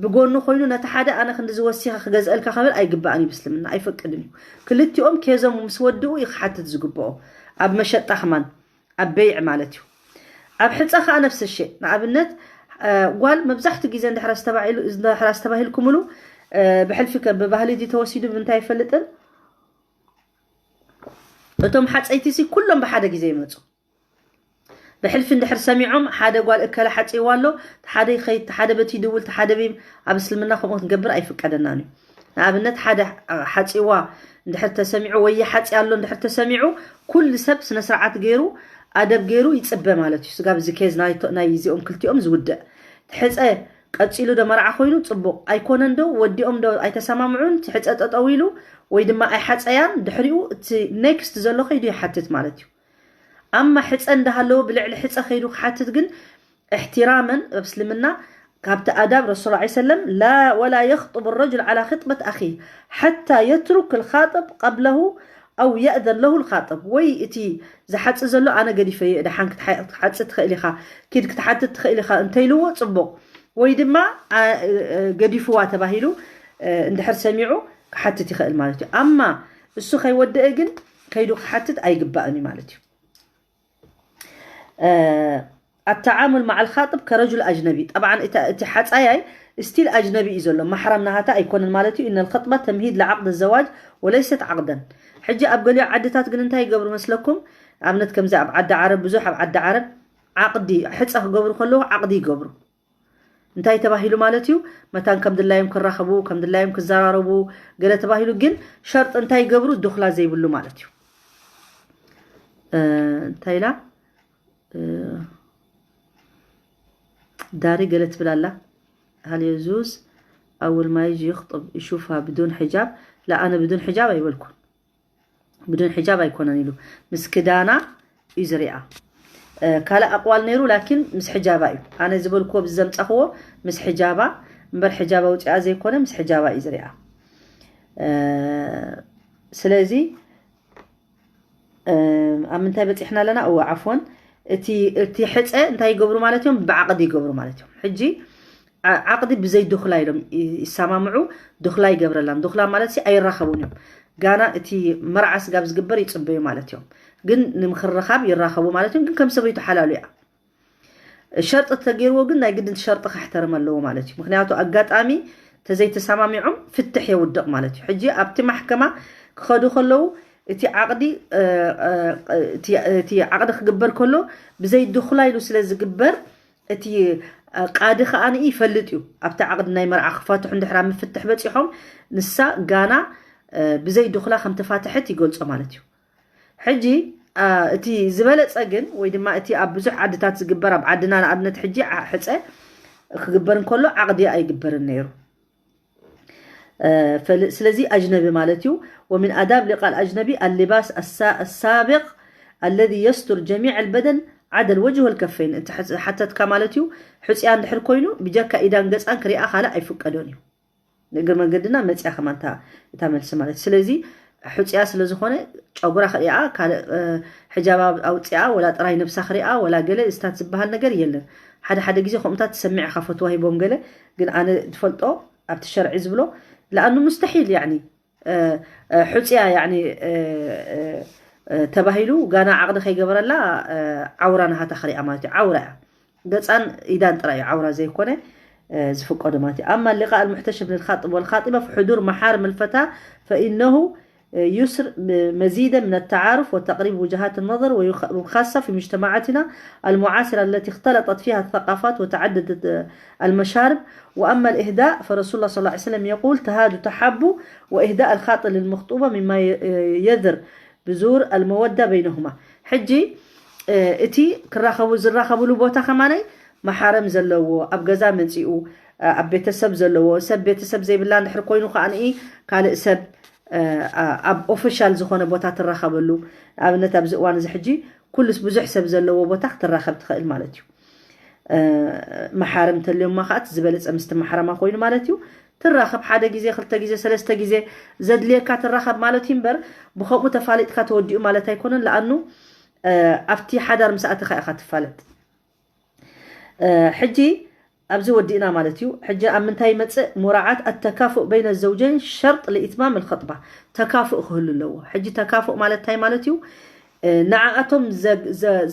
ብጎኑ ኮይኑ ነቲ ሓደ ኣነ ክንዲ ዝወሲኸ ክገዝአልካ ክብል ኣይግባእን እዩ። ብስልምና ኣይፈቅድን እዩ። ክልቲኦም ኬዞም ምስ ወድኡ እዩ ክሓትት ዝግብኦ ኣብ መሸጣ ክማን ኣብ በይዕ ማለት እዩ። ኣብ ሕፀ ከዓ ነፍሲ ሸ ንኣብነት ጓል መብዛሕትኡ ግዜ እንድሕር ኣስተባሂልኩምሉ ብሕልፊ ከ ብባህሊ ድዩ ተወሲዱ ብምንታይ ኣይፈልጥን። እቶም ሓፀይቲ ሲ ኩሎም ብሓደ ግዜ ይመፁ። ብሕልፊ እንድሕር ሰሚዖም ሓደ ጓል እከለ ሓፂዋ ኣሎ ሓደ ይኸይድ ሓደ በቲ ይድውል ሓደ በይ ኣብ እስልምና ከምኡ ክንገብር ኣይፍቀደናን እዩ። ንኣብነት ሓደ ሓፂዋ እንድሕር ተሰሚዑ ወይ ይሓፂ ኣሎ እንድሕር ተሰሚዑ ኩሉ ሰብ ስነ ስርዓት ገይሩ ኣደብ ገይሩ ይፅበ ማለት እዩ። ስጋብ እዚ ኬዝ ናይ እዚኦም ክልቲኦም ዝውድእ ትሕፀ ቀፂሉ ዶ መርዓ ኮይኑ ፅቡቕ ኣይኮነን ዶ ወዲኦም ዶ ኣይተሰማምዑን ትሕፀ ጠጠው ኢሉ ወይ ድማ ኣይሓፀያን ድሕሪኡ እቲ ኔክስት ዘሎ ከይዱ ይሓትት ማለት እዩ። ኣማ ሕፀ እንዳሃለዎ ብልዕሊ ሕፀ ከይዱ ክሓትት ግን እሕትራመን ኣብ እስልምና ካብቲ ኣዳብ ረሱል ላ ሰለም ላ ወላ የኽጥቡ ረጁል ዓላ ክጥበት ኣኺ ሓታ የትሩክ ልኻጥብ ቀብለሁ ኣው የእዘን ለሁ ልኻጥብ ወይ እቲ ዝሓፂ ዘሎ ኣነ ገዲፈ እየ ደሓን ክትሓፂ ትኽእል ኢኻ ኪድ ክትሓትት ትኽእል ኢኻ እንተይልዎ ፅቡቕ ወይ ድማ ገዲፍዋ ተባሂሉ እንድሕር ሰሚዑ ክሓትት ይኽእል ማለት እዩ። ኣማ እሱ ከይወደአ ግን ከይዱ ክሓትት ኣይግባእን እዩ ማለት እዩ። التعامل مع الخاطب كرجل أجنبي. طبعا እቲ ሓፃያይ ስቲል ኣጅነቢ እዩ ዘሎ ማሕራም ናሃታ ኣይኮነን ማለት እዩ። إن الخطبة تمهيد لعقد الزواج وليست عقدا. ሕጂ ኣብ ገሊኦ ዓድታት ግን እንታይ ይገብሩ መስለኩም? ኣብነት ከምዚ ኣብ ዓዲ ዓረብ ብዙሕ ኣብ ዓዲ ዓረብ ዓቕዲ ሕፀ ክገብሩ ከለዉ ዓቕዲ ይገብሩ። እንታይ ተባሂሉ ማለት እዩ? መታን ከም ድላዮም ክራኸቡ ከም ድላዮም ክዘራረቡ ገለ ተባሂሉ ግን ሸርጢ እንታይ ይገብሩ? ድኹላ ዘይብሉ ማለት እዩ። እንታይ ኢላ ዳሪ ገለ ትብል ኣላ። هل يجوز أول ما يجي يخطب يشوفها بدون حجاب؟ لا ኣነ ብዱን ሕጃብ ኣይበልኩን። ብዱን ሕጃብ ኣይኮነን ኢሉ ምስ ክዳና እዩ ዝሪኣ። ካልእ ኣቕዋል ነይሩ ላኪን ምስ ሕጃባ እዩ። ኣነ ዝበልክዎ ብዘምፃኽዎ ምስ ሕጃባ እምበር ሕጃባ ውፅኣ ዘይኮነ ምስ ሕጃባ እዩ ዝሪኣ። ስለዚ ኣብ ምንታይ በፂሕና ኣለና? እወ ዓፎን እቲ ሕፀ እንታይ ይገብሩ ማለት እዮም? ብዓቕዲ ይገብሩ ማለት እዮም። ሕጂ ዓቕዲ ብዘይ ድኹላ ኢሎም ይሰማምዑ። ድኹላ ይገብረላን ድኹላ ማለት ሲ ኣይራኸቡን እዮም። ጋና እቲ መርዓ ስጋብ ዝግበር ይፅበዩ ማለት እዮም። ግን ንምክርኻብ ይራኸቡ ማለት እዮም። ግን ከም ሰበይቱ ሓላሉ እያ። ሸርጢ ተገይርዎ ግን ናይ ግድን ሸርጢ ከሕተርም ኣለዎ ማለት እዩ። ምክንያቱ ኣጋጣሚ ተዘይተሰማሚዖም ፍትሕ የውድቕ ማለት እዩ። ሕጂ ኣብቲ ማሕከማ ክኸዱ ከለዉ እቲ ዓቕዲ እቲ ዓቕዲ ክግበር ከሎ ብዘይ ድኹላ ኢሉ ስለ ዝግበር እቲ ቃዲ ከኣ ይፈልጥ እዩ። ኣብቲ ዓቕዲ ናይ መርዓ ክፋትሑ እንድሕር ኣብ ምፍትሕ በፂሖም ንሳ ጋና ብዘይ ድኹላ ከም ተፋትሐት ይገልፆ ማለት እዩ። ሕጂ እቲ ዝበለፀ ግን ወይ ድማ እቲ ኣብ ብዙሕ ዓድታት ዝግበር ኣብ ዓድና ንኣብነት ሕጂ ሕፀ ክግበር እንከሎ ዓቕዲ ኣይግበርን ነይሩ። ስለዚ ኣጅነቢ ማለት እዩ። ومن آداب لقاء الأجنبي اللباس السابق الذي يستر جميع البدن عدا الوجه والكفين። እቲ ሓተትካ ማለት እዩ፣ ሕፅያ እንድሕር ኮይኑ ብጀካ ኢዳን ገፃን ክሪኣ ካልእ ኣይፍቀዶን እዩ። ንእግር መንገድና መፅያ ከማን እታ መልሲ ማለት እዩ። ስለዚ ሕፅያ ስለ ዝኾነ ጨጉራ ክሪኣ ካልእ ሕጃብ ኣውፅኣ ወላ ጥራይ ነብሳ ክሪኣ ወላ ገለ እስታት ዝበሃል ነገር የለን። ሓደ ሓደ ግዜ ከምኡታት ትሰሚዕ ኢኻ ፈትዋ ሂቦም ገለ፣ ግን ኣነ ዝፈልጦ ኣብቲ ሸርዒ ዝብሎ ለኣኑ ሙስተሒል ያኒ ሕፅያ ያኒ ተባሂሉ ጋና ዓቕዲ ከይገበረላ ዓውራ ናሃታ ክሪኣ ማለት እዩ። ዓውራ እያ ገፃን ኢዳን ጥራይ እዩ ዓውራ ዘይኮነ ዝፍቀዶ ማለት እዩ። أما اللقاء المحتشم للخاطب والخاطبة فحضور محارم الفتاة فإنه يسر مزيدا من التعارف وتقريب وجهات النظر، وخاصة في مجتمعاتنا المعاصرة التي اختلطت فيها الثقافات وتعددت المشارب. وأما الإهداء فرسول الله صلى الله عليه وسلم يقول: تهادوا تحابوا، وإهداء الخاطب للمخطوبة مما يذر بذور المودة بينهما. ሕጂ እቲ ክራኸቡ ዝራኸብሉ ቦታ ከማነይ መሓረም ዘለዎ ኣብ ገዛ መፂኡ ኣብ ቤተሰብ ዘለዎ ሰብ ቤተሰብ ዘይብላ እንድሕር ኮይኑ ከዓንኢ ካልእ ሰብ ኣብ ኦፊሻል ዝኾነ ቦታ ትራኸበሉ። ኣብነት ኣብዚ እዋን እዚ ሕጂ ኩሉስ ብዙሕ ሰብ ዘለዎ ቦታ ክትራኸብ ትኽእል ማለት እዩ። መሓርም ተልዮማ ከዓ ዝበለፀ ምስቲ መሓረማ ኮይኑ ማለት እዩ። ትራኸብ ሓደ ግዜ ክልተ ግዜ ሰለስተ ግዜ ዘድልየካ ትራኸብ ማለት እዩ እምበር ብከምኡ ተፋሊጥካ ተወዲኡ ማለት ኣይኮነን። ለኣኑ ኣብቲ ሓዳር ምስ ኣተካ ኢኻ ትፋለጥ። ሕጂ ኣብዚ ወዲእና ማለት እዩ። ሕጂ ኣብ ምንታይ ይመፅእ? مراعاة التكافؤ بين الزوجين شرط لإتمام الخطبة። ተካፉእ ክህሉ ኣለዎ። ሕጂ ተካፉእ ማለት እንታይ ማለት እዩ? ንዓኣቶም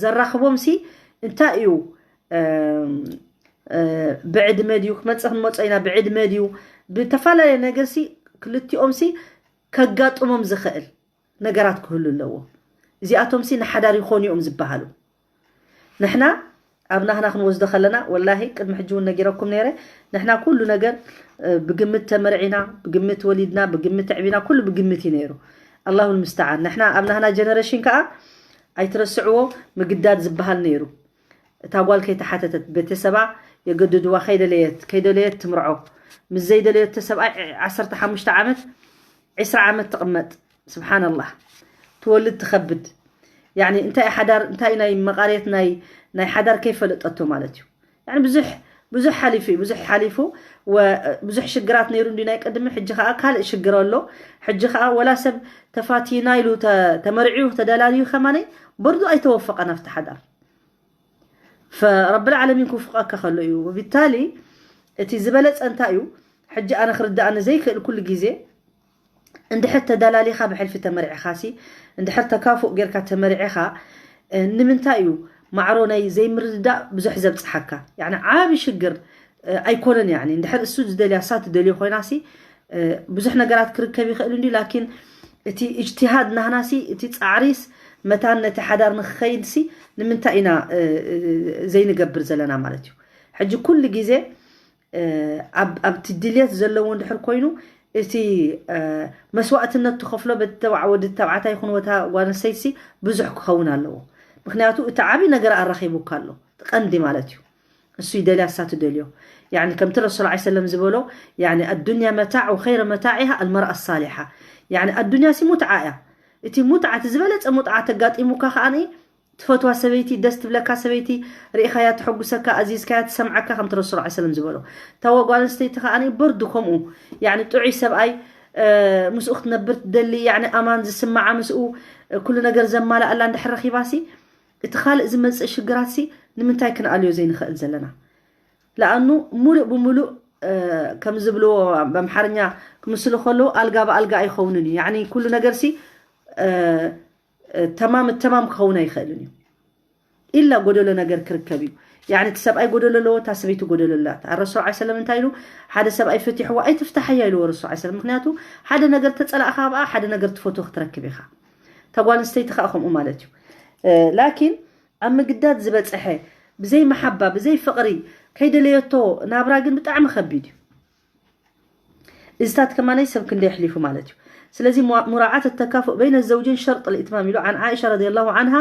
ዘራኽቦም ሲ እንታይ እዩ? ብዕድመ ድዩ ክመፅእ ክንመፆ ኢና ብዕድመ ድዩ ብተፈላለየ ነገር ሲ ክልቲኦም ሲ ከጋጥሞም ዝኽእል ነገራት ክህሉ ኣለዎ። እዚኣቶም ሲ ንሓዳር ይኾኑ እዮም ዝበሃሉ። ንሕና ኣብ ናህና ክንወስዶ ከለና ወላሂ ቅድሚ ሕጂ እውን ነጊረኩም ነይረ። ንሕና ኩሉ ነገር ብግምት ተመርዒና ብግምት ወሊድና ብግምት ዕቢና ኩሉ ብግምት እዩ ነይሩ። ኣላሁ ልምስተዓን። ንሕና ኣብ ናህና ጀነሬሽን ከዓ ኣይትረስዕዎ ምግዳድ ዝበሃል ነይሩ። እታ ጓል ከይተሓተተት ቤተሰባ የገድድዋ ከይደለየት ከይደለየት ትምርዖ ምስ ዘይደለየቶ ሰብኣይ ዓሰርተ ሓሙሽተ ዓመት ዕስራ ዓመት ትቕመጥ። ስብሓንላህ ትወልድ ትኸብድ። ያኒ እንታይ ሓዳር እንታይ ናይ መቓርየት ናይ ናይ ሓዳር ከይፈለጠቶ ማለት እዩ። ያኒ ብዙሕ ብዙሕ ሓሊፉ እዩ ብዙሕ ሓሊፉ ብዙሕ ሽግራት ነይሩ እንዲ ናይ ቅድሚ ሕጂ ከዓ ካልእ ሽግር ኣሎ። ሕጂ ከዓ ወላ ሰብ ተፋቲና ኢሉ ተመርዒዩ ተደላልዩ ከማነይ በርዱ ኣይተወፈቐን ኣብቲ ሓዳር። ፈረብል ዓለሚን ክውፍቐካ ከሎ እዩ። ብታሊ እቲ ዝበለፀ እንታይ እዩ? ሕጂ ኣነ ክርዳእኒ ዘይክእል ኩሉ ግዜ እንድሕር ተዳላሊኻ ብሕልፊ ተመርዒኻ ሲ እንድሕር ተካፉእ ጌርካ ተመርዒኻ ንምንታይ እዩ ማዕሮ ናይ ዘይምርድዳእ ብዙሕ ዘብፅሓካ? ያኒ ዓቢ ሽግር ኣይኮነን። ያኒ እንድሕር እሱ ዝደልያ እሳ ትደልዮ ኮይና ሲ ብዙሕ ነገራት ክርከብ ይኽእል እንዲ ላኪን እቲ እጅትሃድ ናህና ሲ እቲ ፃዕሪስ መታን ነቲ ሓዳር ንክኸይድ ሲ ንምንታይ ኢና ዘይንገብር ዘለና ማለት እዩ። ሕጂ ኩሉ ግዜ ኣብቲ ድልየት ዘለዎ እንድሕር ኮይኑ እቲ መስዋእትነት ትኸፍሎ በቲ ተባዕ ወዲ ተባዕታይ ይኹን ወታ ጓል ኣንስተይቲ ብዙሕ ክኸውን ኣለዎ። ምክንያቱ እቲ ዓብዪ ነገር ኣራኺቡካ ኣሎ፣ እቲ ቀንዲ ማለት እዩ። እሱ ይደልያ እሳ ትደልዮ። ያኒ ከምቲ ረሱል ዓ ሰለም ዝበሎ ያኒ ኣዱንያ መታዕ ወኸይረ መታዒሃ ኣልመርኣ ሳሊሓ። ያኒ ኣዱንያ ሲ ሙትዓ እያ። እቲ ሙትዓ እቲ ዝበለፀ ሙትዓ ተጋጢሙካ ከዓኒ ትፈትዋ ሰበይቲ ደስ ትብለካ ሰበይቲ ርኢኻያ ትሐጉሰካ ኣዚዝካያ ትሰምዓካ ከምቲ ረሱል ዓ ሰለም ዝበሎ ታወ ጓል ኣንስተይቲ ከዓኒ በርዱ ከምኡ ያኒ ጥዑይ ሰብኣይ ምስኡ ክትነብር ትደሊ ያኒ ኣማን ዝስምዓ ምስኡ ኩሉ ነገር ዘማልኣላ እንድሕር ረኺባሲ እቲ ካልእ ዝመፅእ ሽግራት ሲ ንምንታይ ክንኣልዮ ዘይንኽእል ዘለና? ለኣኑ ሙሉእ ብሙሉእ ከም ዝብልዎ በምሓርኛ ክምስሉ ከለዉ ኣልጋ ብኣልጋ ኣይኸውንን እዩ። ያኒ ኩሉ ነገር ሲ ተማም ተማም ክኸውን ኣይኽእልን እዩ። ኢላ ጎደሎ ነገር ክርከብ እዩ። ያኒ እቲ ሰብኣይ ጎደሎ ኣለዎ፣ እታ ሰበይቲ ጎደሎ ኣላት። ኣረሱል ዓ ሰለም እንታይ ኢሉ? ሓደ ሰብኣይ ፈቲሕዋ ኣይትፍታሓያ ኢልዎ ረሱል ዓ ሰለም። ምክንያቱ ሓደ ነገር ተፀላእኻ ብኣ ሓደ ነገር ትፈትዎ ክትረክብ ኢኻ። እታ ጓል ኣንስተይቲ ከዓ ከምኡ ማለት እዩ። ላኪን ኣብ ምግዳድ ዝበፅሐ ብዘይ መሓባ ብዘይ ፍቕሪ ከይደለየቶ ናብራ ግን ብጣዕሚ ከቢድ እዩ። እዚታት ከማነይ ሰብ ክንደይ ኣሕሊፉ ማለት እዩ። ስለዚ مراعاة التكافؤ بين الزوجين شرط الإتمام ኢሉ عن عائشة رضي الله عنها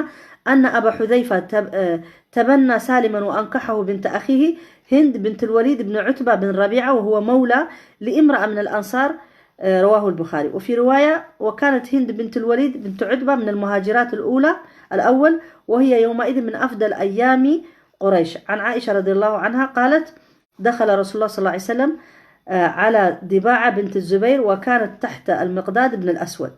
أن أبا حذيفة تبنى سالما وأنكحه بنت أخيه هند بنت الوليد بن عتبة بن ربيعة وهو مولى لامرأة من الأنصار رواه البخاري. وفي رواية: وكانت هند بنت الوليد بنت عتبة من المهاجرات الأولى، الأول، وهي يومئذ من أفضل أيام قريش. عن عائشة رضي الله عنها قالت: دخل رسول الله صلى الله عليه وسلم، آه، على ضباعة بنت الزبير، وكانت تحت المقداد بن الأسود.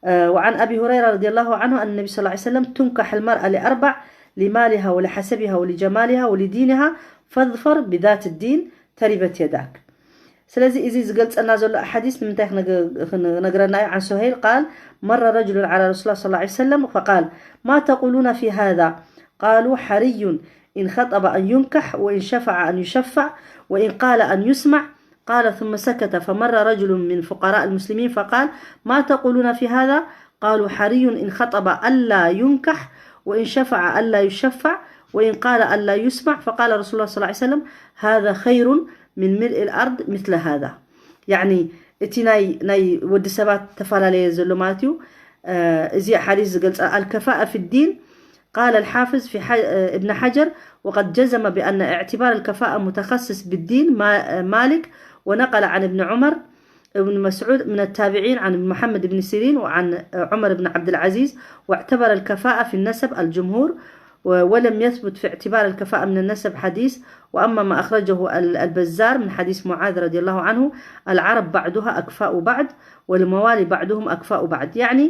آه، وعن أبي هريرة رضي الله عنه أن النبي صلى الله عليه وسلم: تنكح المرأة لأربع: لمالها ولحسبها ولجمالها ولدينها، فاظفر بذات الدين، تربت يداك. ስለዚ እዚ ዝገልጸልና ዘሎ ኣሓዲስ ንምንታይ ክነገ-፣ ክነግረና እዩ? عن سهيل قال: مر رجل على رسول الله صلى الله عليه وسلم فقال: ما تقولون في هذا؟ قالوا: حري إن خطب أن ينكح، وإن شفع أن يشفع، وإن قال أن يسمع. قال: ثم سكت، فمر رجل من فقراء المسلمين فقال: ما تقولون في هذا؟ قالوا: حري إن خطب ألا ينكح، وإن شفع ألا يشفع، وإن قال ألا يسمع. فقال رسول الله صلى الله عليه وسلم: هذا خير من ملء الأرض مثل هذا. يعني እቲ ናይ ናይ ወዲ ሰባት ተፈላለየ ዘሎ ማለት እዩ። እዚ ሓዲስ ዝገልጸ الكفاءة في الدين. قال الحافظ في ح-، ابن حجر: وقد جزم بأن اعتبار الكفاءة متخصص بالدين ما-، مالك، ونقل عن ابن عمر، ابن مسعود، من التابعين عن محمد بن سيرين وعن عمر بن عبد العزيز، واعتبر الكفاءة في النسب الجمهور، و-، ولم يثبت في اعتبار الكفاءة من النسب حديث. وأما ما أخرجه ال-، البزار من حديث معاذ رضي الله عنه: العرب بعضها أكفاء بعض، والموالي بعضهم أكفاء بعض، يعني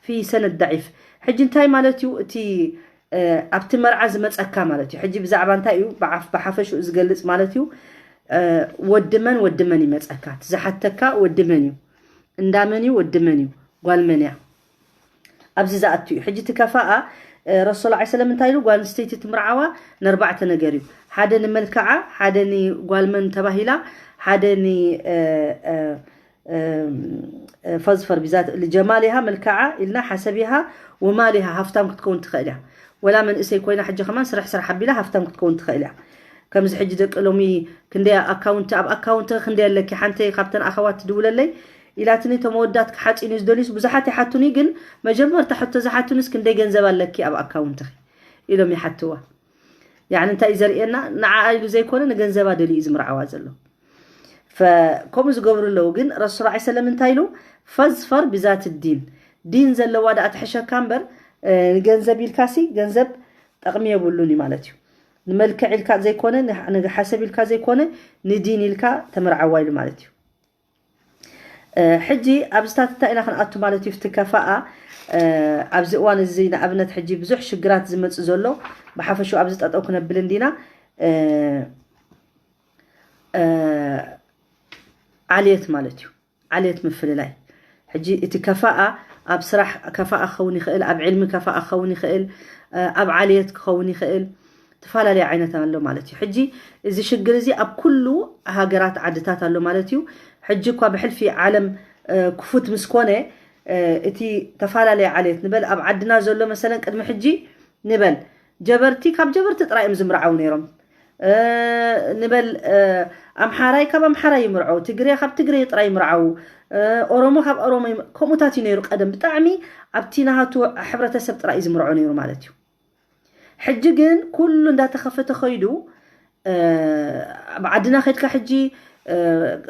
في سند ضعيف. ሕጂ እንታይ ማለት እዩ እቲ፣ እ፣ ኣብቲ መርዓ ዝመጸካ ማለት እዩ። ሕጂ ብዛዕባ እንታይ እዩ ብዓፍ-፣ ብሓፈሽኡ ዝገልጽ ማለት እዩ? እ፣ ወዲ መን ወዲ መን ይመጸካ? እቲ ዝሓተካ ወዲ መን እዩ? እንዳ መን እዩ? ወዲ መን እዩ? ጓል መን እያ? ኣብዚ ዝኣቱ እዩ። ሕጂ እቲ ከፋኣ፣ እ፣ ረሱል ላ ሰለም እንታይ ኢሉ? ጓል ኣንስተይቲ ትምርዓዋ ንኣርባዕተ ነገር እዩ። ሓደ ንመልክዓ፣ ሓደ ንጓል መን ተባሂላ፣ ሓደ ን-፣ እ፣ እ፣ እ፣ ፈዝፈር ቢዛት ልጀማሊሃ፣ መልክዓ ኢልና፣ ሓሰቢሃ ወማሊሃ፣ ሃፍታም ክትከውን ትኽእል እያ። ወላ መንእሰይ ኮይና ሕጂ ከማን ስራሕ ስራሕ ኣቢላ ሃፍታም ክትከውን ትኽእል እያ። ከምዚ ሕጂ ደቂ ሎሚ ክንደይ ኣካውንቲ፣ ኣብ ኣካውንቲ ክንደይ ኣለኪ? ሓንቲ ካብተን ኣኸዋት ትድውለለይ ኢላትኒ፣ እቶም መወዳት ክሓፂን እዩ ዝደልዩስ ብዙሓት ይሓቱኒ፣ ግን መጀመርታ ሕቶ ዝሓቱንስ ክንደይ ገንዘብ ኣለኪ ኣብ ኣካውንትኺ ኢሎም ይሓትዋ። ያዕኒ እንታይ እዩ ዘርእየና? ንዓኣ ኢሉ ዘይኮነ ንገንዘባ ደልዩ እዩ ዝምርዓዋ ዘሎ። ፈ-፣ ከምኡ ዝገብሩ ኣለዉ። ግን ረሱል ላ ሰለም እንታይ ኢሉ? ፈዝፈር ብዛት ዲን፣ ዲን ዘለዋ ደኣ ትሕሸካ እምበር፣ እ፣ ንገንዘብ ኢልካሲ ገንዘብ ጠቕሚ የብሉን እዩ ማለት እዩ። ንመልክዕ ኢልካ ዘይኮነ፣ ንሓ-፣ ንሓሰብ ኢልካ ዘይኮነ፣ ንዲን ኢልካ ተመርዓዋ ኢሉ ማለት እዩ። እ፣ ሕጂ ኣብዚታት እንታይ ኢና ክንኣቱ ማለት እዩ? ፍቲ ከፋኣ፣ እ፣ ኣብዚ እዋን እዚ ንኣብነት ሕጂ ብዙሕ ሽግራት ዝመጽእ ዘሎ፣ ብሓፈሽኡ ኣብዚ ጠጠው ክነብል እንዲና፣ እ፣ እ፣ ዓልየት ማለት እዩ። ዓልየት ምፍልላይ። ሕጂ እቲ ከፋኣ ኣብ ስራሕ ከፋኣ ክኸውን ይኽእል፣ ኣብ ዕልሚ ከፋኣ ክኸውን ይኽእል፣ እ፣ ኣብ ዓልየት ክኸውን ይኽእል፣ ተፈላለየ ዓይነት ኣሎ ማለት እዩ። ሕጂ እዚ ሽግር እዚ ኣብ ኩሉ ሃገራት ዓድታት ኣሎ ማለት እዩ። ሕጂ እኳ ብሕልፊ ዓለም፣ እ፣ ክፉት ምስ ኮነ፣ እ፣ እቲ ተፈላለየ ዓልየት ንበል ኣብ ዓድና ዘሎ መሰለን ቅድሚ ሕጂ ንበል ጀበርቲ ካብ ጀበርቲ ጥራይ እዮም ዝምርዓው ነይሮም። እ፣ ንበል፣ እ፣ ኣምሓራይ ካብ ኣምሓራይ ይምርዓው፣ ትግሬ ካብ ትግሬ ጥራይ ይምርዓው፣ እ፣ ኦሮሞ ካብ ኦሮሞ ይም-፣ ከምኡታት እዩ ነይሩ ቀደም። ብጣዕሚ ኣብቲ ናሃቱ ሕብረተሰብ ጥራይ እዩ ዝምርዖ ነይሩ ማለት እዩ። ሕጂ ግን ኩሉ እንዳተኸፈተ ኸይዱ፣ እ፣ ኣብ ዓድና ኸድካ ሕጂ፣ እ፣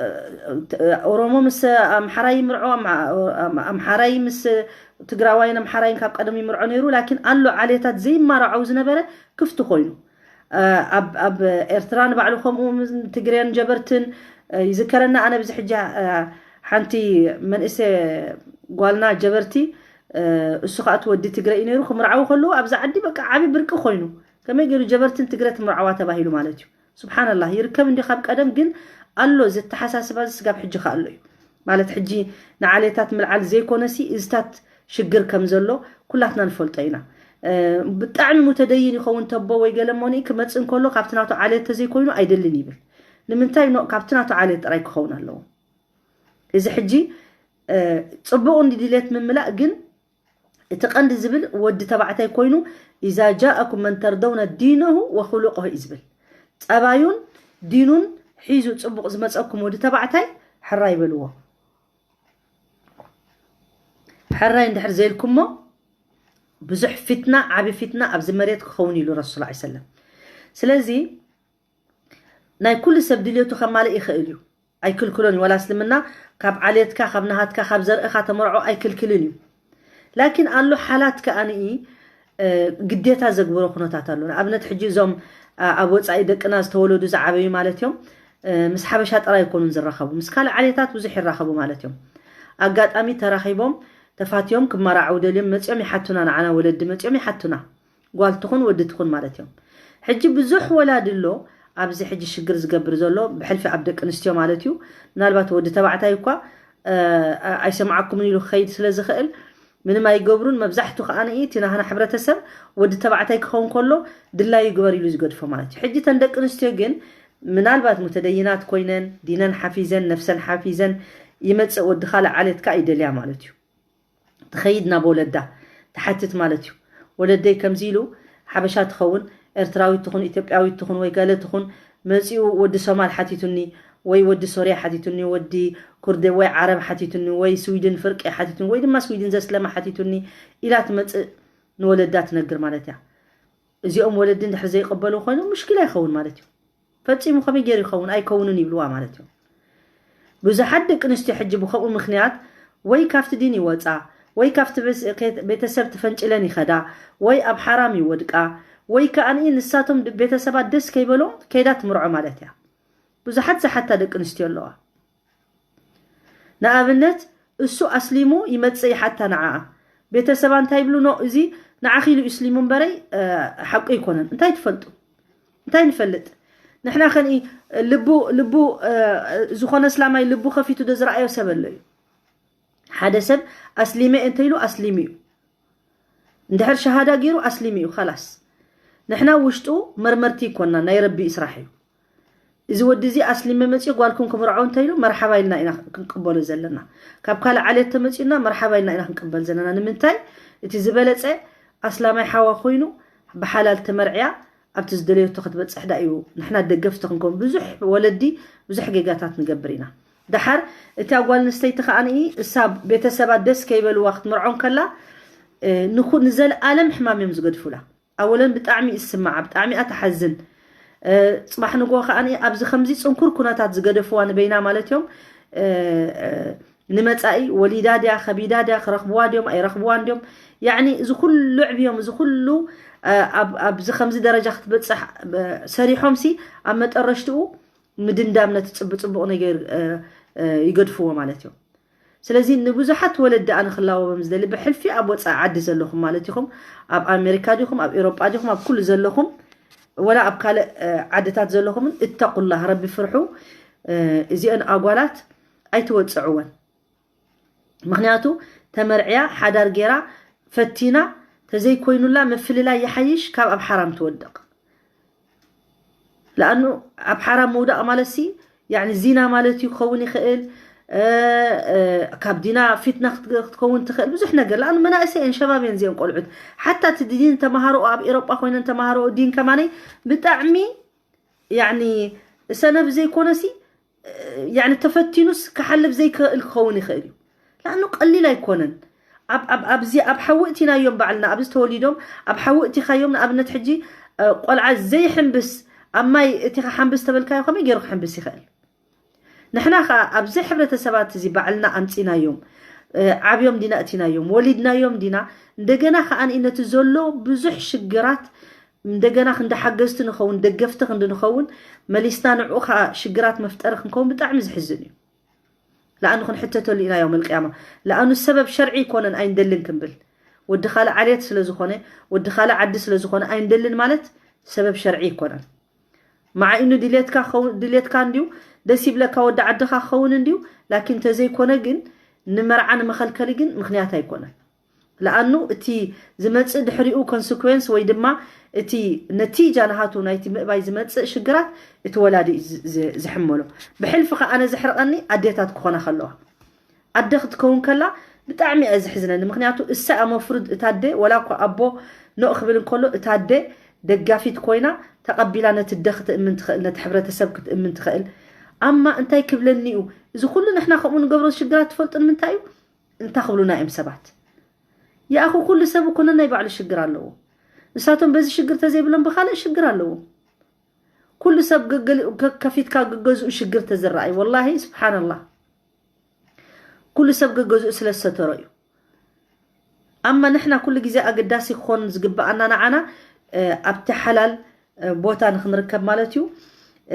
እ፣ ኦሮሞ ምስ ኣምሓራይ ይምርዖ፣ ኣም-፣ ኣም-፣ ኣምሓራይ ምስ ትግራዋይን ኣምሓራይን ካብ ቀደም ይምርዖ ነይሩ። ላኪን ኣሎ ዓሌታት ዘይማርዓው ዝነበረ ክፍቲ ኮይኑ። እ፣ ኣብ፣ ኣብ ኤርትራ ንባዕሉ ከምኡ ምስ ትግሬን ጀበርትን፣ እ፣ ይዝከረና። ኣነ ብዚ ሕጂ፣ እ፣ ሓንቲ መንእሰ ጓልና ጀበርቲ፣ እ፣ እሱ ኸኣ እቲ ወዲ ትግረ እዩ ነይሩ። ክምርዓው ከለዉ ኣብዚ ዓዲ በቃ ዓቢ ብርቂ ኮይኑ። ከመይ ገይሩ ጀበርትን ትግረ ትምርዓዋ ተባሂሉ ማለት እዩ። ስብሓንላህ፣ ይርከብ እንዲ ካብ ቀደም፣ ግን ኣሎ ዘተሓሳስባ እዚ ስጋብ ሕጂ ከ ኣሎ እዩ። ማለት ሕጂ ንዓሌታት ምልዓል ዘይኮነሲ እዝታት ሽግር ከም ዘሎ ኩላትና ንፈልጦ ኢና። እ፣ ብጣዕሚ ሙተደይን ይኸውን ተቦ ወይ ገለ እሞኒ ክመጽእ እንከሎ ካብቲ ናቱ ዓሌት ተዘይኮይኑ ኣይደልን ይብል። ንምንታይ ኖ-፣ ካብቲ ናቱ ዓሌት ጥራይ ክኸውን ኣለዎ? እዚ ሕጂ፣ እ፣ ጽቡቕ እንዲ ድሌት ምምላእ ግን እቲ ቀንዲ ዝብል ወዲ ተባዕታይ ኮይኑ፣ "ኢዛ ጃኣኩም መን ተርደውነ ዲነሁ ወኹሉቀሁ" እዩ ዝብል። ጸባዩን ዲኑን ሒዙ ጽቡቕ ዝመጸኩም ወዲ ተባዕታይ ሕራይ በልዎ። ሕራይ እንድሕር ዘይልኩሞ ብዙሕ ፊትና፣ ዓቢ ፊትና ኣብዚ መሬት ክኸውን ኢሉ ረሱል ሰለላሁ ዐለይሂ ወሰለም። ስለዚ ናይ ኩሉ ሰብ ድልየቱ ከማልእ ይኽእል እዩ። ኣይክልክሎን እዩ። ዋላ እስልምና ካብ ዓሌትካ፣ ካብ ናሃትካ፣ ካብ ዘርእኻ ተመርዖ ኣይክልክልን እዩ። ላኪን ኣሎ ሓላት ከኣ ንኢ ግዴታ ዘግብሮ ኩነታት ኣሎ። ንኣብነት ሕጂ እዞም ኣብ ወፃኢ ደቅና ዝተወለዱ ዝዓበዩ ማለት እዮም፣ ምስ ሓበሻ ጥራይ ኣይኮኑን ዝራኸቡ፣ ምስ ካልእ ዓሌታት ብዙሕ ይራኸቡ ማለት እዮም። ኣጋጣሚ ተራኺቦም ተፋትዮም ክመራዓው ደልዮም መፅኦም ይሓቱና፣ ንዓና ወለዲ መፅኦም ይሓቱና፣ ጓል ትኹን ወዲ ትኹን ማለት እዮም። ሕጂ ብዙሕ ወላዲ ኣሎ ኣብዚ ሕጂ ሽግር ዝገብር ዘሎ ብሕልፊ ኣብ ደቂ ኣንስትዮ ማለት እዩ። ምናልባት ወዲ ተባዕታይ እኳ ኣይሰምዓኩምን ኢሉ ክኸይድ ስለ ዝኽእል ምንም ኣይገብሩን። መብዛሕቱ ከዓ እቲ ናህና ሕብረተሰብ ወዲ ተባዕታይ ክኸውን ከሎ ድላዩ ግበር ኢሉ ዝገድፎ ማለት እዩ። ሕጂ ተን ደቂ ኣንስትዮ ግን ምናልባት ሙተደይናት ኮይነን ዲነን ሓፊዘን ነፍሰን ሓፊዘን ይመፅእ ወዲ ካልእ ዓሌት ከዓ ይደልያ ማለት እዩ። ትኸይድ ናብ ወለዳ ትሓትት ማለት እዩ። ወለደይ ከምዚ ኢሉ ሓበሻ ትኸውን ኤርትራዊት ትኹን ኢትዮጵያዊት ትኹን ወይ ገለ ትኹን መፂኡ ወዲ ሶማል ሓቲቱኒ ወይ ወዲ ሶርያ ሓቲቱኒ ወዲ ኩርደ ወይ ዓረብ ሓቲቱኒ ወይ ስዊድን ፍርቂ ሓቲቱኒ ወይ ድማ ስዊድን ዘስለመ ሓቲቱኒ ኢላ ትመፅእ ንወለዳ ትነግር ማለት እያ። እዚኦም ወለዲ እንድሕር ዘይቀበሉ ኮይኖም ሙሽኪላ ይኸውን ማለት እዩ። ፈፂሙ ከመይ ገይሩ ይኸውን ኣይከውንን ይብልዋ ማለት እዩ። ብዙሓት ደቂ ኣንስትዮ ሕጂ ብከምኡ ምክንያት ወይ ካብቲ ዲን ይወፃ ወይ ካብቲ ቤተሰብ ተፈንጭለን ይኸዳ ወይ ኣብ ሓራም ይወድቃ ወይ ከኣ ንሳቶም ቤተሰባት ደስ ከይበሎም ከይዳ ትምርዖ ማለት እያ። ብዙሓት ዝሓታ ደቂ ኣንስትዮ ኣለዋ። ንኣብነት እሱ ኣስሊሙ ይመፅእ ይሓታ ንዓኣ ቤተሰባ እንታይ ይብሉ ኖ እዚ ንዓኺ ኢሉ እስሊሙ እምበረይ ሓቁ ኣይኮነን እንታይ ትፈልጡ እንታይ ንፈልጥ ንሕና ከን ልቡ ልቡ ዝኾነ እስላማይ ልቡ ከፊቱ ዶ ዝረኣዮ ሰብ ኣሎ እዩ ሓደ ሰብ ኣስሊመ እንተኢሉ ኣስሊሙ እዩ እንድሕር ሸሃዳ ገይሩ ኣስሊሙ እዩ ኸላስ ንሕና ውሽጡ መርመርቲ ይኮና ናይ ረቢ ስራሕ እዩ እዚ ወዲ እዚ ኣስሊመ መፅኡ ጓልኩም ክምርዖ እንተኢሉ መርሓባ ኢልና ኢና ክንቅበሎ ዘለና ካብ ካልእ ዓሌት ተመፂኡና መርሓባ ኢልና ኢና ክንቅበል ዘለና ንምንታይ እቲ ዝበለፀ ኣስላማይ ሓዋ ኮይኑ ብሓላል ተመርዕያ ኣብቲ ዝደለየቶ ክትበፅሕ ዳ እዩ ንሕና ደገፍቲ ክንከውን ብዙሕ ወለዲ ብዙሕ ጌጋታት ንገብር ኢና ደሓር እቲ ኣጓል ንስተይቲ ከዓኒ እሳ ቤተሰባ ደስ ከይበልዋ ክትምርዖ እንከላ ንዘለኣለም ሕማም እዮም ዝገድፉላ ኣወለን ብጣዕሚ ይስማዓ ብጣዕሚ እያ ትሓዝን ፅባሕ ንግሆ ከዓ ኣብዚ ከምዚ ፅንኩር ኩነታት ዝገደፍዋ ንበይና ማለት እዮም ንመፃኢ ወሊዳ ድያ ከቢዳ ድያ ክረኽብዋ ድዮም ኣይረኽብዋን ድዮም ያዕኒ እዚ ኩሉ ዕብዮም እዚ ኩሉ ኣብዚ ከምዚ ደረጃ ክትበፅሕ ሰሪሖም ሲ ኣብ መጠረሽትኡ ምድምዳም ነቲ ፅቡቅ ፅቡቅ ነገር ይገድፍዎ ማለት እዮም ስለዚ ንብዙሓት ወለዲ ኣነ ክላወቦም ዝደሊ ብሕልፊ ኣብ ወፃኢ ዓዲ ዘለኹም ማለት ኢኹም ኣብ ኣሜሪካ ዲኹም ኣብ ኤሮጳ ዲኹም ኣብ ኩሉ ዘለኹም ወላ ኣብ ካልእ ዓድታት ዘለኹምን እተቁላህ ረቢ ፍርሑ እዚአን ኣጓላት ኣይትወፅዕወን ምክንያቱ ተመርዕያ ሓዳር ጌራ ፈቲና ተዘይኮይኑላ ምፍልላይ ይሓይሽ ካብ ኣብ ሓራም ትወድቕ ለኣኑ ኣብ ሓራም ምውዳቕ ማለት ሲ ያኒ ዚና ማለት እዩ ክኸውን ይኽእል ካብ ዲና ፊትና ክትከውን ትኽእል ብዙሕ ነገር ለኣኑ መናእሰይ እየን ሸባብ እየን እዚአን ቆልዑት ሓታ እቲ ዲን ተማሃሮኦ ኣብ ኤሮጳ ኮይነን ተማሃሮኦ ዲን ከማነይ ብጣዕሚ ያኒ ሰነፍ ዘይኮነሲ ያኒ ተፈቲኑስ ክሓልፍ ዘይክእል ክኸውን ይኽእል እዩ ለኣኑ ቀሊል ኣይኮነን ኣብዚ ኣብ ሓዊ እቲናዮም ባዕልና ኣብዚ ተወሊዶም ኣብ ሓዊ እቲኻዮም ንኣብነት ሕጂ ቆልዓ ዘይሕንብስ ኣብ ማይ እቲኻ ሓንብስ ተበልካዮ ከመይ ገይሩ ክሕንብስ ይኽእል ንሕና ከዓ ኣብዚ ሕብረተሰባት እዚ ባዕልና ኣምፂናዮም ዓብዮም ዲና እቲናዮም ወሊድናዮም ዲና እንደገና ከዓ ነቲ ዘሎ ብዙሕ ሽግራት እንደገና ክንዲ ሓገዝቲ ንኸውን ደገፍቲ ክንዲ ንኸውን መሊስና ንዕኡ ከዓ ሽግራት መፍጠሪ ክንከውን ብጣዕሚ ዝሕዝን እዩ ለኣኑ ክንሕተተሉ ኢና የውመል ቅያማ ለኣኑ ሰበብ ሸርዒ ይኮነን ኣይንደልን ክንብል ወዲ ካልእ ዓሌት ስለ ዝኾነ ወዲ ካልእ ዓዲ ስለ ዝኾነ ኣይንደልን ማለት ሰበብ ሸርዒ ይኮነን ማዓ ኢኑ ድሌትካ ድሌትካ እንድዩ ደስ ይብለካ ወዲ ዓድኻ ክኸውን እንድዩ ላኪን ተዘይኮነ ግን ንመርዓ ንመኸልከሊ ግን ምክንያት ኣይኮነን ለኣኑ እቲ ዝመፅእ ድሕሪኡ ኮንስኩዌንስ ወይ ድማ እቲ ነቲጃ ናሃቱ ናይቲ ምእባይ ዝመፅእ ሽግራት እቲ ወላዲ እዩ ዝሕመሎ ብሕልፊ ከዓ ኣነ ዘሕርቐኒ ኣዴታት ክኾና ከለዋ ኣደ ክትከውን ከላ ብጣዕሚ እየ ዝሕዝነኒ ምክንያቱ እሳ እያ መፍሩድ እታ ኣደ ወላ እኳ ኣቦ ኖእ ክብል እንከሎ እታ ኣደ ደጋፊት ኮይና ተቐቢላ ነቲ ኣደ ክትእምን ትኽእል ነቲ ሕብረተሰብ ክትእምን ትኽእል ኣማ እንታይ ክብለኒ እዩ እዚ ኩሉ ንሕና ከምኡ ንገብሮ ሽግራት ትፈልጡ ንምንታይ እዩ እንታይ ክብሉና እዮም ሰባት ይኣኹ ኩሉ ሰብ እኮ ነናይ ባዕሉ ሽግር ኣለዎ ንሳቶም በዚ ሽግር ተዘይብሎም ብኻልእ ሽግር ኣለዎም ኩሉ ሰብ ገገል- ከ- ከፊትካ ገገዝኡ ሽግር ተዝረኣይ፣ ወላሂ ስብሓንላህ፣ ኩሉ ሰብ ገገዝኡ ስለ ዝሰተሮ እዩ። ኣማ ንሕና ኩሉ ግዜ ኣገዳሲ ክኾን ዝግብኣና ንዓና፣ እ፣ ኣብቲ ሓላል፣ እ፣ ቦታ ንክንርከብ ማለት እዩ።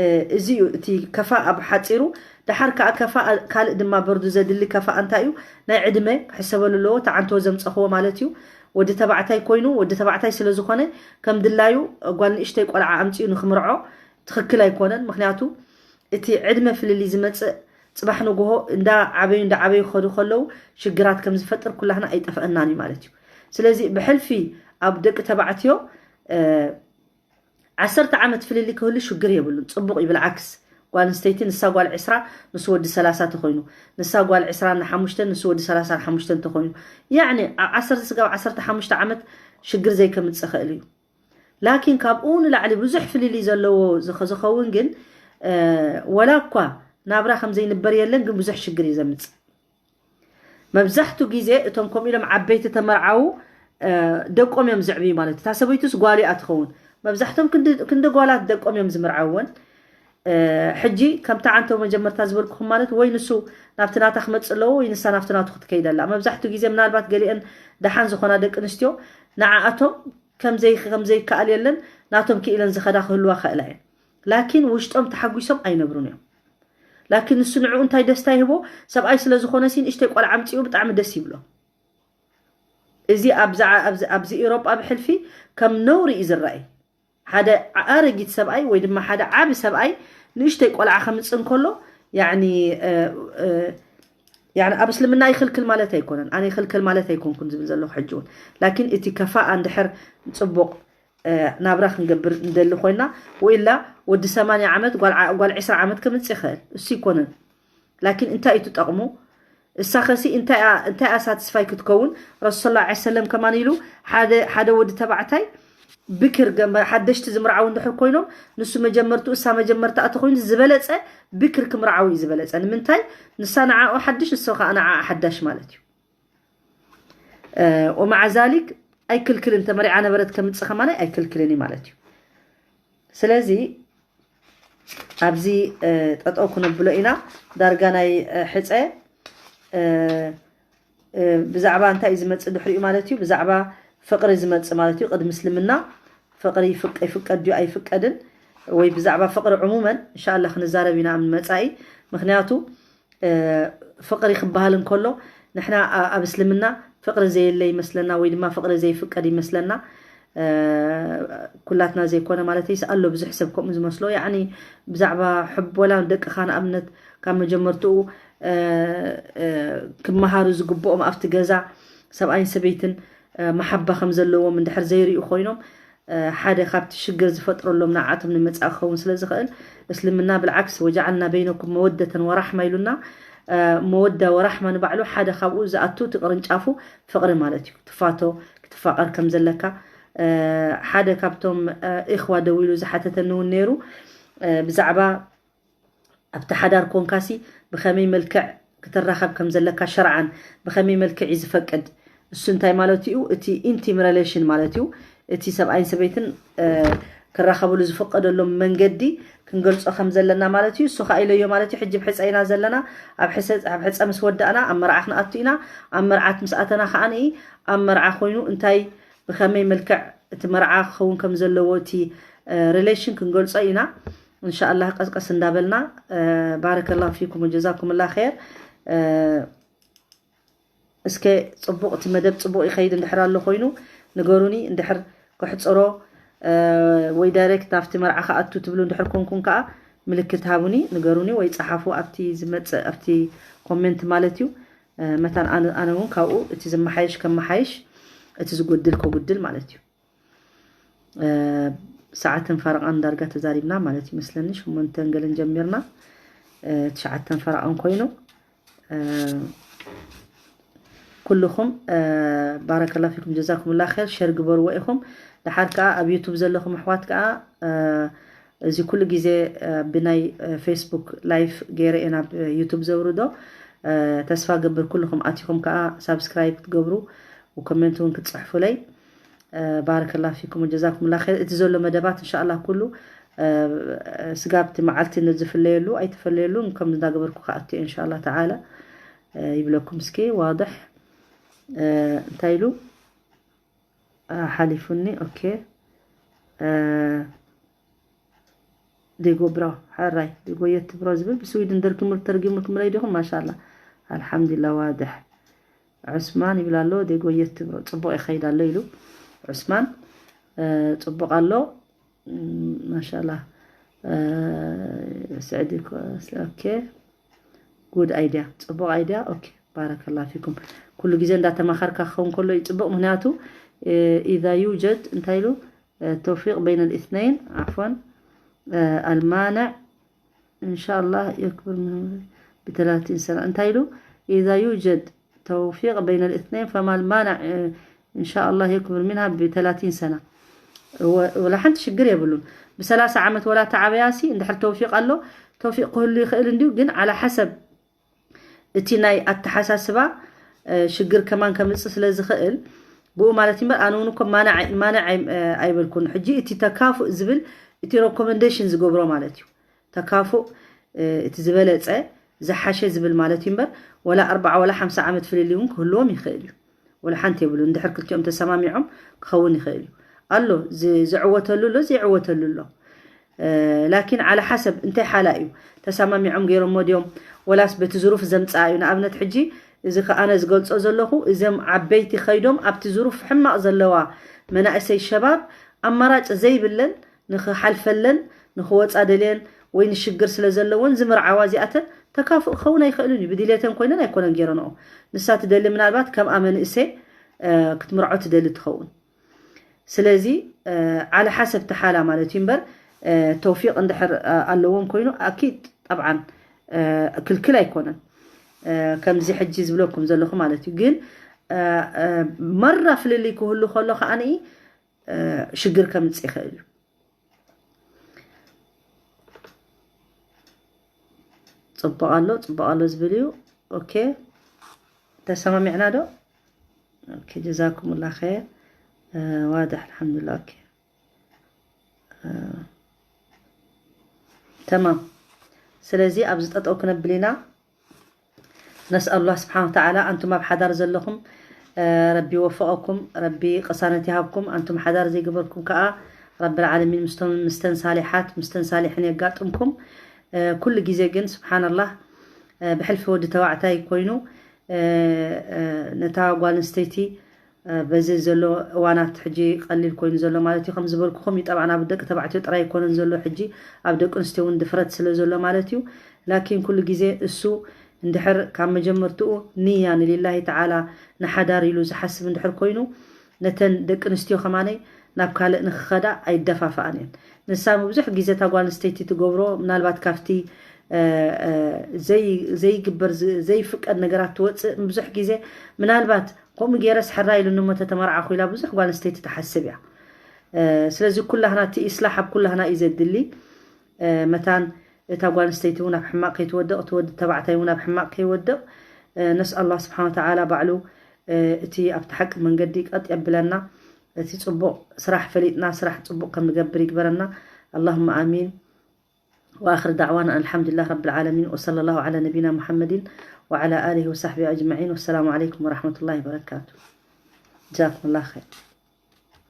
እ፣ እዚ እዩ እቲ ከፋ ኣብ ሓፂሩ። ደሓር ከዓ ከፋ ካልእ ድማ በርዱ ዘድሊ ከፋ እንታይ እዩ? ናይ ዕድመ ክሕሰበሉ ኣለዎ። ተዓንቶ ዘምፀኽዎ ማለት እዩ። ወዲ ተባዕታይ ኮይኑ፣ ወዲ ተባዕታይ ስለ ዝኾነ ከም ድላዩ ጓል ንእሽተይ ቆልዓ ኣምፂኡ ንክምርዖ ትኽክል ኣይኮነን። ምክንያቱ እቲ ዕድመ ፍልልይ ዝመፅእ ፅባሕ ንግሆ እንዳ ዓበዩ እንዳ ዓበዩ ክኸዱ ከለዉ ሽግራት ከም ዝፈጥር ኩላህና ኣይጠፍአናን እዩ ማለት እዩ። ስለዚ ብሕልፊ ኣብ ደቂ ተባዕትዮ፣ እ፣ ዓሰርተ ዓመት ፍልልይ ክህሉ ሽግር የብሉን፣ ፅቡቕ እዩ። ብልዓክስ ጓል ኣንስተይቲ ንሳ ጓል ዕስራ ንሱ ወዲ ሰላሳ ተኾይኑ፣ ንሳ ጓል ዕስራን ሓሙሽተን ንሱ ወዲ ሰላሳን ሓሙሽተን ተኾይኑ፣ ያዕኒ ኣብ ዓሰርተ ስጋብ ዓሰርተ ሓሙሽተ ዓመት ሽግር ዘይከምፅእ ኽእል እዩ። ላኪን ካብኡ ንላዕሊ ብዙሕ ፍልልይ ዘለዎ ዝኸ- ዝኸውን ግን፣ እ፣ ወላ እኳ ናብራ ከም ዘይንበር የለን፣ ግን ብዙሕ ሽግር እዩ ዘምፅእ። መብዛሕቱ ግዜ እቶም ከምኡ ኢሎም ዓበይቲ ተመርዓዉ፣ እ፣ ደቆም እዮም ዝዕብዩ ማለት እዩ። እታ ሰበይቱስ ጓሉ እያ ትኸውን። መብዛሕቶም ክንዲ ክንዲ ጓላት ደቆም እዮም ዝምርዓወን። እ፣ ሕጂ ከምታ ዓንተው መጀመርታ ዝበልኩኹም ማለት ወይ ንሱ ናብቲ ናታ ክመጽእ ኣለዎ ወይ ንሳ ናብቲ ናቱ ክትከይድ ኣላ። መብዛሕቱ ግዜ ምናልባት ገሊአን ደሓን ዝኾና ደቂ ኣንስትዮ ንዓኣቶም ከምዘይ- ከምዘይከኣል የለን፣ ናቶም ክኢለን ዝኸዳ ክህልዋ ክእላ እየን። ላኪን ውሽጦም ተሓጒሶም ኣይነብሩን እዮም። ላኪን ንሱ ንዕኡ እንታይ ደስታ ይህቦ? ሰብኣይ ስለ ዝኾነ ሲ ንእሽተይ ቆልዓ ኣምጺኡ ብጣዕሚ ደስ ይብሎ። እዚ ኣብዛ- ኣብዚ- ኣብዚ ኤውሮጳ ብሕልፊ ከም ነውሪ እዩ ዝረኣይ። ሓደ ኣረጊት ሰብኣይ ወይ ድማ ሓደ ዓቢ ሰብኣይ ንእሽተይ ቆልዓ ከምጽእ እንከሎ፣ ያዕኒ፣ እ፣ እ፣ ያዕኒ ኣብ እስልምና ይኽልክል ማለት ኣይኮነን። ኣነ ይኽልክል ማለት ኣይኮንኩን ዝብል ዘለኹ ሕጂ እውን። ላኪን እቲ ከፋ እንድሕር ጽቡቕ፣ እ፣ ናብራ ክንገብር እንደሊ ኮይና፣ ወኢላ ወዲ ሰማንያ ዓመት ጓል ዓ- ጓል ዕስራ ዓመት ከምጽእ ይኽእል። እሱ ይኮነን። ላኪን እንታይ እዩ ትጠቕሙ? እሳ ኸሲ እንታይ እያ- እንታይ እያ ሳትስፋይ ክትከውን? ረሱል ሰለላሁ ዐለይሂ ወሰለም ከማን ኢሉ ሓደ ሓደ ወዲ ተባዕታይ ብክር ገመ- ሓደሽቲ ዝምርዓው እንድሕር ኮይኖም ንሱ መጀመርቱ እሳ መጀመርታ እተኮይኑ ዝበለጸ ብክር ክምርዓው እዩ ዝበለጸ። ንምንታይ? ንሳ ንዓኡ ሓድሽ እሱ ከዓ ንዓ ሓዳሽ ማለት እዩ። እ፣ ወመዓ ዛሊክ ኣይክልክልን፣ ተመሪዓ ነበረት ከምጽእ ከማን ኣይክልክልን እዩ ማለት እዩ። ስለዚ ኣብዚ፣ እ፣ ጠጠው ክነብሎ ኢና። ዳርጋ ናይ፣ እ፣ ሕፀ፣ እ፣ እ፣ ብዛዕባ እንታይ እዩ ዝመፅእ ድሕሪኡ ማለት እዩ? ብዛዕባ ፍቅሪ ዝመፅእ ማለት እዩ። ቅድሚ እስልምና ፍቅሪ ይፍቀ- ይፍቀድ ድዩ ኣይፍቀድን? ወይ ብዛዕባ ፍቅሪ ዕሙመን እንሻላ ክንዛረብ ኢና ኣብ መፃኢ። ምክንያቱ እ፣ ፍቅሪ ክበሃል እንከሎ ንሕና ኣ- ኣብ እስልምና ፍቅሪ ዘየለ ይመስለና ወይ ድማ ፍቅሪ ዘይፍቀድ ይመስለና። እ፣ ኩላትና ዘይኮነ ማለት ይስኣሎ ብዙሕ ሰብ ከምኡ ዝመስሎ፣ ያዕኒ ብዛዕባ ሕብ ወላ ደቅኻ ንኣብነት ካብ መጀመርትኡ፣ እ፣ እ፣ ክመሃሩ ዝግብኦም ኣብቲ ገዛ ሰብኣይን ሰበይትን፣ እ፣ መሓባ ከም ዘለዎም እንድሕር ዘይርእዩ ኮይኖም፣ እ፣ ሓደ ካብቲ ሽግር ዝፈጥረሎም ንዓቶም ንምጻእ ክኸውን ስለ ዝኽእል፣ እስልምና ብልዓክስ ወጃዓልና በይነኩም መወደተን ወራሕማ ኢሉና። እ፣ መወዳ ወራሕማ ንባዕሉ ሓደ ካብኡ ዝኣቱ እቲ ቅርንጫፉ ፍቕሪ ማለት እዩ። ትፋቶ ክትፋቐር ከም ዘለካ፣ እ፣ ሓደ ካብቶም፣ እ፣ ኢኽዋ ደዊሉ ዝሓተተኒ እውን ነይሩ። እ፣ ብዛዕባ ኣብቲ ሓዳር ኮንካሲ ብኸመይ መልክዕ ክትራኸብ ከም ዘለካ ሸርዓን ብኸመይ መልክዕ እዩ ዝፈቅድ? እሱ እንታይ ማለት እዩ? እቲ ኢንቲም ሬሌሽን ማለት እዩ። እቲ ሰብኣይን ሰበይትን፣ እ፣ ክራኸብሉ ዝፍቀደሎም መንገዲ ክንገልጾ ከም ዘለና ማለት እዩ። እሱ ከዓ ኢለዮ ማለት እዩ። ሕጂ ብሕፀ ኢና ዘለና። ኣብ ሕሰ- ኣብ ሕፀ ምስ ወዳእና ኣብ መርዓ ክንኣቱ ኢና። ኣብ መርዓት ምስ ኣተና ከዓ ንኢ ኣብ መርዓ ኮይኑ እንታይ ብኸመይ መልክዕ እቲ መርዓ ክኸውን ከም ዘለዎ እቲ፣ እ፣ ሬሌሽን ክንገልጾ ኢና። እንሻኣላህ ቀስቀስ እንዳበልና፣ እ፣ ባረከላሁ ፊኩም ወጀዛኩም ላ ኸይር። እ፣ እስከ ጽቡቕ እቲ መደብ ጽቡቕ ይኸይድ እንድሕር ኣሎ ኮይኑ ንገሩኒ። እንድሕር ክሕጽሮ፣ እ፣ ወይ ዳይሬክት ናብቲ መርዓ ክኣቱ ትብሉ እንድሕር ኮንኩም ከዓ ምልክት ሃቡኒ፣ ንገሩኒ ወይ ጸሓፉ ኣብቲ ዝመጽእ ኣብቲ ኮሜንት ማለት እዩ። እ፣ መታን ኣነ ኣነ እውን ካብኡ እቲ ዝመሓየሽ ከመሓይሽ፣ እቲ ዝጎድል ከጉድል ማለት እዩ። እ፣ ሰዓትን ፈረቓን ዳርጋ ተዛሪብና ማለት ይመስለኒ። ሽሞንተን ገለን ጀሚርና፣ እ፣ ትሽዓተን ፈረቓን ኮይኑ፣ እ፣ ኩልኹም፣ እ፣ ባረከላ ፊኩም ጀዛኩምላ ኸይር። ሸር ግበርዎ ኢኹም። ደሓር ከኣ ኣብ ዩቱብ ዘለኹም ኣሕዋት ከኣ፣ እ፣ እዚ ኩሉ ግዜ፣ እ፣ ብናይ፣ እ፣ ፌስቡክ ላይፍ ገይረ እየ ናብ ዩቱብ ዘውርዶ። እ፣ ተስፋ ገብር ኩልኹም ኣቲኹም ከኣ ሳብስክራይብ ክትገብሩ ወኮሜንት እውን ክትጽሕፉለይ። እ፣ ባረከላ ፊኩም ወጀዛኩምላ ኸይር። እቲ ዘሎ መደባት እንሻኣላ ኩሉ ስጋብ እቲ መዓልቲ ንዝፍለየሉ ኣይትፈለየሉን። ከም እንዳገበርኩ ከኣትዮ እንሻላ ተዓላ ይብለኩም። እስኪ ዋድሕ እንታይ ኢሉ ሓሊፉኒ። ኦኬ ዴጎ ብሮ ሓራይ ዴጎ የት ብሮ ዝብል ብስዊድን ደርጊሙ ተርጊሙ ክምለይ ዲኹም? ማሻላ ኣልሓምዱላ። ዋድሕ ዑስማን ይብል ኣሎ ዴጎ የት ብሮ ጽቡቕ ይኸይድ ኣሎ ኢሉ ዑስማን ጽቡቕ ኣሎ። ማሻላ ስዕዲ ኦኬ ጉድ ኣይድያ ጽቡቕ ኣይድያ። ኦኬ ባረከላ ፊኩም። ኩሉ ግዜ እንዳተማኸርካ ክኸውን ከሎ እዩ ጽቡቕ። ምክንያቱ ኢዛ ዩጀድ እንታይ ኢሉ ተውፊቅ በይነ ልእትነይን ዓፍዋን ኣልማንዕ እንሻላ የክብር ብተላቲን ሰና እንታይ ኢሉ ኢዛ ዩጀድ ተውፊቅ በይነ ልእትነይን ፈማ ልማንዕ እንሻላ የክብር ሚንሃ ብተላቲን ሰና። ወላ ሓንቲ ሽግር የብሉን። ብሰላሳ ዓመት ወላ ተዓበያሲ እንድሕር ተውፊቅ ኣሎ ተውፊቅ ክህሉ ይኽእል እንዲዩ። ግን ዓላ ሓሰብ እቲ ናይ ኣተሓሳስባ ሽግር ከማን ከምፅእ ስለ ዝኽእል ብኡ ማለት እምበር ኣነ እውን እኮ ማንዕ ኣይበልኩን። ሕጂ እቲ ተካፉእ ዝብል እቲ ሮኮመንዴሽን ዝገብሮ ማለት እዩ። ተካፉእ እቲ ዝበለፀ ዝሓሸ ዝብል ማለት እዩ እምበር ወላ ኣርባዓ ወላ ሓምሳ ዓመት ፍልልይ እውን ክህልዎም ይኽእል እዩ። ወላ ሓንቲ የብሉ። እንድሕር ክልቲኦም ተሰማሚዖም ክኸውን ይኽእል እዩ ኣሎ ዝዕወተሉ ኣሎ ዘይዕወተሉ ኣሎ። ላኪን ዓለ ሓሰብ እንታይ ሓላ እዩ ተሰማሚዖም ገይሮሞ ድዮም ወላስ በቲ ዝሩፍ ዘምፅኣ እዩ? ንኣብነት ሕጂ እዚ ከኣነ ዝገልፆ ዘለኹ እዞም ዓበይቲ ከይዶም ኣብቲ ዝሩፍ ሕማቕ ዘለዋ መናእሰይ ሸባብ ኣማራጭ ዘይብለን ንኽሓልፈለን ንኽወፃ ደልየን ወይ ንሽግር ስለ ዘለወን ዝምርዓዋ እዚኣተን ተካፍእ ክኸውን ኣይኽእልን እዩ። ብድልየተን ኮይነን ኣይኮነን ገይረንኦ። ንሳ ትደሊ ምናልባት ከምኣ መንእሰ ክትምርዖ ትደሊ ትኸውን። ስለዚ ዓለ ሓሰብ ተሓላ ማለት እዩ እምበር ተውፊቅ እንድሕር ኣለዎም ኮይኑ ኣኪድ ጠብዓን ክልክል ኣይኮነን። ከምዚ ሕጂ ዝብለኩም ዘለኹ ማለት እዩ። ግን መራ ፍልልይ ክህሉ ከሎ ከዓኒ ሽግር ከምፅእ ይኽእል እዩ። ፅቡቕ ኣሎ ፅቡቕ ኣሎ ዝብል እዩ። ኦኬ ተሰማሚዕና ዶ? ኦኬ ጀዛኩሙላ ኸይር። ዋድሕ ኣልሓምዱላ። ኦኬ ተማም። ስለዚ ኣብዚ ጠጠው ክነብል ኢና። ነስኣል ላህ ስብሓን ወተዓላ ኣንቱም ኣብ ሓዳር ዘለኹም ረቢ ይወፍቐኩም፣ ረቢ ቅሳነት ይሃብኩም። ኣንቱም ሓዳር ዘይገበርኩም ከዓ ረቢ ልዓለሚን ምስቶም ምስተን ሳሊሓት ምስተን ሳሊሕን የጋጥምኩም። ኩሉ ግዜ ግን ስብሓንላህ ብሕልፊ ወዲ ተባዕታይ ኮይኑ ነታ ጓል ኣንስተይቲ በዚ ዘሎ እዋናት ሕጂ ቀሊል ኮይኑ ዘሎ ማለት እዩ። ከም ዝበልኩኹም እዩ ጠብዓን ኣብ ደቂ ተባዕትዮ ጥራይ ኣይኮነን ዘሎ ሕጂ ኣብ ደቂ ኣንስትዮ እውን ድፍረት ስለ ዘሎ ማለት እዩ። ላኪን ኩሉ ግዜ እሱ እንድሕር ካብ መጀመርትኡ ንያ ንሊላሂ ተዓላ ንሓዳር ኢሉ ዝሓስብ እንድሕር ኮይኑ ነተን ደቂ ኣንስትዮ ከማነይ ናብ ካልእ ንክኸዳ ኣይደፋፍኣን እየን። ንሳ ብዙሕ ግዜ እታ ጓል ኣንስተይቲ ትገብሮ ምናልባት ካብቲ ዘይግበር ዘይፍቀድ ነገራት ትወፅእ ብዙሕ ግዜ ምናልባት ከምኡ ገይረስ ሕራይ ኢሉኒ እሞ ተተመርዓኹ ኢላ ብዙሕ ጓል ኣንስተይቲ ትሓስብ እያ። ስለዚ ኩላህና እቲ ኢስላሕ ኣብ ኩላህና እዩ ዘድሊ። መታን እታ ጓል ኣንስተይቲ እውን ኣብ ሕማቕ ከይትወድቕ እቲ ወዲ ተባዕታይ እውን ኣብ ሕማቕ ከይወድቕ ነስኣል ላህ ስብሓን ወተዓላ ባዕሉ እቲ ኣብቲ ሓቂ መንገዲ ቀጥ የብለና። እቲ ፅቡቕ ስራሕ ፈሊጥና ስራሕ ፅቡቕ ከም ንገብር ይግበረና። ኣላሁማ ኣሚን። وآخر دعوانا أن الحمد لله رب العالمين وصلى الله على نبينا محمد وعلى آله وصحبه أجمعين والسلام عليكم ورحمة الله وبركاته. جزاكم الله خير.